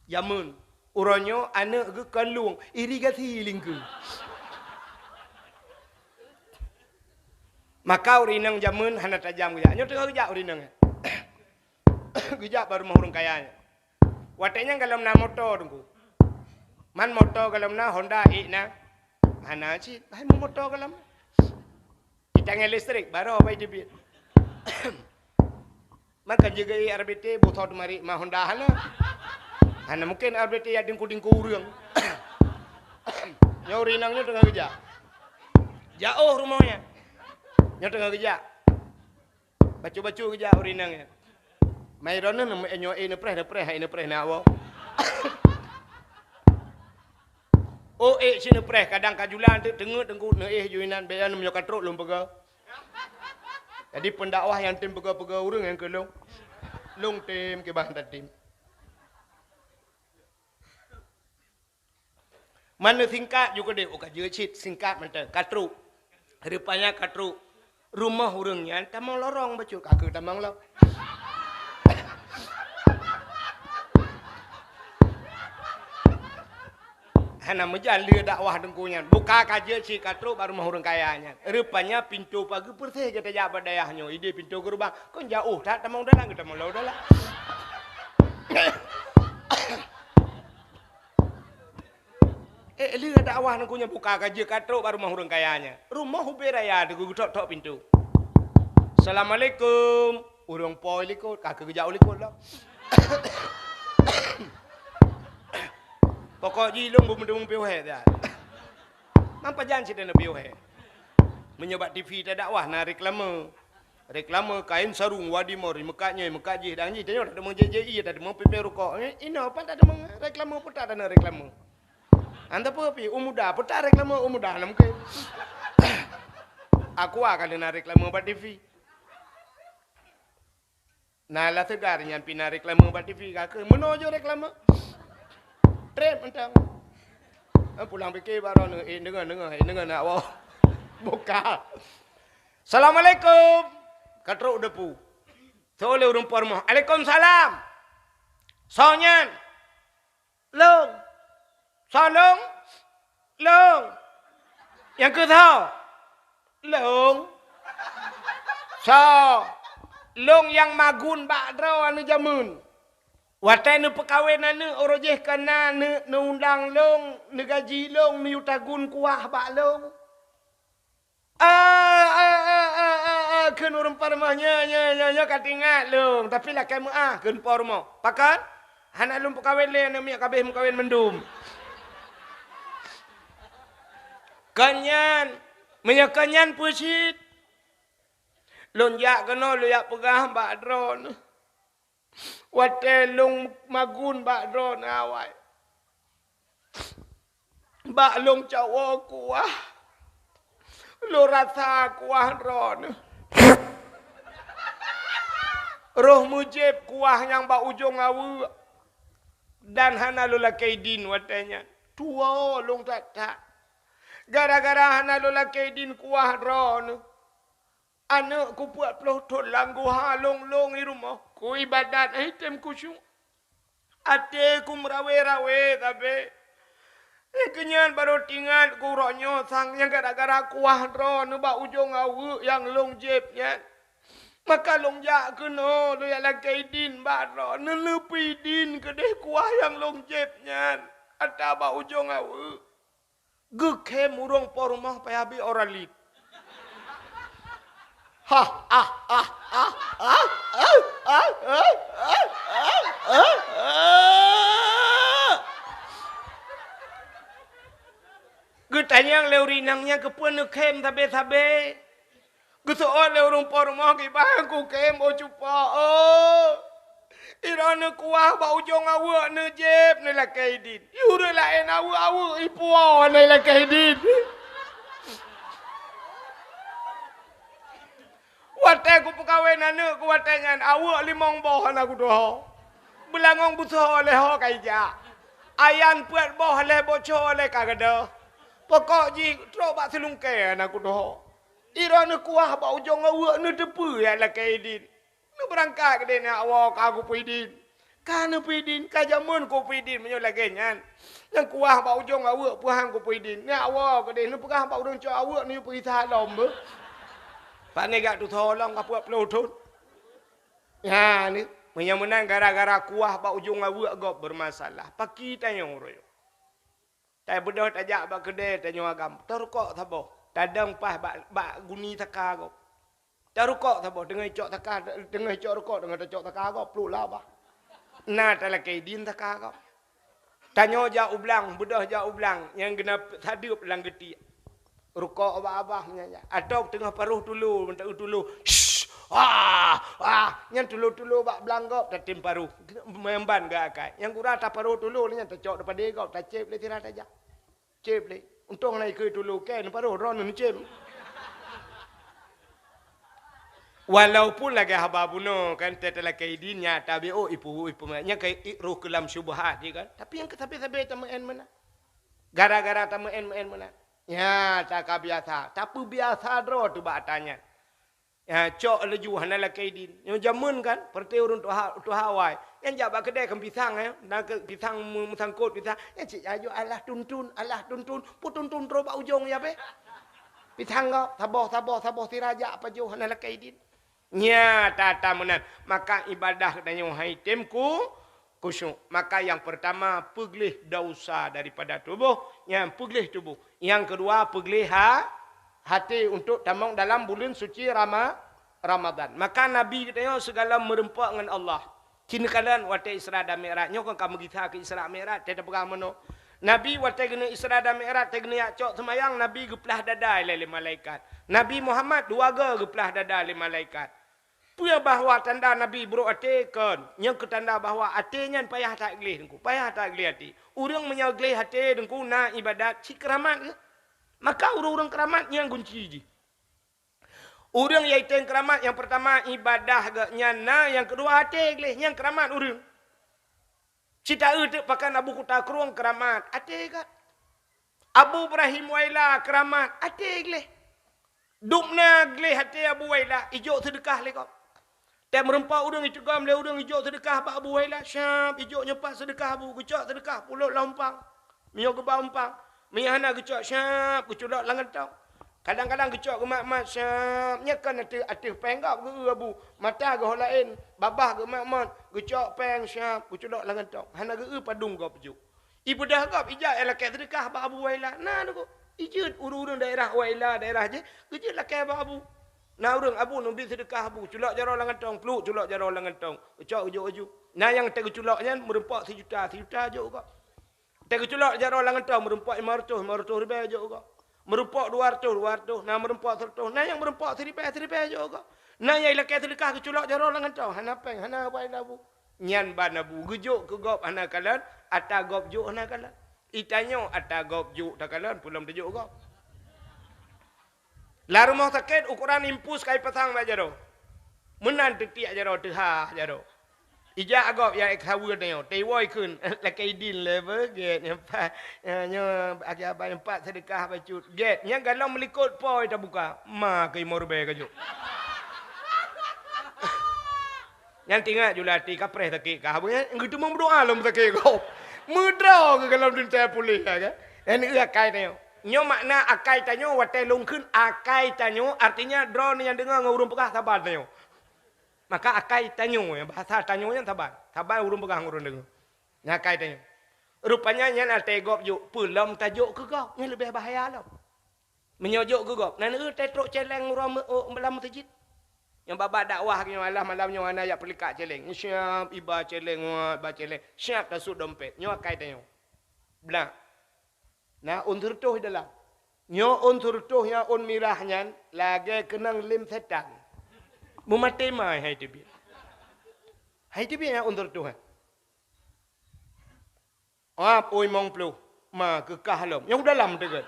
Jameun, uroe nyoe aneuk geuh kon lueng, irigasi lingkeu. Maka ureueng inong jameun hana tajam geujak. Nyoe teungoh geujak ureueng inong nyan. Geujak bak rumoh ureueng kaya nyan. Watée nyan golom na moto, Teungku. Man moto golom na, Honda ék na. Hana cit, hai moto golom. Itangai listrik, barô bai teubiet. Maka jeuet R B T, beusoe teumarit ma Honda hana. Hana mungken R B T ya dingku-dingku ureueng. Nyoe ureueng inong nyoe teungoh geujak. Jaoh rumoh nyan. Nyoe teungoh geujak. Bacut-bacut geujak ureueng inong nyan. Mai droeneuh nyoe ék neupreh, neupreh, hai neupreh na woe. Oh, ék cit neupreh, kadang ka julan teuk teungeut teungku neuéh ju inan, bék nyan meunyoe ka trok lôn peugah. Jadi, peundakwah nyang tem peugah-peugah ureueng nyang keu lôn. Lôn tem kiban tatem. Mana singkat ju keudeh, oh, ka jeuet cit, singkat mantong, ka trok. Rupanya ka trok. Rumoh ureueng nyan tamong lorong bacut, ka keuh tamong lom. Hana meujan lé dakwah teungku nyan. Buka ka jeuet cit ka trok bak rumoh ureueng kaya nyan. Rupanya pintoe pageue peureséh geuh tajak bak dayah nyoe. Ideh pintoe geurubah. Kon jaoh that tamong dalam, geutamong lom dalam. Eh, lé dakwah nangku nyan buka ka jeuet ka trok bak rumoh ureueng kaya nyan. Rumoh ubé raya teuk geutok-tok pintoe. "Assalamualaikum." Ureueng po likot, ka keuh geujak u likot lom. Pokok jih lôn beumeudeung piôh hé dah. Nang pajan cit na piôh hé. Meunyoe bak T V tadakwah na reklame. Reklame kain sarung Wadimor, meukat nyoe, meukat jih, dan jih, tanyoe tadeungoe J J I, tadeungoe pipée rukok. Eh, inoe pat tadeungoe reklame, peue that tadeungoe reklame. Anta peue pi, u muda, peue that reklame u muda, na mungken. Aqua ka lheueh na reklame bak T V. Na La Segar nyan pih na reklame bak T V ka keuh. Meunoe jeuet reklame. Treb mantong. Eh, pulang pike baroe, eh, deungoe, deungoe, eh, deungoe nak woe. Buka. "Assalamualaikum." Ka trok u depu. Soe lé ureueng po rumoh. "Alaikumsalam." "Soe nyan?" "Lôn." "Soe lôn?" "Lôn." "Nyang keuh soe?" "Lôn." "Soe?" "Lôn nyang magun bak droe aneuk jameun. Watée neupeukawen aneuk, uroe jéh ka na neu-, neuundang lôn, neugaji lôn, neuyue tagun kuah bak lôn." "Ah, ah, ah, ah, ah, ah," kheun ureueng po rumoh, "Nyoe, nyoe, nyoe, nyoe ka teuingat lôn, tapi lakée meuáh," kheun po rumoh. "Pakon?" "Hana lôn peukawen lé aneuk miet, ka abéh meukawen mandum." "Kon nyan, meunyoe kon nyan peue cit?" "Lôn jak keunoe, lôn jak peugah bak droeneuh." Watée lôn magun bak droeneuh awai, bak lôn cawoe kuah, lôn rasa kuah droeneuh. Roh meujieb kuah nyang bak ujong aweuek, dan hana lôn lakée idin watée nyan. Tuwoe lôn that-that. Gara-gara hana lôn lakée idin kuah droeneuh, aneuk kupeuet ploh thon lam guha lôn-lôn i rumoh, kuibadat, hana item khusyuk. Até kumeurawe-rawe sabe. Nyang keunyan barô teuingat keu uroe nyoe sang nyang gara-gara kuah droeneuh bak ujong aweuek nyang lôn jieb nyan. Maka lôn jak keunoe, lôn jak lakée idin bak droeneuh, neuleupie idin keudeh kuah nyang lôn jieb nyan atra bak ujong aweuek. Geukhem ureueng po rumoh payah bri Oralid. Hah, ah, ah, ah. Geutanyong lé ureueng inong nyan keupeue neukhem sabe-sabe. Geuseuôt lé ureueng po rumoh, "Kiban kukhem, oh cupa, oh. Droeneuh kuah bak ujong aweuek neujieb neulakée idin. Ureueng laén aweuek-aweuek ipuwoe neulakée idin. Watée kupeukawen aneuk keu watée nyan, aweuek limong boh hana kutuho. Beulangong beusoe lé ho ka ijak. Ayan peuet boh lé boco lé ka gadôh. Pokok jih trok bak seulungkée hana kutuho." Droeneuh kuah bak ujong aweuek, neuteupeue nyang lakée idin. Neubeurangkat keudeh, neuwoe ka kupeue idin. Ka neupeue idin, ka jameun kupeue idin meunyoe lagée nyan. Nyang kuah bak ujong aweuek, peuhang kupeue idin. Neuwoe keudeh, neupeugah bak ureuëng cok aweuek, neupeuisa lom beuh. Pane gak tutoe lom ka peuet ploh thon. Nyan, meunyoe meunan gara-gara kuah bak ujong aweuek gob beureumasalah. Paki tanyoe uroe nyoe. Tabeudôh tajak bak keudè tanyoe agam, tarukok saboh. Tadong paih bak, bak guni saka gob. Tarukok saboh, teungoh icok saka, teungoh icok rukok, teungoh tacok saka gob, pluek lam babah. Na talakée idin saka gob. Tanyoe jak u blang, beudôh jak u blang, nyang geuneuk sadeueb lam geutiek. Rukok bak babah nyan, nyan. Atawa teungoh paroh tulo, meunteu tulo. Shh! Ah! Ah! Nyan tulo-tulo bak blang gob, tatem paroh. Meumban geuakai. Nyang gura taparoh tulo nyan, tacok dipadé gob, tacép lé sira tajak. Cép lé. Untông na ikeue tulo kèe, neuparoh droeneuh neucép. Walaupun lagée haba bunoe kan, teutalakée idin nyan, tabi oh ipu, ipu, nyan ka i-, roh keu lam syubhat jih kan. Tapi nyang keu sabe-sabe tameu'en meunan. Gara-gara tameu'en-meu'en meunan. Nyan, takabiasa. Tapeubiasa droe teuh bak ata nyan. Ya, cok laju hana lakée idin. Nyoe jameun kan, peureuté ureuëng tuha, tuha awai. Nyang jak bak keudè kan pisang, ya. Dan ke pisang meu-, meusangkot pisang. Nyang cit aju alah tuntun, alah tuntun. Peutuntun trok bak ujong ya beh. Pisang gob, saboh, saboh, saboh sira jak pajoh hana lakée idin. Nyata-nyata meunan. Maka ibadah tanyoe hai tem ku, khusyuk. Maka nyang peurtama, peugleh desya daripada tuboh. Nyang peugleh tuboh. Nyang keudua, peugleh ha-, até untuk tamong dalam buleuen suci Rama-, Ramadan. Maka Nabi geutanyoe sigohlom meureumpok ngon Allah. Ci neukalon watée Isra dan Mi'raj. Nyoe kon ka meugisa keu Isra Mi'raj, teupeugah meunoe. Nabi watée geuneuk Isra dan Mi'raj, teuh geuneuk jak cok seumayang, Nabi geuplah dada ilée lé malaikat. Nabi Muhammad dua goe geuplah dada lé malaikat. Peue bahwa tanda Nabi brok até? Kon, nyang keu tanda bahwa até nyan payah that gleh, Teungku. Payah that gleh até. Ureuëng meunyoe gleh até, Teungku, na ibadat cit keuramat geuh. Maka ureuëng-ureuëng keuramat nyan gunci jih. Ureuëng nyang item keuramat nyang peurtama ibadah geuh nyan na, nyang keudua até gleh, nyan keuramat ureuëng. Cit taeu teuk pakan Abu Kuta Krueng keuramat, até geuh. Abu Ibrahim Waila keuramat, até gleh. Dubna gleh até Abu Waila, ijok seudeukah lé gob. Teumeureumpok ureuëng iteugom lé ureuëng ijok seudeukah bak Abu Waila, syab ijok nyoe pat seudeukah Abu, geucok seudeukah pulot lam umpang. Meunyoe geuba umpang, meunyoe hana geucok syab geuculok lam gantong. Kadang-kadang geucok geumat-mat syab, nyan kon ateueh, ateueh péng gob geu-eu Abu, mata geuh laén, babah geumat-mat, geucok péng syab geuculok lam gantong. Hana geu-eu padum gob jok. Ibeudôh gob ijak ilakée seudeukah bak Abu Waila. Na Teungku. Ijeuet ureuëng-ureuëng daerah Waila, daerah jih, geujeuet lakée bak Abu. Na ureuëng, "Abu, neubi seudeukah Abu." Culok jaroe lam gantong, pluek culok jaroe lam gantong. Geucok geujok laju. Na nyang teuh geuculok nyan meureumpok sijuta, sijuta jok gob. Teuh geuculok jaroe lam gantong meureumpok limong reutôh, limong reutôh ribée jok gob. Meureumpok dua reutôh, dua reutôh, na meureumpok sireutôh, na nyang meureumpok siribée, siribée jok gob. Na nyang ilakée seudeukah geuculok jaroe lam gantong, hana péng, hana Waila Abu. Nyan ban Abu geujok keu gob hana kalon, ata gob jok hana kalon. Itanyoe ata gob jok takalon, peue lom teujok gob. Lam rumoh sakét ukoran impus ka ipasang bak jaroe. Meunan teutiek jaroe, teuhah jaroe. Ijak gob nyang ék saweue tanyoe, teuwoe kheun, lakée idin lé beuh, gét nyang pat, nyoe akhé abang nyang pat seudeukah bacut. Gét, nyang galom meulikot po tabuka, ma keu limong ribée ka jok. Nyan teuingat ju lam até, kapreh sakét kah, nyan geuteumé meudoá lom sakét gob. Meudroe keu gohlom teuntée puléh, ya kan? Nyan akai tanyoe. Nyoe makna akai tanyoe, watée lôn kheun akai tanyoe, artinya droeneuh nyang deungoe ngon ureuëng peugah saban tanyoe. Maka akai tanyoe, bahasa tanyoe nyan saban. Saban ureuëng peugah ngon ureuëng deungoe. Nyan akai tanyoe. Rupanya nyan watée gob jok, peue lom tajok keu gob, nyan leubeh bahaya lom. Meunyoe jok keu gob, na neueu teutrok céléng uroe meu-, u-, lam meuseujid. Nyang babah dakwah nyoe alah malam nyoe hana jak peulikat céléng. Siab iba céléng, wah, iba céléng. Siab tasut dompet. Nyoe akai tanyoe. Blah. Na ôn sireutôh di dalam. Nyoe ôn sireutôh nyang ôn mirah nyan lagée keunong lém sétan. Meumaté ma hai teubiet. Hai teubiet nyang ôn sireutôh nyan. Ap, ôn limong ploh, ma keu kah lom. Nyang u dalam teugon.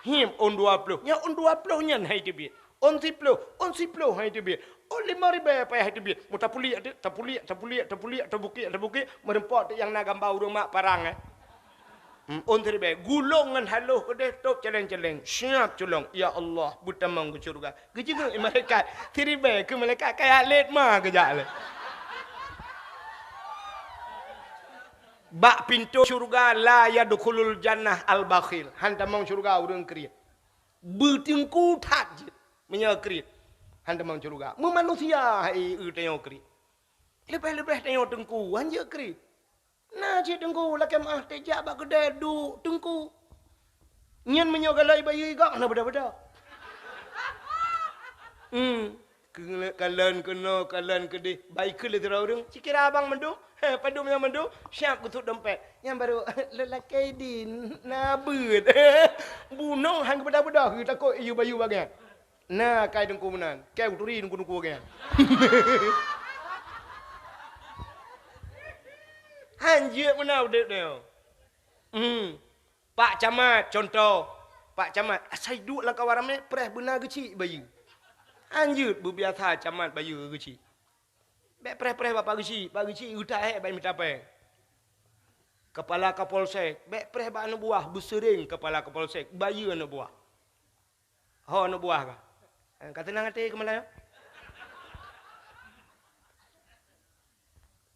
Him, ôn dua ploh. Nyang ôn dua ploh nyan hai teubiet. Ôn siploh, ôn siploh hai teubiet. Ôn limong ribée payah hai teubiet. Meutapuliek teuk, tapuliek, tapuliek, tapuliek, tabukiek, tabukiek. Meureumpok teuk nyang na gamba ureuëng mak parang, eh. Hmm, ôn siribèe, gulong ngon haloh keudeh, tôb caleng-caleng, siap culong. Ya Allah, beutamong keu syeuruga. Geujeungeuek malaikat, siribèe keu malaikat, kaya lét ma geujak lé. Bak pintoe syeuruga, la yadkhulul jannah al-bakhil. Han tamong syeuruga ureueng kriet. Beuteungku that jeuet. Meunyoe kriet, han tamong syeuruga. Meumanusia hai eu tanyoe kriet. Leubeh-leubeh tanyoe teungku, han jeuet kriet. Na cit teungku lakèe meu'ah teuh jak bak keudè duek teungku. Nyan meunyoe galai bayeue gob hana beda-beda. Hmm. Keu-, kalon keunoe, kalon keudeh, bai keu lé sidroe ureueng, "Cikira abang mandum?" "He, padum nyang mandum?" Siap geusut dompet. Nyan baru, "Lôn lakèe idin, na beuet." Bunoe han geubeda-beda, takot iyue bayeue bagian. Na kai teungku meunan, keu turi teungku-teungku bagian. Han jeuet meunan udép nyoe. Hmm. Pak Camat, contoh. Pak Camat, asai duek lam kawan ramè, preh beuna geuchik bayeue. Han jeuet beubiasa camat bayeue geuchik. Bèk preh-preh bak Pak Geuchik, Pak Geuchik geuta hék bak mita pèng. Kepala Kapolsek, bèk preh bak aneuk buah, beuseuring Kepala Kapolsek, bayeue aneuk buah. Ho aneuk buah ka. Eh, ka teunang até keumalai.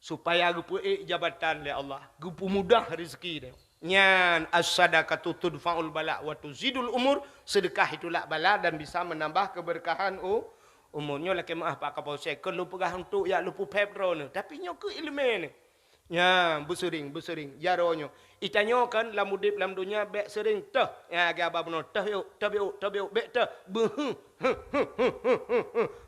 Supaya geupeuék jabatan lé Allah, geupeumudah rezeki dia. Nyan, "As-sadaqatu tudfa'ul bala wa tuzidul umur," sedekah itu lak bala dan bisa menambah keberkahan u-, umur. Nyoe lakèe meu'ah Pak Kapolsek, keu lôn peugah untuk jak lôn peuphèb droeneuh, tapi nyoe keu ileumèe nyoe. Nyan, beuseuring, beuseuring jaroe nyoe. Itanyoe kan lam udép lam donya bèk seuring teuh. Nyan, lagèe haba bunoe, teuh biôk, teuh biôk, teuh biôk, bèk teuh. Beuheuh, huh, huh,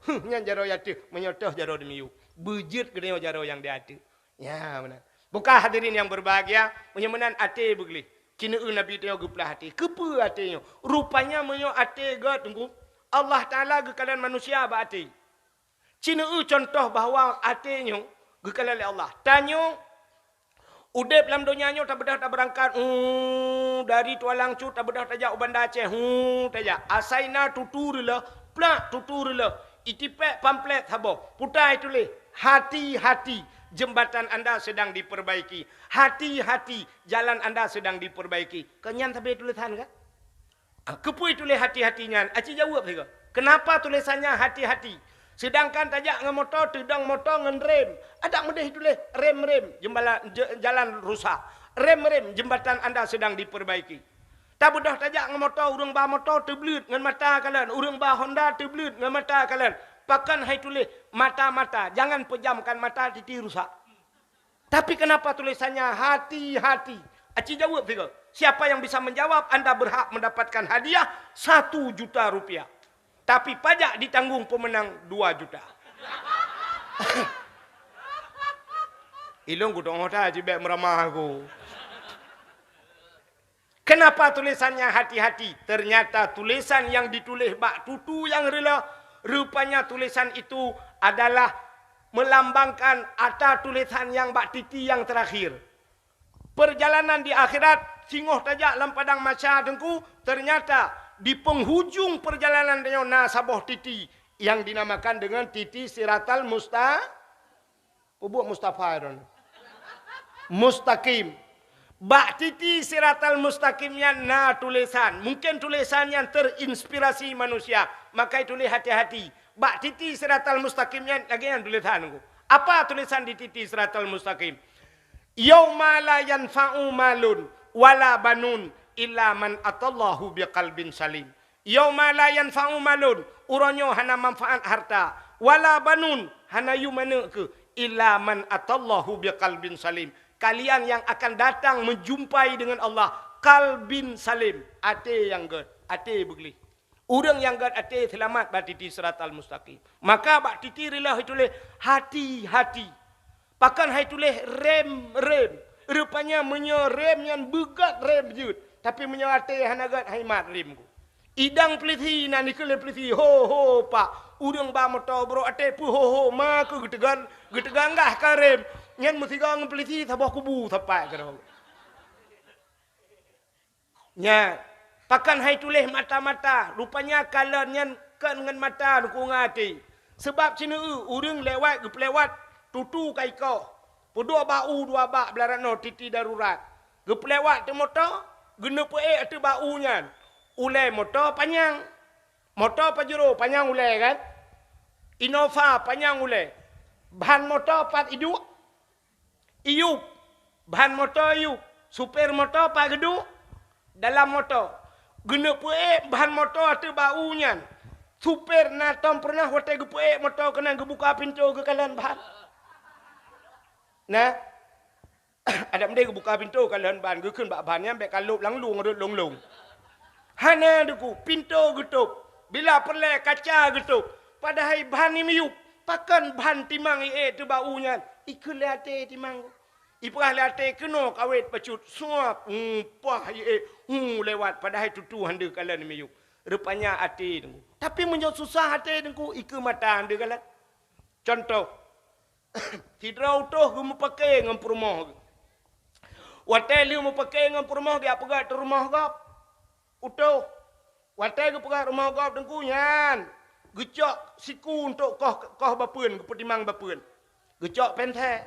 huh. Nyan jaroe ateuh, meunyoe teuh jaroe dimiyueb. Beujeuet geutanyoe jaroe nyang di ateuh. Ya, meunan. Buka hadirin yang berbahagia, meunyoe meunan até beugleh. Ci neueu Nabi tanyoe geuplah até. Keupeue até nyoe? Rupanya meunyoe até gèt teungku, Allah Taala geukalon manusia bak até. Ci neueu contoh bahwa até nyoe geukalon lé Allah. Tanyoe udép lam donya nyoe tabeudôh tabeurangkat, hu, dari Tualang Cut tabeudôh tajak u Banda Aceh, hu, tajak. Asai na tutu reuloh, plak tutu reuloh. Itipèk pamflet saboh, puta ituléh, "Hati-hati, jembatan anda sedang diperbaiki. Hati-hati, jalan anda sedang diperbaiki." Kon nyan sabe tulésan ka? Ah, keupeue tuléh hati-hati nyan? Aci jaweueb sigoe. Kenapa tulésannya hati-hati? Sedangkan tajak ngon moto, teudong moto ngon rem. Adak meudeh tuléh rem-rem, jembala-, je-, jalan rusak. Rem-rem, jembatan anda sedang diperbaiki. Tabeudôh tajak ngon moto, ureueng ba moto teubleuet ngon mata kalon, ureueng ba Honda teubleuet ngon mata kalon. Pakon hai tuléh mata-mata, jangan pejamkan mata, titi rusak. Tapi kenapa tulisannya hati-hati? Aci jaweueb sigoe. Siapa yang bisa menjawab, anda berhak mendapatkan hadiah satu juta rupiah. Tapi pajak ditanggung pemenang dua juta. Ilôn kudeungoe that cit bèk meuramah aku. Kenapa tulisannya hati-hati? Ternyata tulisan yang ditulis bak tutu nyang reuloh, rupanya tulisan itu adalah melambangkan ata tulisan nyang bak titi nyang terakhir. Perjalanan di akhirat, singoh tajak lam padang mahsyar teungku, ternyata di penghujung perjalanan tanyoe na saboh titi yang dinamakan dengan titi siratal musta-, Peubuet Mustafa droeneuh. Mustaqim. Bak titi siratal mustaqim nyan na tulisan. Mungkin tulisan nyan terinspirasi manusia. Maka tulis hati-hati. Bak titi siratal mustaqim nyan lagèe nyan tulisan. Apa tulisan di titi siratal mustaqim? "Yauma la yanfa'u malun wala banun illa man atallahu biqalbin salim." "Yauma la yanfa'u malun," uroe nyoe hana manfaat harta, "wala banun," hana yum aneuk keuh, "illa man atallahu biqalbin salim." Kalian yang akan datang menjumpai dengan Allah, qalbin salim, até nyang gèt, até beugleh. Ureueng nyang gèt até seulamat bak titi siratal mustaqim. Maka bak titi reuloh tuléh, "Hati-hati." Pakon hai tuléh rem-rem? Rupanya meunyoe rem nyan beugèt rem jeuet, tapi meunyoe até hana gèt hai mat rem ku. Idang peulisi na dikeue lé peulisi, "Ho, ho, Pak, ureueng ba moto brôk até peuho, ho, ma keuh geuteugan, geuteuganggah ka rem." Nyan meusigoe ngon peulisi saboh kubu sapat keudroe. Nyan, pakon hai tuléh mata-mata, rupanya kalon nyan kon ngon mata, ngon até. Seubab ci neueu ureueng lewat geupeulewat tutu ka ikoh. Peuduek bak u dua bak blah rot noe titi darurat. Geupeulewat teuk moto, geuneuk peuék ateueh bak u nyan. Ulée moto panyang. Moto Pajero panyang ulée kan? Innova panyang ulée. Ban moto pat iduek? Iyup. Ban moto iyup. Supir moto pat geuduek? Dalam moto. Geuneuk peuék ban moto ateueh bak u nyan. Supir na tom peureunah watée geupeuék moto keunan geubuka pintoe geukalon ban? Na? Adak meudeh geubuka pintoe kalon ban, geukheun bak ban nyan bék kalôb lam lueng rot lông-lông. Hana Teungku, pintoe geutôb. Bila peureulée kaca geutôb. Padahai ban ni miyueb. Pakon ban timang iék teuh bak u nyan? Ikheun lé até timang. Ipeugah lé até keunoe kawét bacut, suab, hmm, pah iék, hu lewat, padahai tutoe han deuh kalon miyueb. Rupanya até Teungku. Tapi meunyoe susah até Teungku, ikheun mata han deuh kalon. Cuntoh, sidroe utôh geumeupaké ngon peurumoh geuh. Watée lheueh meupaké ngon peurumoh, geujak peugöt rumoh gob. Utôh. Watée geupeugöt rumoh gob Teungku nyan, geucok siku untuk koh, koh bapeuen, geupeutimang bapeuen. Geucok pénsé.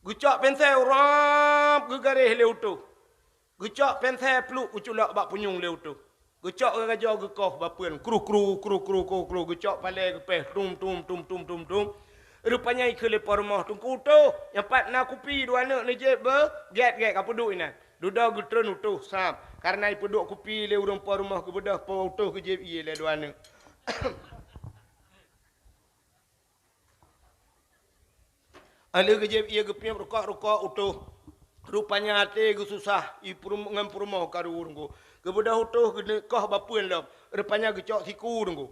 Geucok pénsé urob geugaréh lé utôh. Geucok pénsé pluek geuculok bak punyueng lé utôh. Geucok geugajoe geukoh bapeuen, kruh, kruh, kruh, kruh, kruh, kruh, geucok palée geupéh, tum, tum, tum, tum, tum, tum. Rupanya ikheun lé po rumoh Teungku utôh, nyang pat na kupi dua neuk neujieb beu, gét-gét ka peuduek inan. Dudoe geutreun utôh sam, kareuna ipeuduek kupi lé ureuëng po rumoh geubeudôh po utôh geujieb ié lé dua neuk. Aleuh geujieb ié geupiep rukok-rukok utôh. Rupanya até geususah, i peurum-, ngon peurumoh karu Teungku. Geubeudôh utôh geuneuk koh bapeuen lom. Rupanya geucok siku Teungku.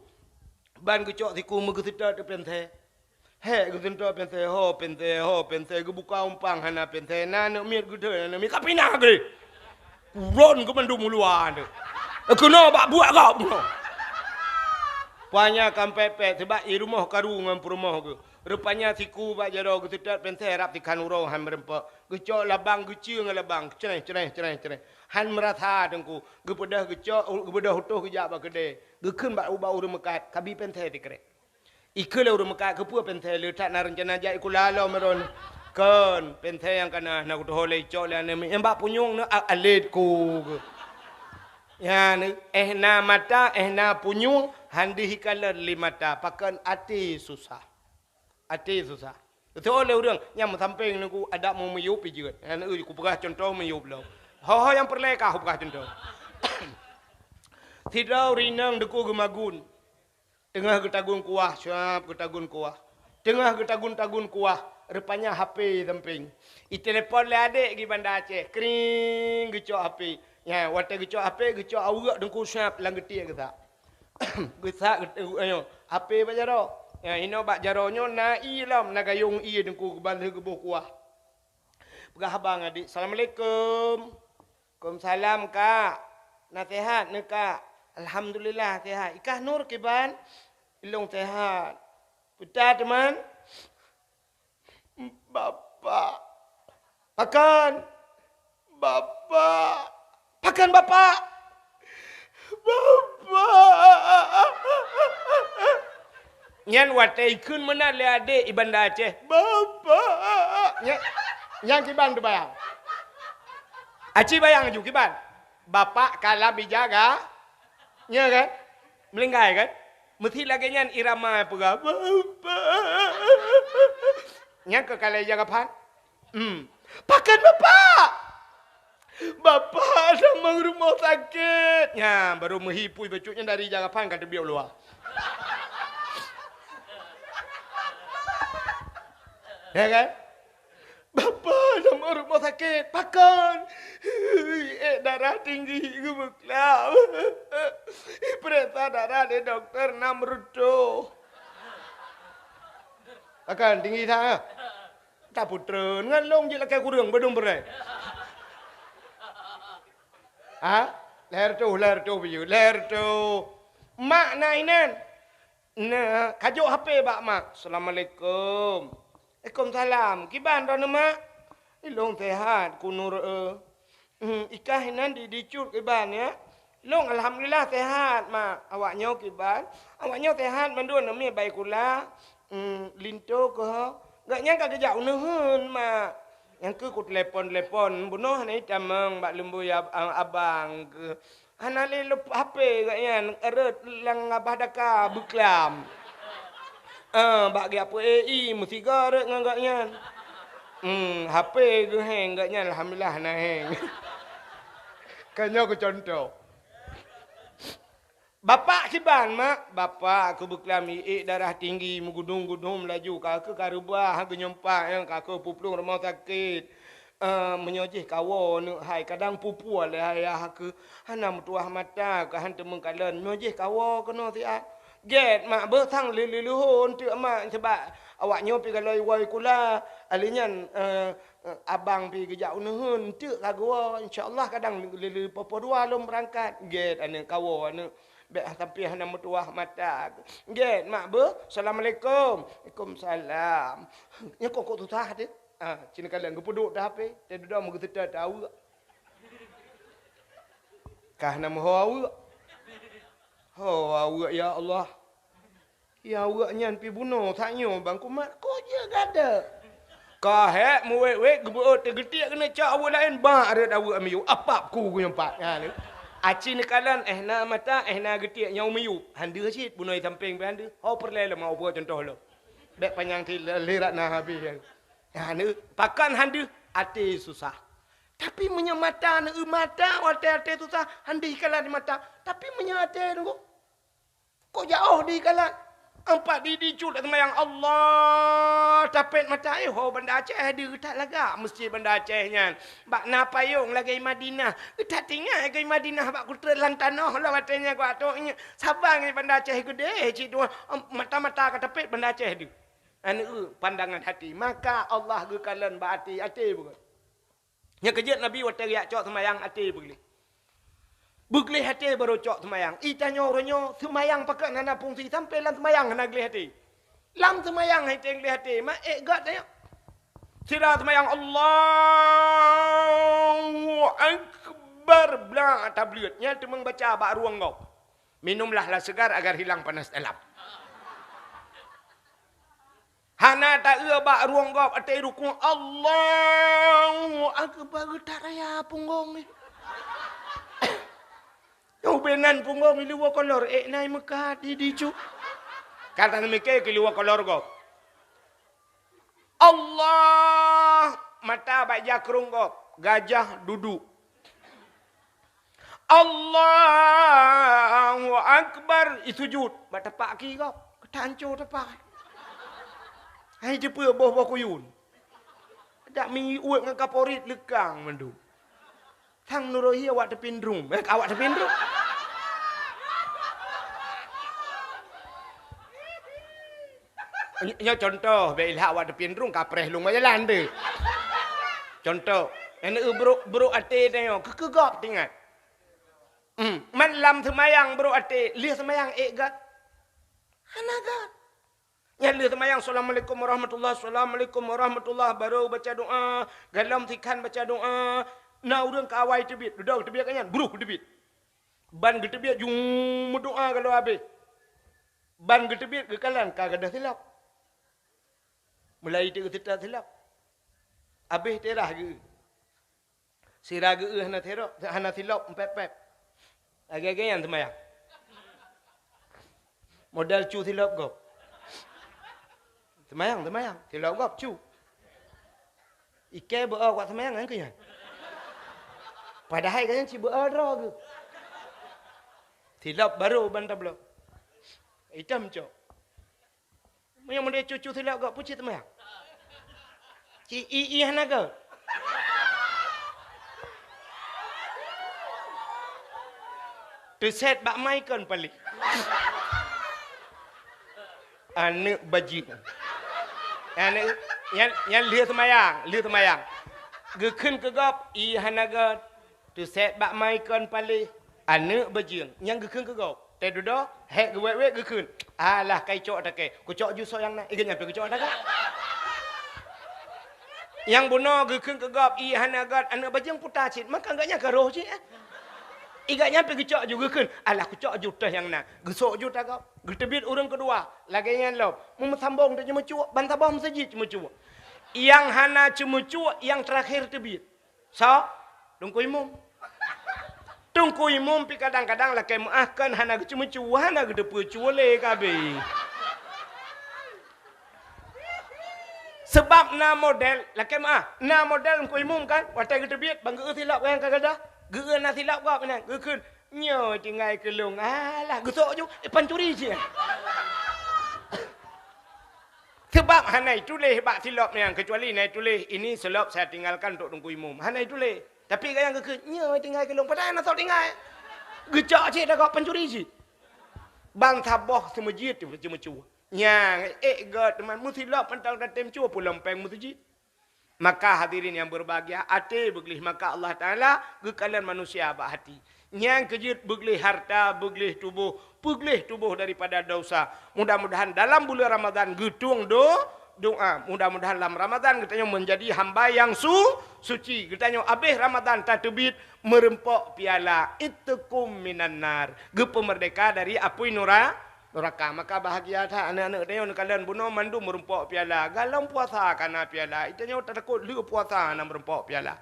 Ban geucok siku meugeuseutôt pénsé. Hék geuseutôt pénsé, ho pénsé, ho pénsé, geubuka umpang hana pénsé, na aneuk miet geuthon, aneuk miet ka pinah geuh. Uron keu mandum uluwa teuh. Keunoe bak buet gob bunoe. Panya kampek-pek, seubab i rumoh karu ngon peurumoh geuh. Rupanya siku bak jaroe geuseutôt pénsé rab sikhan uroe han meureumpok. Geucok labang geucue ngon labang, creh, creh, creh, creh. Han meurasa Teungku, geubeudôh geucok, geubeudôh utôh geujak bak keudè. Geukheun bak, bak ureuëng meukat, kabi pénsé sikrek. Ikheun lé ureuëng meukat, keupeue pénsé le that na reuncana jak sikula lom droeneuh. Kon, pénsé nyang ka na, na kutuho lé icok lé aneuk miet, nyang bak punyueng neu a-, alét ku geuh. Nyan, éh na mata, éh na punyueng, han deuh ikalon lé mata, pakon até susah. Até susah. Beutôi lé ureuëng, nyang meusampéng Teungku adak meu-, meuyueb ijeuet. Nyan, eu, kupeugah cuntoh meuyueb lom. Ho-ho nyang peureulée ka kupeugah cuntoh. Sidroe ureuëng inong Teungku geumagun. Teungoh geutagun kuah, syab geutagun kuah. Teungoh geutagun-tagun kuah, rupanya H P sampéng. Itelepon lé adék geuh Banda Aceh, kring, geucok H P. Nyan, watée geucok H P, geucok aweuek Teungku syab lam geutiek geusak. Geusak, geut-, ayo, H P bak jaroe. Nyan, inoe bak jaroe nyoe na ié lom, na gayong ié Teungku geubalheueh geuboh kuah. Peugah haba ngon adék, "Assalamualaikum." "Waalaikumsalam, Kak. Na seuhat neuh, Kak?" "Alhamdulillah, seuhat. Ikah Nur kiban?" "Ilong seuhat." "Peue teuma?" "Bapak." "Pakon?" "Bapak." "Pakon bapak?" "Bapak." Nyan watée ikheun meunan lé adék i Banda Aceh, "Bapak." Nyan, nyan kiban teubayang. Aci bayang ju kiban. Bapak ka lam ija ga-, nya kan? Meulinggai kan? Meusi lagée nyan irama peugah, "Bapak." Nyan keu ka lam ija gaphan. Hmm. "Pakon bapak?" "Bapak tamong rumoh sakét." Nyan, baru meuhi pui bacut nyan dari ija gaphan ka teubiet u luwa. Ya kan? "Bapak tamong rumoh sakét." "Pakon?" "Ék darah tinggi geumeuklab. Ipeuriksa darah lé dokto nam reutôh." "Pakon tinggi that, eh?" "Tapeutrön ngon lông jeuet lakée kureueng beudong beurée." Ha? Lhèe reutôh, lhèe reutôh biyeu, lhèe reutôh. Mak na inan. Na, kajok H P bak mak. "Assalamualaikum." "Waalaikumsalam. Kiban droeneuh, Mak?" "Ilông seuhat, Ku Nur, eu." "Hmm, ikah inan di, di cut kiban, ya?" "Lông alhamdulillah seuhat, Mak." "Awak nyoe kiban?" "Awak nyoe seuhat mandum, aneuk miet bak sikula." "Hmm, linto keuh?" "Gobnyan ka geujak u neuheun, Mak." Nyang keuh kutelepon-telepon, bunoe hana jitamong bak lumboi ab-, abang keuh. Hana lé lop-, H P gobnyan rhot lam babah daka beuklam. Eh, bak geujak peuék ie meusigoe rhot ngon gobnyan. Hmm, H P geuheng gobnyan, alhamdulillah hana heng. Ka nyoe keu contoh. Bapak kiban, mak? Bapak keuh beuklam ie, darah tinggi, meugudum-gudum laju, ka keuh ka reubah, geunyumpak, eh, ka keuh puplueng rumoh sakét. Eh, meunyoe jih kawoe neuk hai, kadang pupue lé ayah keuh, hana meutuah mata, ka han teumeung kalon, meunyoe jih kawoe keunoe siat. Gét, mak, beuh sang lé-, lé-, leuhô eunteuk, mak, sabab awak nyoe pih galoi woe sikula. Alèh nyan, eh, Eh, abang pih geujak u neuheun, eunteuk ka geuwoe, insya Allah kadang lé-, lé-, poh dua lôn beurangkat. Gét aneuk, kawoe aneuk. Bèk sampai hana meutuah mata. Gét, mak beuh, assalamualaikum. Waalaikumsalam. Nyoe kok, kok susah teuh? Ah, cit neukalon geupeuduek teuh H P, teuh dudoe meugeuseutôt teuh aweuek. Ka hana meuho aweuek. Ho aweuek, ya Allah. Ya, aweuek nyan pih bunoe, tanyoe bang kumat, kok jeuet gata. Ka hék meuwét-wét geubeuôt teuh geutiek keuneuk cok aweuek laén, bak rhot aweuek miyueb, apap ku geunyumpak. Nyan. Aci neukalon, eh na mata, eh na geutiek, nyoe miyueb. Han deuh cit, bunoe sampéng pih han deuh. Ho peureulèe lom, ho peuet contoh lom. Bèk panyang cit, lé rat na habéh. Nyan. Pakon han deuh, até susah. Tapi meunyoe mata neueu mata, watèe até susah, han deuh ikalat di mata. Tapi meunyoe até nunggu, kok jaoh di kalat? Ampat di, di cut seumayang Allah, tapét mata, eh, ho Banda Aceh deuh, that lagak meuseujid Banda Aceh nyan. Bak na payong lagèe Madinah. That tinggai lagèe Madinah bak kutreuk lam tanoh lom watèe nyan kok atôk nyan. Saban ngon Banda Aceh geudeh cit dua, em, mata-mata ka tapét Banda Aceh deuh. Aneuk, pandangan hati. Maka Allah geukalon bak até, até bukan. Nyang keujeuet Nabi watèe geujak cok seumayang até beugleh. Beugleh até barô cok seumayang. I tanyoe uroe nyoe seumayang pakon hana fungsi, sampoe lam seumayang hana gleh até. Lam seumayang hai teuh gleh até, ma ék gét tanyoe. Sira seumayang Allahu Akbar, blah tableuet. Nyan teuma baca bak rueng gob. Minumlah lah segar agar hilang panas dalam. Hana taeu bak rueng gob até rukuk, Allahu Akbar, geutak raya punggong nyoe. Nyoe ubé nan punggong i luwa kolor, ék nai meukat di dicu. Ka taneumike keu luwa kolor gob. Allah, mata bak jakrong gob, gajah duduk. Allahu Akbar, i sujud. Bak tapak aki gob, keutanco tapak. Hai jeupeue boh-boh kuyun. Dak mi uet ngon kaporit leukang mandum. Sang nurohi awak teupindrung. Eh, awak teupindrung. Ny-, nyoe contoh, bèk ilhak awak teupindrung, kapreh lôn bak jalan deh. Contoh, aneuk brok, brok até tanyoe, keu, keu gob teuingat. Hmm, man lam seumayang brok até, lheueh seumayang ék gét. Hana gét. Nyan lheueh seumayang, "Assalamualaikum warahmatullah, assalamualaikum warahmatullah," barô baca doa, galom sikhan baca doa. Na ureueng ka awai teubiet, dudoe geuteubiet ka nyan, bruh geuteubiet. Ban geuteubiet, jung meudoa galom habéh. Ban geuteubiet geukalon ka gadôh silop. Mulai teuk geuseutôt silop. Habéh teurah geu. Sira geu hana sirop, hana silop, pép-pép. Lagèe-lagèe nyan seumayang. Model cu silop gob. Seumayang, seumayang. Silop gob, cu. Ikei beu-o bak seumayang nyan keu nyan. Padahai gobnyan cit beu-o droe geuh. Silop barô ban tabloe. Itam cok. Meunyoe model cu-cu silop gob, peue cit seumayang? Ci i, i hana gob. Teuset bak mai kon paléh. Aneuk bajeueng. Aneuk, nyan, nyan lheueh seumayang, lheueh seumayang. Geukheun keu gob, i hana gob. Teuset bak mai kon paléh, aneuk bajeueng, nyang geukheun keu gob. Teududoe, hék geuwét-wét geukheun. Alah, kai cok takée, kucok ju soe nyang na, i gobnyan pih geucok takée. Nyang bunoe geukheun keu gob, i hana gét, aneuk bajeueng puta cit, maka gobnyan ka roh cit, eh. I gobnyan pih geucok ju geukheun. Alah, kucok ju teuh nyang na, geusok ju tagob. Geuteubiet ureueng keudua, lagée nyan lom. Meumeusambong teuk jimeucue, ban saboh meuseujid jimeucue. Nyang hana ceumeucue nyang teurakhé teubiet. Soe? Teungku Imum. Teungku Imum pih kadang-kadang lakée meuáh kon hana geuceumeucue, hana geuteupeue cue lé ka abéh. Seubab na model, lakée meuáh, na model Teungku Imum kan, watée geuteubiet, ban geu-eu silop nyang ka gadoh, geu-eu na silop gob nyan, geukheun, "Nyoe tinggai keu lôn." Alah, geusok ju, eh, pancuri cit. Seubab hana ituléh bak silop nyan, keucuali na ituléh, "Ini selop saya tinggalkan untuk Teungku Imum." Hana ituléh. Tapi gayang geukheun, "Nyoe tinggai keu lôn." Padahai na sot tinggai. Geucok cit dah gob pancuri cit. Ban saboh seumeujid tu ceumeucue. Nyang ék gét teuma meusilop mantong tatem cue pulang péng meuseujid. Maka hadirin yang berbahagia, até beugleh maka Allah Taala geukalon manusia bak hati. Nyang keujeuet beugleh harta, beugleh tuboh, beugleh tuboh daripada dosa. Mudah-mudahan dalam bulan Ramadan geutueng do-, doa. Mudah-mudahan dalam Ramadan geutanyoe menjadi hamba yang su-, suci. Geutanyoe abéh Ramadan tateubiet meureumpok piala itqum minan nar, geupeumerdeka dari apui nura-, nuraka. Maka bahagia that aneuk-aneuk tanyoe neukalon bunoe mandum meureumpok piala. Galom puasa kana piala, itanyoe tatakot lheueh puasa hana meureumpok piala.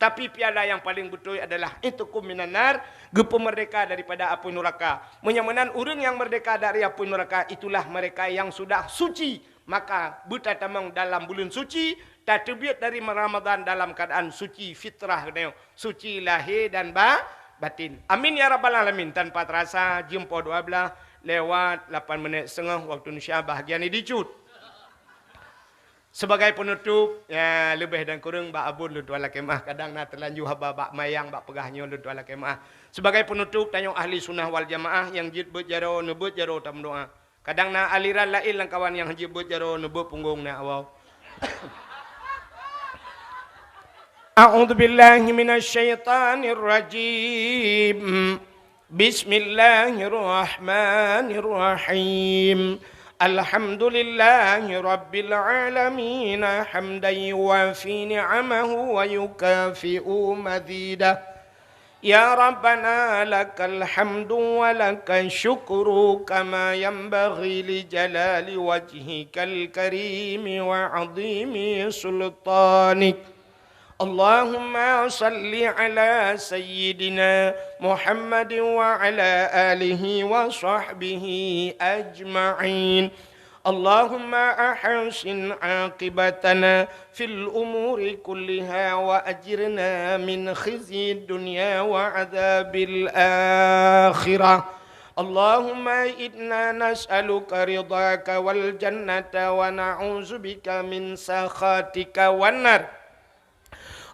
Tapi piala yang paling beutôi adalah itqum minan nar, geupeumerdeka daripada apui nuraka. Meunyoe meunan ureuëng yang merdeka dari apui nuraka, itulah mereka yang sudah suci. Maka beutatamong dalam buleuen suci, tateubiet dari Ramadan dalam keuadaan suci fitrah geutanyoe, suci lahé dan ba-, batin. Amin ya rabbal alamin. Tanpa terasa, jeuem poh dua belas lewat lapan menit setengah waktu Indonesia bahagian ini dicut. Sebagai penutup, ya, leubeh dan kureueng bak abon lôn tuan lakée meuáh. Kadang na teulanjur haba bak mayang, bak peugah nyoe lôn tuan lakée meuáh. Sebagai penutup, tanyoe ahli sunnah wal jamaah nyang jeuet beuet jaroe, neubeuet jaroe tameudoá. Kadang na aliran laén lam kawan nyang jeuet beuet jaroe, neubeuet punggong na awau. A'udzubillahi minasyaitonirrajim. Bismillahirrahmanirrahim. Alhamdulillahi rabbil alamin, hamdan yuwafi ni'amahu wa yukafi'u mazidah. Ya Rabbana, lakal hamdu wa lakasyukru kama yanbaghi li jalali wajhikal karimi wa azimi sultanik. Allahumma salli ala sayyidina Muhammadin wa ala alihi wa sahbihi ajma'in. Allahumma ahsin aqibatana fil umuri kulliha wa ajirna min khizyid dunya wa adzabil akhirah. Allahumma inna nas'aluka ridhaka wal jannata wa na'udzubika min sakhatika wan nar.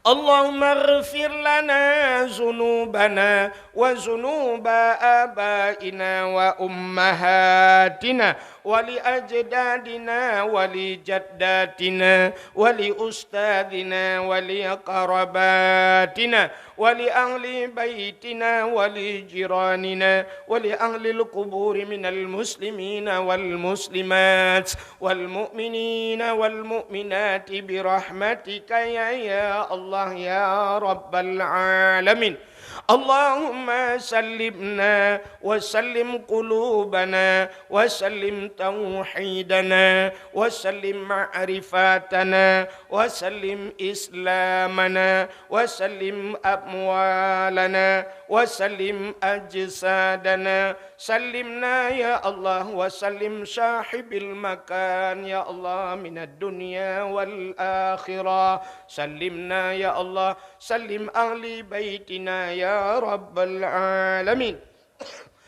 Allahumma ighfir lana dzunubana wa dzunuba abaina wa ummahatina wa li ajdadina wa li jaddatina wa li ustadzina wa li aqrabatina wa li ahli baitina wa li jiranina wa li ahlil quburi minal muslimina wal muslimat wal mu'minina wal mu'minati bi rahmatika ya, ya Allah ya Rabbal alamin. Allahumma sallimna wa sallim qulubana wa sallim tauhidana wa sallim ma'rifatana wa sallim islamana wa sallim amwalana wa sallim ajsadana. Sallimna ya Allah wa sallim sahibil makan ya Allah minad dunya wal akhirah. Sallimna ya Allah, sallim ahli baitina ya rabbal alamin.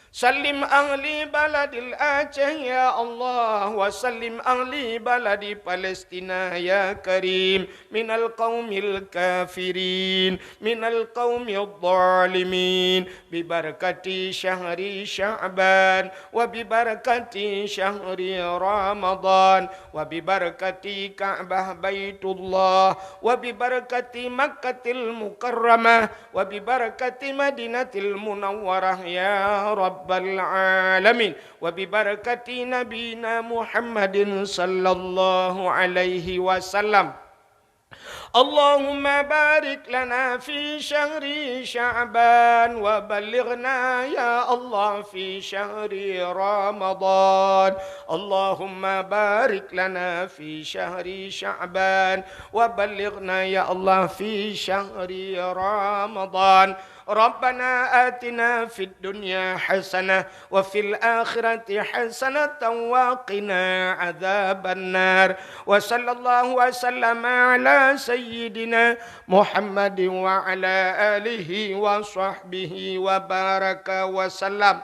Sallim ahli baladil Aceh ya Allah, wa sallim ahli baladi Palestina ya Karim, minal qaumil kafirin, minal qaumidh dhalimin, bi barakati syahri Sya'ban, wa bi barakati syahri Ramadan, wa bi barakati Ka'bah Baitullah, wa bi barakati Makkatil Mukarramah, wa bi barakati Madinatil Munawwarah ya rabbal alamin, wa bi barakati nabina Muhammadin sallallahu alaihi wasallam. اللهم بارك لنا في شهر شعبان وبلغنا يا الله في شهر رمضان. اللهم بارك لنا في شهر شعبان وبلغنا يا الله في شهر رمضان. ربنا آتنا في الدنيا حسنة وفي الآخرة حسنة وقنا عذاب النار. وصلى الله وسلم على سيدنا محمد وعلى آله وصحبه وبارك وسلم.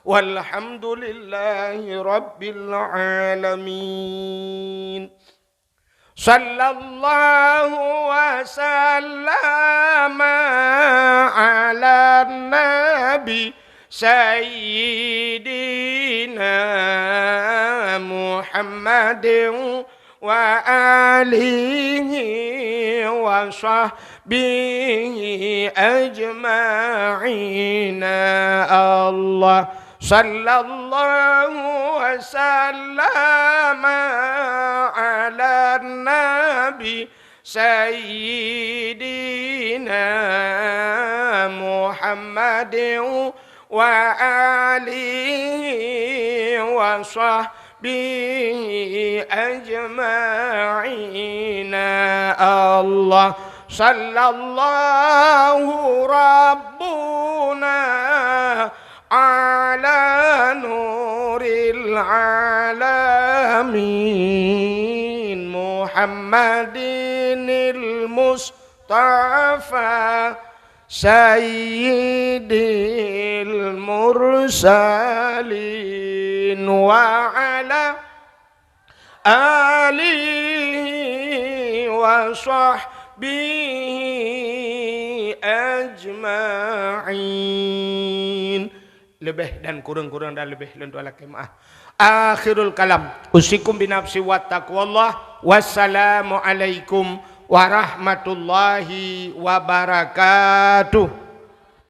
والحمد لله رب العالمين. صلى الله وسلم على النبي سيدنا محمد وآله وصحبه أجمعين. الله صلى الله وسلم على النبي سيدنا محمد وآله وصحبه أجمعين. الله صلى الله ربنا على نور العالمين محمد المصطفى سيد المرسلين وعلى آله وصحبه أجمعين. Leubeh dan kureueng-kureueng dan leubeh lôn tuan lakée meu'ah. Akhirul kalam. Usikum binafsi wa taqwallah. Wassalamualaikum warahmatullahi wabarakatuh.